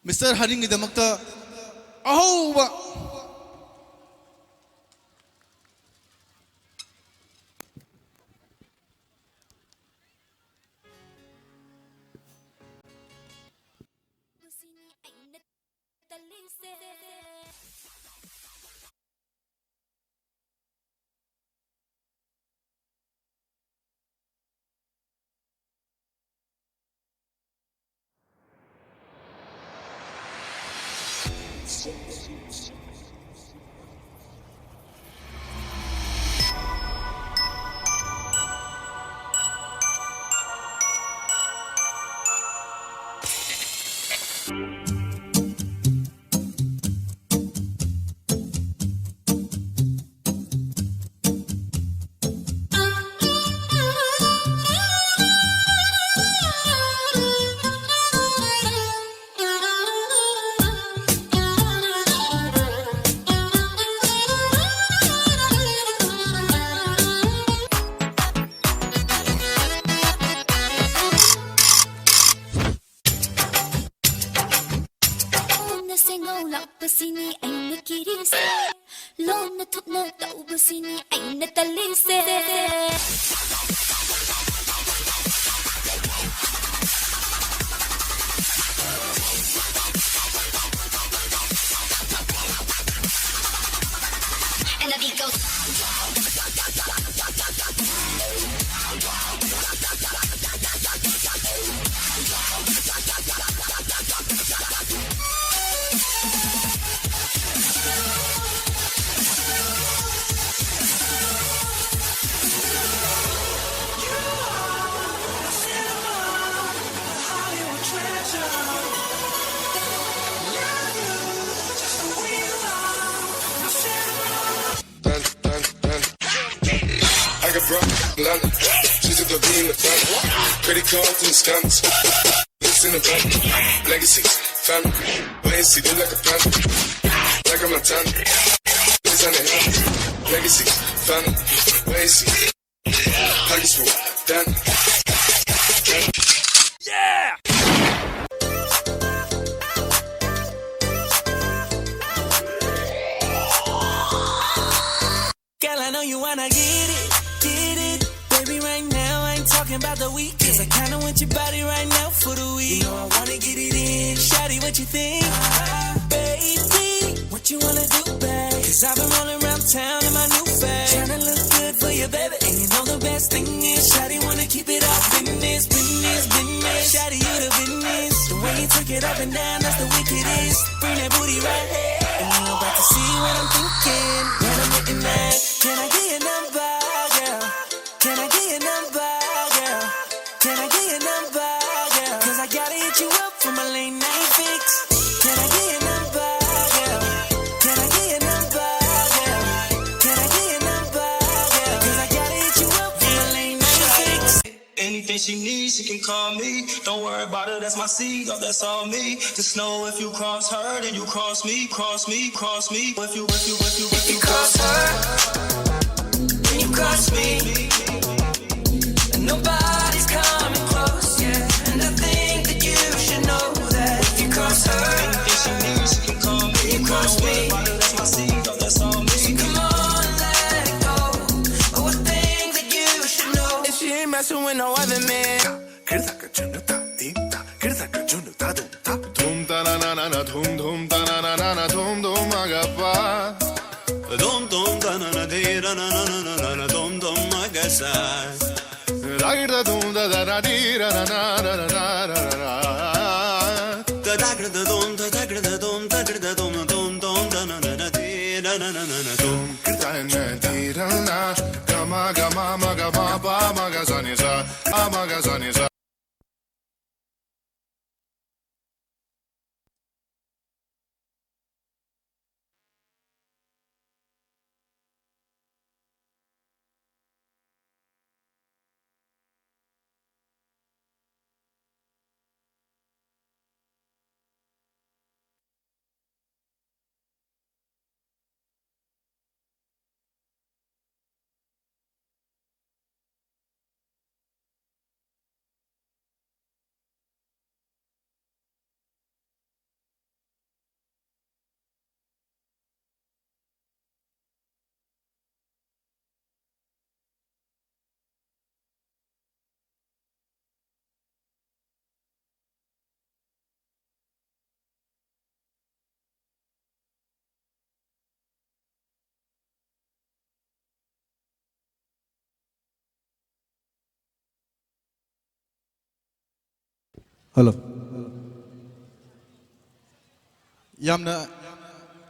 ꯃꯤꯁꯇꯔ ꯍꯔꯤꯟꯒꯤꯗꯃꯛꯇ ꯑꯍꯧꯕ꯫ ꯀꯞꯄꯁꯤꯅꯤ ꯑꯩꯅ ꯀꯤꯔꯤꯁꯦ, ꯂꯣꯟꯅ ꯊꯨꯞꯅ ꯇꯧꯕꯁꯤꯅꯤ ꯑꯩꯅ ꯇꯜꯂꯤꯁꯦ꯫ I got broke in London. She's a Dodina fan. Credit cards and scams. It's in the van. Legacy, fam. Where is he? Do like a panda. Like a Montana. It's on the hand. Legacy, fam. Where is he? Pockets full. Done. Yeah! Girl, I know you wanna get it, get it. Baby, right now, I ain't talking about the weekend. 'Cause I kinda want your body right now for the week. You know I wanna get it in. Shawty, what you think? Baby, what you wanna do, babe? 'Cause I've been rolling around town in my new bag. Tryna look good for your baby. And you know the best thing is, shawty wanna keep it all business, business, business. Shawty, you the business. The way you took it up and down, that's the wickedest. Bring that booty right here. And you about to see what I'm thinking when I'm hitting that. Can I get your number, girl? Can I get your number, girl? Can I get your number, girl? 'Cause I gotta hit you up for my late night fix. Can I get your number, girl? Can I get your number, girl? Can I get your number, girl? 'Cause I gotta hit you up for my late night fix. Anything she needs, she can call me. Don't worry about it, that's my seed, oh, that's all me. Just know if you cross her, then you cross me, cross me, cross me. If you, if you, if you, if you cross her, then you cross me. And nobody's coming close, yeah. And I think that you should know that if you cross her, anything she needs, she can call me. Hello. ꯌꯥꯝꯅ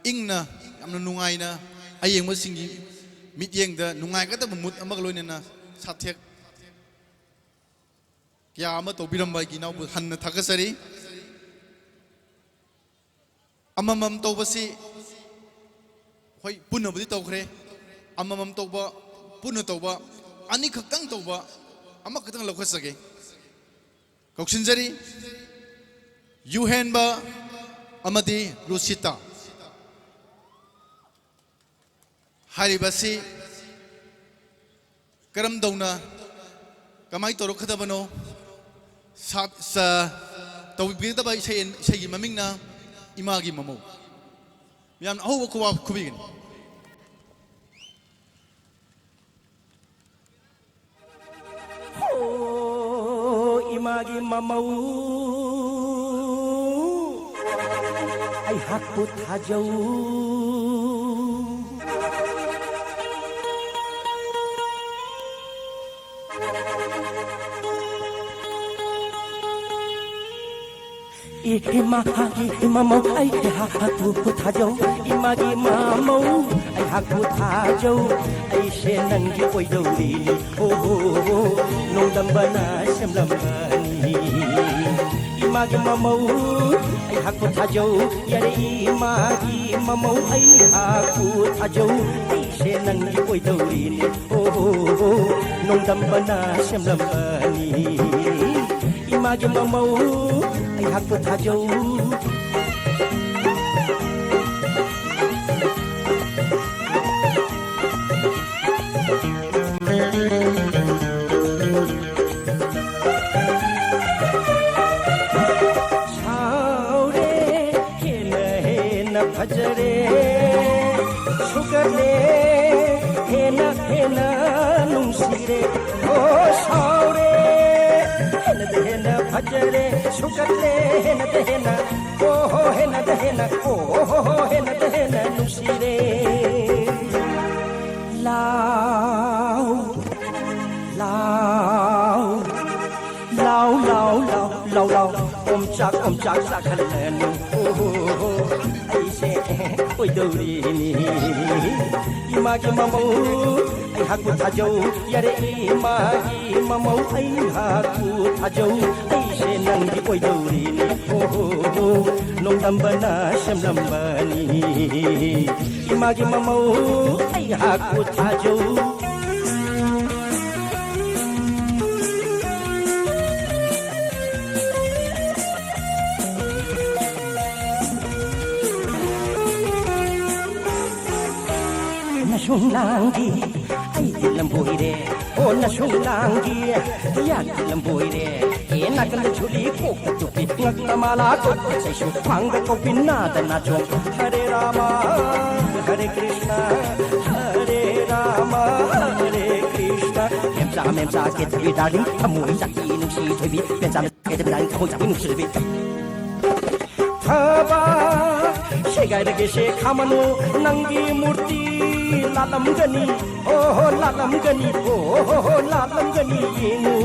ꯏꯪꯅ, ꯌꯥꯝꯅ ꯅꯨꯡꯉꯥꯏꯅ, ꯑꯌꯦꯡꯕꯁꯤꯡꯒꯤ ꯃꯤꯠꯌꯦꯡꯗ ꯅꯨꯡꯉꯥꯏꯒꯗꯕ ꯃꯨꯠ ꯑꯃꯒ ꯂꯣꯏꯅꯅ ꯁꯥꯊꯦꯛ ꯀꯌꯥ ꯑꯃ ꯇꯧꯕꯤꯔꯝꯕ ꯑꯩꯒꯤ ꯏꯅꯥꯎꯕꯨ ꯍꯟꯅ ꯊꯥꯒꯠꯆꯔꯤ꯫ ꯑꯃꯃꯝ ꯇꯧꯕꯁꯤ, ꯍꯣꯏ, ꯄꯨꯟꯅꯕꯨꯗꯤ ꯇꯧꯈ꯭ꯔꯦ꯫ ꯑꯃꯃꯝ ꯇꯧꯕ, ꯄꯨꯟꯅ ꯇꯧꯕ, ꯑꯅꯤꯈꯛꯇꯪ ꯇꯧꯕ, ꯑꯃꯈꯛꯇꯪ ꯂꯧꯈꯠꯆꯒꯦ꯫ ꯀꯧꯁꯤꯟꯖꯔꯤ, ꯌꯨꯍꯦꯟꯕ ꯑꯃꯗꯤ ꯔꯨꯁꯤꯇꯥ꯫ ꯍꯥꯏꯔꯤꯕ ꯑꯁꯤ ꯀꯔꯝ ꯇꯧꯅ, ꯀꯃꯥꯏꯅ ꯇꯧꯔꯛꯀꯗꯕꯅꯣ? ꯁꯥ-, ꯁ-, ꯇꯧꯕꯤꯒꯗꯕ ꯏꯁꯩ, ꯏꯁꯩꯒꯤ ꯃꯃꯤꯡꯅ ꯏꯃꯥꯒꯤ ꯃꯃꯧ꯫ ꯃꯌꯥꯝ ꯑꯍꯧꯕ ꯈꯨꯕꯥꯛ ꯈꯨꯕꯤꯒꯅꯤ꯫ ꯍꯣ, ꯏꯃꯥꯒꯤ ꯃꯃꯧ, ꯑꯩꯍꯥꯛꯄꯨ ꯊꯥꯖꯧ꯫ ꯏ-, ꯏꯃꯥꯒꯤ ꯃꯃꯧ ꯑꯩꯍꯥꯛꯄꯨ ꯊꯥꯖꯧ, ꯏꯃꯥꯒꯤ ꯃꯃꯧ ꯑꯩꯍꯥꯛꯄꯨ ꯊꯥꯖꯧ, ꯑꯩꯁꯦ ꯅꯪꯒꯤ ꯑꯣꯏꯗꯧꯔꯤꯅꯤ꯫ ꯍꯣ, ꯍꯣ, ꯍꯣ, ꯅꯣꯡꯗꯝꯕꯅ ꯁꯦꯝꯂꯝꯕꯅꯤ꯫ ꯏꯃꯥꯒꯤ ꯃꯃꯧ ꯑꯩꯍꯥꯛꯄꯨ ꯊꯥꯖꯧ, ꯌꯥꯔꯦ ꯏꯃꯥꯒꯤ ꯃꯃꯧ ꯑꯩꯍꯥꯛꯄꯨ ꯊꯥꯖꯧ, ꯑꯩꯁꯦ ꯅꯪꯒꯤ ꯑꯣꯏꯗꯧꯔꯤꯅꯤ꯫ ꯍꯣ, ꯍꯣ, ꯍꯣ, ꯅꯣꯡꯗꯝꯕꯅ ꯁꯦꯝꯂꯝꯕꯅꯤ꯫ ꯏꯃꯥꯒꯤ ꯃꯃꯧ ꯑꯩꯍꯥꯛꯄꯨ ꯊꯥꯖꯧ꯫ ꯁꯥꯎꯔꯦ, ꯍꯦꯟꯅ ꯍꯦꯟꯅ ꯐꯖꯔꯦ, ꯁꯨꯒꯠꯂꯦ, ꯍꯦꯟꯅ ꯍꯦꯟꯅ ꯅꯨꯡꯁꯤꯔꯦ꯫ ꯑꯣ, ꯁꯥꯎꯔꯦ, ꯍꯦꯟꯅ ꯍꯦꯟꯅ ꯐꯖꯔꯦ, ꯁꯨꯒꯠꯂꯦ, ꯍꯦꯟꯅ ꯍꯦꯟꯅ, ꯑꯣ ꯍꯣ, ꯍꯦꯟꯅ ꯍꯦꯟꯅ, ꯑꯣ ꯍꯣ ꯍꯣ, ꯍꯦꯟꯅ ꯍꯦꯟꯅ ꯅꯨꯡꯁꯤꯔꯦ꯫ ꯂꯥꯎ, ꯂꯥꯎ, ꯂꯥꯎ, ꯂꯥꯎ, ꯂꯥꯎ, ꯂꯥꯎ, ꯂꯥꯎ, ꯑꯣꯝꯆꯥꯛ, ꯑꯣꯝꯆꯥꯛ ꯆꯥꯛꯍꯜꯂꯅꯨ꯫ ꯑꯣ ꯍꯣ ꯍꯣ, ꯑꯩꯁꯦ ꯑꯣꯏꯗꯧꯔꯤꯅꯤ꯫ ꯏꯃꯥꯒꯤ ꯃꯃꯧ ꯑꯩꯍꯥꯛꯄꯨ ꯊꯥꯖꯧ, ꯌꯥꯔꯦ ꯏꯃꯥꯒꯤ ꯃꯃꯧ ꯑꯩꯍꯥꯛꯄꯨ ꯊꯥꯖꯧ, ꯑꯩꯁꯦ ꯅꯪꯒꯤ ꯑꯣꯏꯗꯧꯔꯤꯅꯤ꯫ ꯑꯣ ꯍꯣ ꯍꯣ, ꯅꯣꯡꯗꯝꯕꯅ ꯁꯦꯝꯂꯝꯕꯅꯤ꯫ ꯏꯃꯥꯒꯤ ꯃꯃꯧ ꯑꯩꯍꯥꯛꯄꯨ ꯊꯥꯖꯧ꯫ ꯅꯁꯨꯡ ꯂꯥꯡꯒꯤ ꯑꯩꯗꯤ ꯂꯝꯕꯣꯏꯔꯦ꯫ ꯑꯣ, ꯅꯁꯨꯡ ꯂꯥꯡꯒꯤ ꯌꯥꯗꯤ ꯂꯝꯕꯣꯏꯔꯦ꯫ ꯑꯦ, ꯅꯥꯀꯟꯗ ꯖꯨꯂꯤ, ꯀꯣꯛꯇ ꯇꯨꯄꯤ, ꯉꯛꯇ ꯃꯥꯂꯥ, ꯀꯣꯛꯇ ꯆꯩꯁꯨ, ꯈ꯭ꯋꯥꯡꯗ ꯀꯧꯄꯤ, ꯅꯥꯗ ꯅꯥꯆꯣꯡ꯫ ꯍꯔꯦ ꯔꯥꯃ, ꯍꯔꯦ ꯀ꯭ꯔꯤꯁꯅ, ꯍꯔꯦ ꯔꯥꯃ, ꯍꯔꯦ ꯀ꯭ꯔꯤꯁꯅ꯫ ꯃꯦꯝꯆꯥ, ꯃꯦꯝꯆꯥ, ꯀꯦꯊꯕꯤ ꯗꯥꯔꯂꯤꯡ, ꯊꯃꯣꯏ ꯆꯥꯛꯄꯤ ꯅꯨꯡꯁꯤ ꯊꯣꯏꯕꯤ꯫ ꯃꯦꯝꯆꯥ, ꯃꯦꯝꯆꯥ, ꯀꯦꯊꯕꯤ ꯗꯥꯔꯂꯤꯡ, ꯊꯃꯣꯏ ꯆꯥꯛꯄꯤ ꯅꯨꯡꯁꯤ ꯊꯣꯏꯕꯤ꯫ ꯊꯕ ꯁꯦꯒꯥꯏꯔꯒꯦꯁꯦ ꯈꯥꯃꯅꯨ ꯅꯪꯒꯤ ꯃꯨꯔꯇꯤ꯫ ꯂꯥꯠꯂꯝꯒꯅꯤ, ꯍꯣ ꯍꯣ ꯂꯥꯠꯂꯝꯒꯅꯤ, ꯍꯣ ꯍꯣ ꯍꯣ ꯂꯥꯠꯂꯝꯒꯅꯤ ꯌꯦꯡꯉꯨ꯫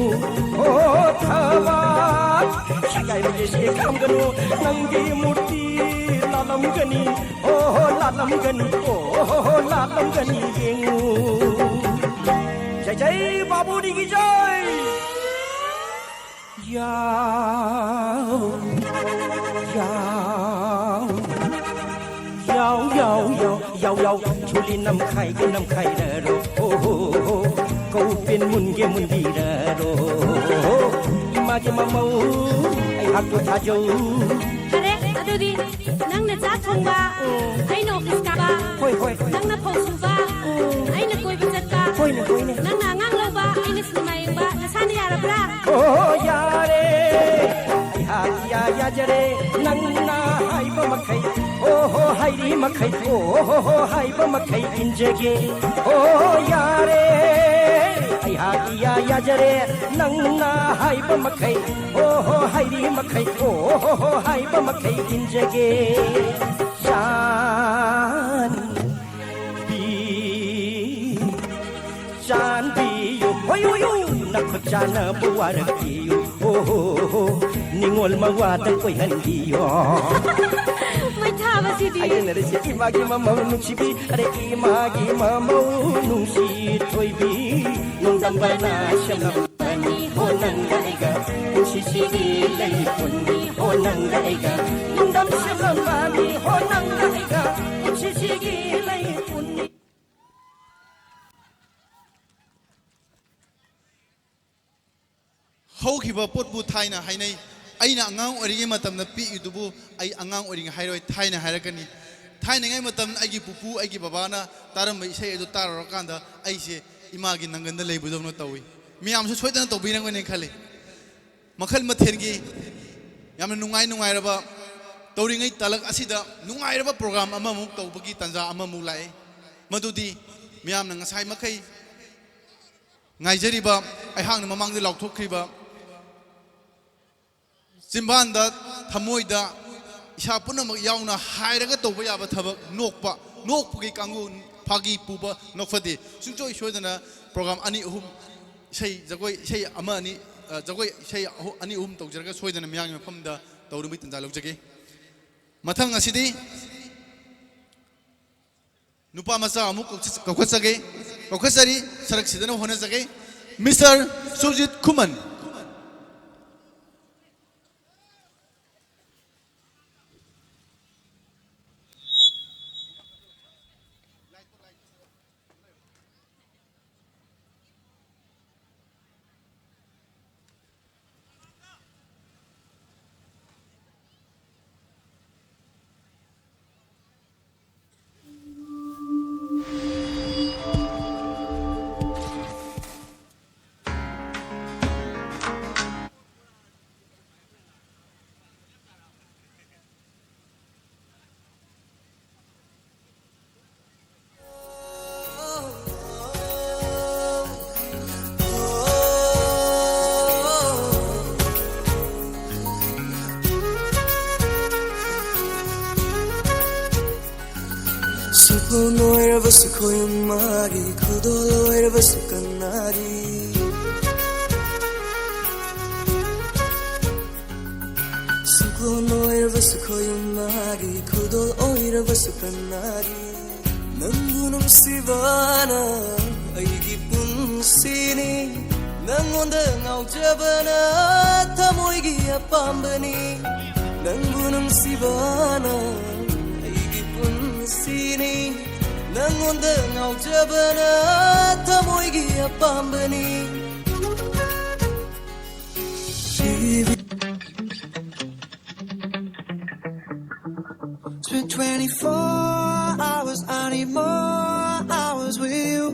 ꯍꯣ ꯍꯣ ꯊꯕꯥꯛ ꯁꯤꯒꯥꯏꯕꯒꯤ ꯁꯦꯛ ꯈꯥꯝꯒꯅꯨ, ꯅꯪꯒꯤ ꯃꯨꯔꯇꯤ ꯂꯥꯠꯂꯝꯒꯅꯤ, ꯍꯣ ꯍꯣ ꯂꯥꯠꯂꯝꯒꯅꯤ, ꯍꯣ ꯍꯣ ꯍꯣ ꯂꯥꯠꯂꯝꯒꯅꯤ ꯌꯦꯡꯉꯨ꯫ ꯖꯩ ꯖꯩ ꯕꯥꯕꯨꯔꯤꯒꯤ ꯖꯩ꯫ ꯌꯥꯎ, ꯌꯥꯎ, ꯌꯥꯎ, ꯌꯥꯎ, ꯌꯥꯎ, ꯌꯥꯎ, ꯌꯥꯎ, ꯆꯨꯂꯤ ꯅꯝꯈꯥꯏꯒꯦ ꯅꯝꯈꯥꯏꯔꯔꯣ, ꯍꯣ, ꯍꯣ, ꯍꯣ, ꯀꯧꯄꯦꯟ ꯃꯨꯟꯒꯦ ꯃꯨꯟꯕꯤꯔꯔꯣ, ꯏꯃꯥꯒꯤ ꯃꯃꯧ, ꯑꯩꯍꯥꯛꯄꯨ ꯊꯥꯖꯧ꯫ ꯐꯔꯦ, ꯑꯗꯨꯗꯤ ꯅꯪꯅ ꯆꯥꯛ ꯊꯣꯡꯕ, ꯎꯝ꯫ ꯑꯩꯅ ꯑꯣꯐꯤꯁ ꯀꯥꯕ, ꯍꯣꯏ, ꯍꯣꯏ꯫ ꯅꯪꯅ ꯐꯧ ꯁꯨꯕ, ꯎꯝ꯫ ꯑꯩꯅ ꯀꯣꯏꯕ ꯆꯠꯄ, ꯍꯣꯏꯅꯦ, ꯍꯣꯏꯅꯦ꯫ ꯅꯪꯅ ꯑꯉꯥꯡ ꯂꯧꯕ, ꯑꯩꯅ ꯁꯤꯅꯦꯃꯥ ꯌꯦꯡꯕ, ꯅꯁꯥꯅ ꯌꯥꯔꯕ꯭ꯔꯥ? ꯑꯣ, ꯌꯥꯔꯦ꯫ ꯑꯩꯍꯥꯛ ꯏꯌꯥ ꯌꯥꯖꯔꯦ, ꯅꯪꯅ ꯍꯥꯏꯕ ꯃꯈꯩ꯫ ꯑꯣ ꯍꯣ, ꯍꯥꯏꯔꯤ ꯃꯈꯩ꯫ ꯑꯣ ꯍꯣ ꯍꯣ, ꯍꯥꯏꯕ ꯃꯈꯩ ꯏꯟꯖꯒꯦ꯫ ꯑꯣ, ꯌꯥꯔꯦ꯫ ꯑꯩꯍꯥꯛ ꯏꯌꯥ ꯌꯥꯖꯔꯦ, ꯅꯪꯅ ꯍꯥꯏꯕ ꯃꯈꯩ꯫ ꯑꯣ ꯍꯣ, ꯍꯥꯏꯔꯤ ꯃꯈꯩ꯫ ꯑꯣ ꯍꯣ ꯍꯣ, ꯍꯥꯏꯕ ꯃꯈꯩ ꯏꯟꯖꯒꯦ꯫ ꯆꯥꯟꯕꯤ ꯆꯥꯟꯕꯤꯌꯨ, ꯍꯣꯏ, ꯍꯣꯏ, ꯍꯣꯏ, ꯅꯈꯨꯠ ꯆꯥꯟꯅꯕ ꯋꯥꯔꯛꯄꯤꯌꯨ, ꯍꯣ, ꯍꯣ, ꯍꯣ, ꯅꯤꯉꯣꯜ ꯃꯋꯥꯗ ꯀꯣꯏꯍꯟꯕꯤꯌꯨ꯫ ꯃꯩꯊꯥꯕꯁꯤꯗꯤ꯫ ꯍꯥꯏꯅꯔꯤꯁꯦ ꯏꯃꯥꯒꯤ ꯃꯃꯧ ꯅꯨꯡꯁꯤꯕꯤ, ꯑꯔꯦ ꯏꯃꯥꯒꯤ ꯃꯃꯧ ꯅꯨꯡꯁꯤ ꯊꯣꯏꯕꯤ, ꯅꯣꯡꯗꯝꯕꯅ ꯁꯦꯝꯂꯝꯕꯅꯤ, ꯍꯣ ꯅꯪꯒ ꯑꯩꯒ ꯄꯨꯟꯁꯤꯁꯤꯒꯤ ꯂꯩ ꯄꯨꯟꯅꯤ, ꯍꯣ ꯅꯪꯒ ꯑꯩꯒ ꯅꯣꯡꯗꯝ ꯁꯦꯝꯂꯝꯕꯅꯤ, ꯍꯣ ꯅꯪꯒ ꯑꯩꯒ ꯄꯨꯟꯁꯤꯁꯤꯒꯤ ꯂꯩ ꯄꯨꯟꯅꯤ꯫ ꯍꯧꯈꯤꯕ ꯄꯣꯠꯄꯨ ꯊꯥꯏꯅ ꯍꯥꯏꯅꯩ꯫ ꯑꯩꯅ ꯑꯉꯥꯡ ꯑꯣꯏꯔꯤꯉꯩ ꯃꯇꯝꯗ ꯄꯤꯛꯏꯗꯨꯕꯨ ꯑꯩ ꯑꯉꯥꯡ ꯑꯣꯏꯔꯤꯉꯩ ꯍꯥꯏꯔꯣꯏ, ꯊꯥꯏꯅ ꯍꯥꯏꯔꯛꯀꯅꯤ꯫ ꯊꯥꯏꯅꯉꯩ ꯃꯇꯝꯗ ꯑꯩꯒꯤ ꯄꯨꯄꯨ, ꯑꯩꯒꯤ ꯕꯕꯥꯅ ꯇꯥꯔꯝꯕ ꯏꯁꯩ ꯑꯗꯨ ꯇꯥꯔꯨꯔꯀꯥꯟꯗ ꯑꯩꯁꯦ ꯏꯃꯥꯒꯤ ꯅꯪꯒꯟꯗ ꯂꯩꯕꯗꯧꯅ ꯇꯧꯏ꯫ ꯃꯌꯥꯝꯁꯨ ꯁꯣꯏꯗꯅ ꯇꯧꯕꯤꯔꯝꯒꯅꯤ ꯈꯜꯂꯤ꯫ ꯃꯈꯜ ꯃꯊꯦꯜꯒꯤ ꯌꯥꯝꯅ ꯅꯨꯡꯉꯥꯏ ꯅꯨꯡꯉꯥꯏꯔꯕ, ꯇꯧꯔꯤꯉꯩ ꯇꯥꯂꯛ ꯑꯁꯤꯗ ꯅꯨꯡꯉꯥꯏꯔꯕ ꯄ꯭ꯔꯣꯒ꯭ꯔꯥꯝ ꯑꯃꯃꯨꯛ ꯇꯧꯕꯒꯤ ꯇꯥꯟꯖꯥ ꯑꯃꯃꯨꯛ ꯂꯥꯛꯑꯦ꯫ ꯃꯗꯨꯗꯤ ꯃꯌꯥꯝꯅ ꯉꯁꯥꯏ ꯃꯈꯩ ꯉꯥꯏꯖꯔꯤꯕ, ꯑꯩꯍꯥꯛꯅ ꯃꯃꯥꯡꯗ ꯂꯥꯎꯊꯣꯛꯈ꯭ꯔꯤꯕ, ꯆꯤꯝꯕꯥꯟꯗ, ꯊꯃꯣꯏꯗ, ꯏꯁꯥ ꯄꯨꯝꯅꯃꯛ ꯌꯥꯎꯅ ꯍꯥꯏꯔꯒ ꯇꯧꯕ ꯌꯥꯕ ꯊꯕꯛ, ꯅꯣꯛꯄ, ꯅꯣꯛꯄꯒꯤ ꯀꯥꯡꯕꯨ, ꯐꯥꯒꯤ ꯄꯨꯕ ꯅꯣꯛꯐꯗꯦ꯫ ꯁꯨꯡꯁꯣꯏ ꯁꯣꯏꯗꯅ program ꯑꯅꯤ ꯑꯍꯨꯝ, ꯏꯁꯩ ꯖꯒꯣꯏ, ꯏꯁꯩ ꯑꯃ ꯑꯅꯤ, ꯑ, ꯖꯒꯣꯏ ꯏꯁꯩ ꯑꯍꯨ-, ꯑꯅꯤ ꯑꯍꯨꯝ ꯇꯧꯖꯔꯒ ꯁꯣꯏꯗꯅ ꯃꯤꯌꯥꯝꯒꯤ ꯃꯐꯝꯗ ꯇꯧꯅꯕꯒꯤ ꯇꯥꯟꯖꯥ ꯂꯧꯖꯒꯦ꯫ ꯃꯊꯪ ꯑꯁꯤꯗꯤ ꯅꯨꯄꯥ ꯃꯆꯥ ꯑꯃꯨꯛ ꯀꯧꯈꯠ-, ꯀꯧꯈꯠꯆꯒꯦ, ꯀꯧꯈꯠꯆꯔꯤ, ꯁꯔꯛ ꯁꯤꯗꯅꯕ ꯍꯣꯠꯅꯖꯒꯦ꯫ Mister ꯁꯨꯔꯖꯤꯠ ꯈꯨꯃꯟ꯫ ꯁꯨꯛꯂꯣꯟ ꯑꯣꯏꯔꯕꯁꯨ ꯈꯣꯏꯌꯨꯝ ꯃꯥꯒꯤ, ꯈꯨꯗꯣꯜ ꯑꯣꯏꯔꯕꯁꯨ ꯀꯅꯥꯒꯤ? ꯁꯨꯛꯂꯣꯟ ꯑꯣꯏꯔꯕꯁꯨ ꯈꯣꯏꯌꯨꯝ ꯃꯥꯒꯤ, ꯈꯨꯗꯣꯜ ꯑꯣꯏꯔꯕꯁꯨ ꯀꯅꯥꯒꯤ? ꯅꯪꯕꯨ ꯅꯨꯡꯁꯤꯕꯅ ꯑꯩꯒꯤ ꯄꯨꯟꯁꯤꯅꯤ, ꯅꯪꯉꯣꯟꯗ ꯉꯥꯎꯖꯕꯅ ꯊꯃꯣꯏꯒꯤ ꯑꯄꯥꯝꯕꯅꯤ꯫ ꯅꯪꯕꯨ ꯅꯨꯡꯁꯤꯕꯅ ꯑꯩꯒꯤ ꯄꯨꯟꯁꯤꯅꯤ, ꯅꯪꯉꯣꯟꯗ ꯉꯥꯎꯖꯕꯅ ꯊꯃꯣꯏꯒꯤ ꯑꯄꯥꯝꯕꯅꯤ꯫ It's been twenty-four hours, I need more hours with you.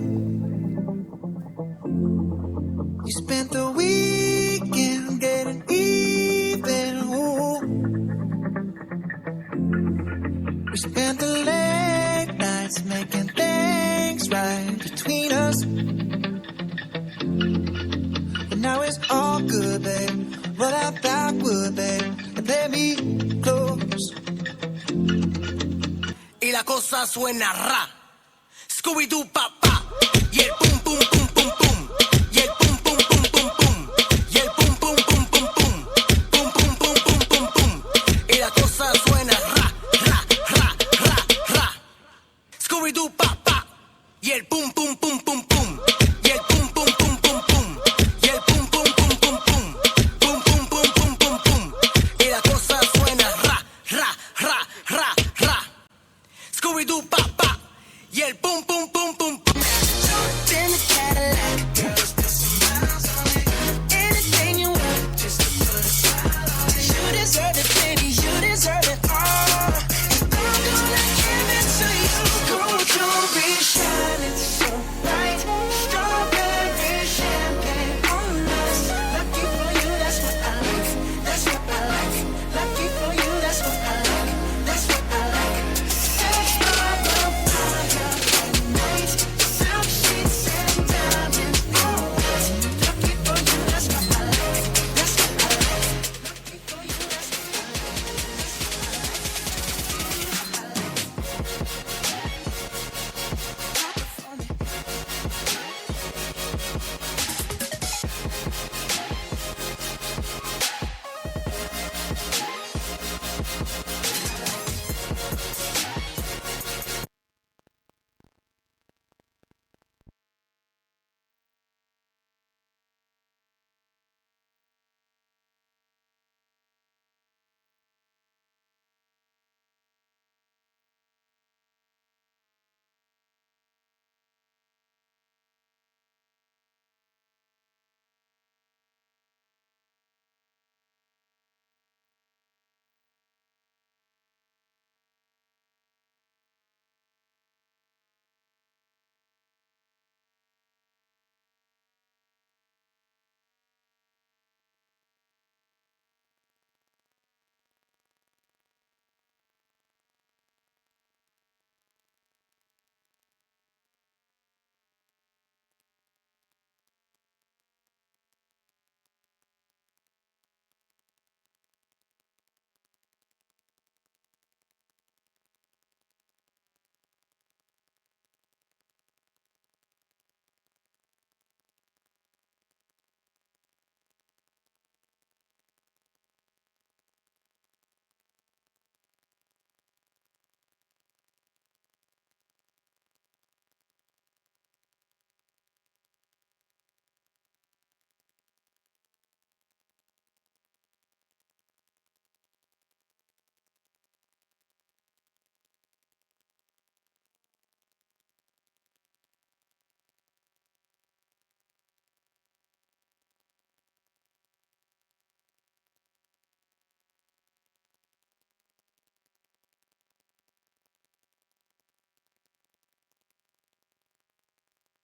We spent the weekend getting even. Ooh. We spent the late nights making things right between us. But now it's all good, babe. Roll out that wood, babe, and play me close. Y la cosa suena ra. we do pop.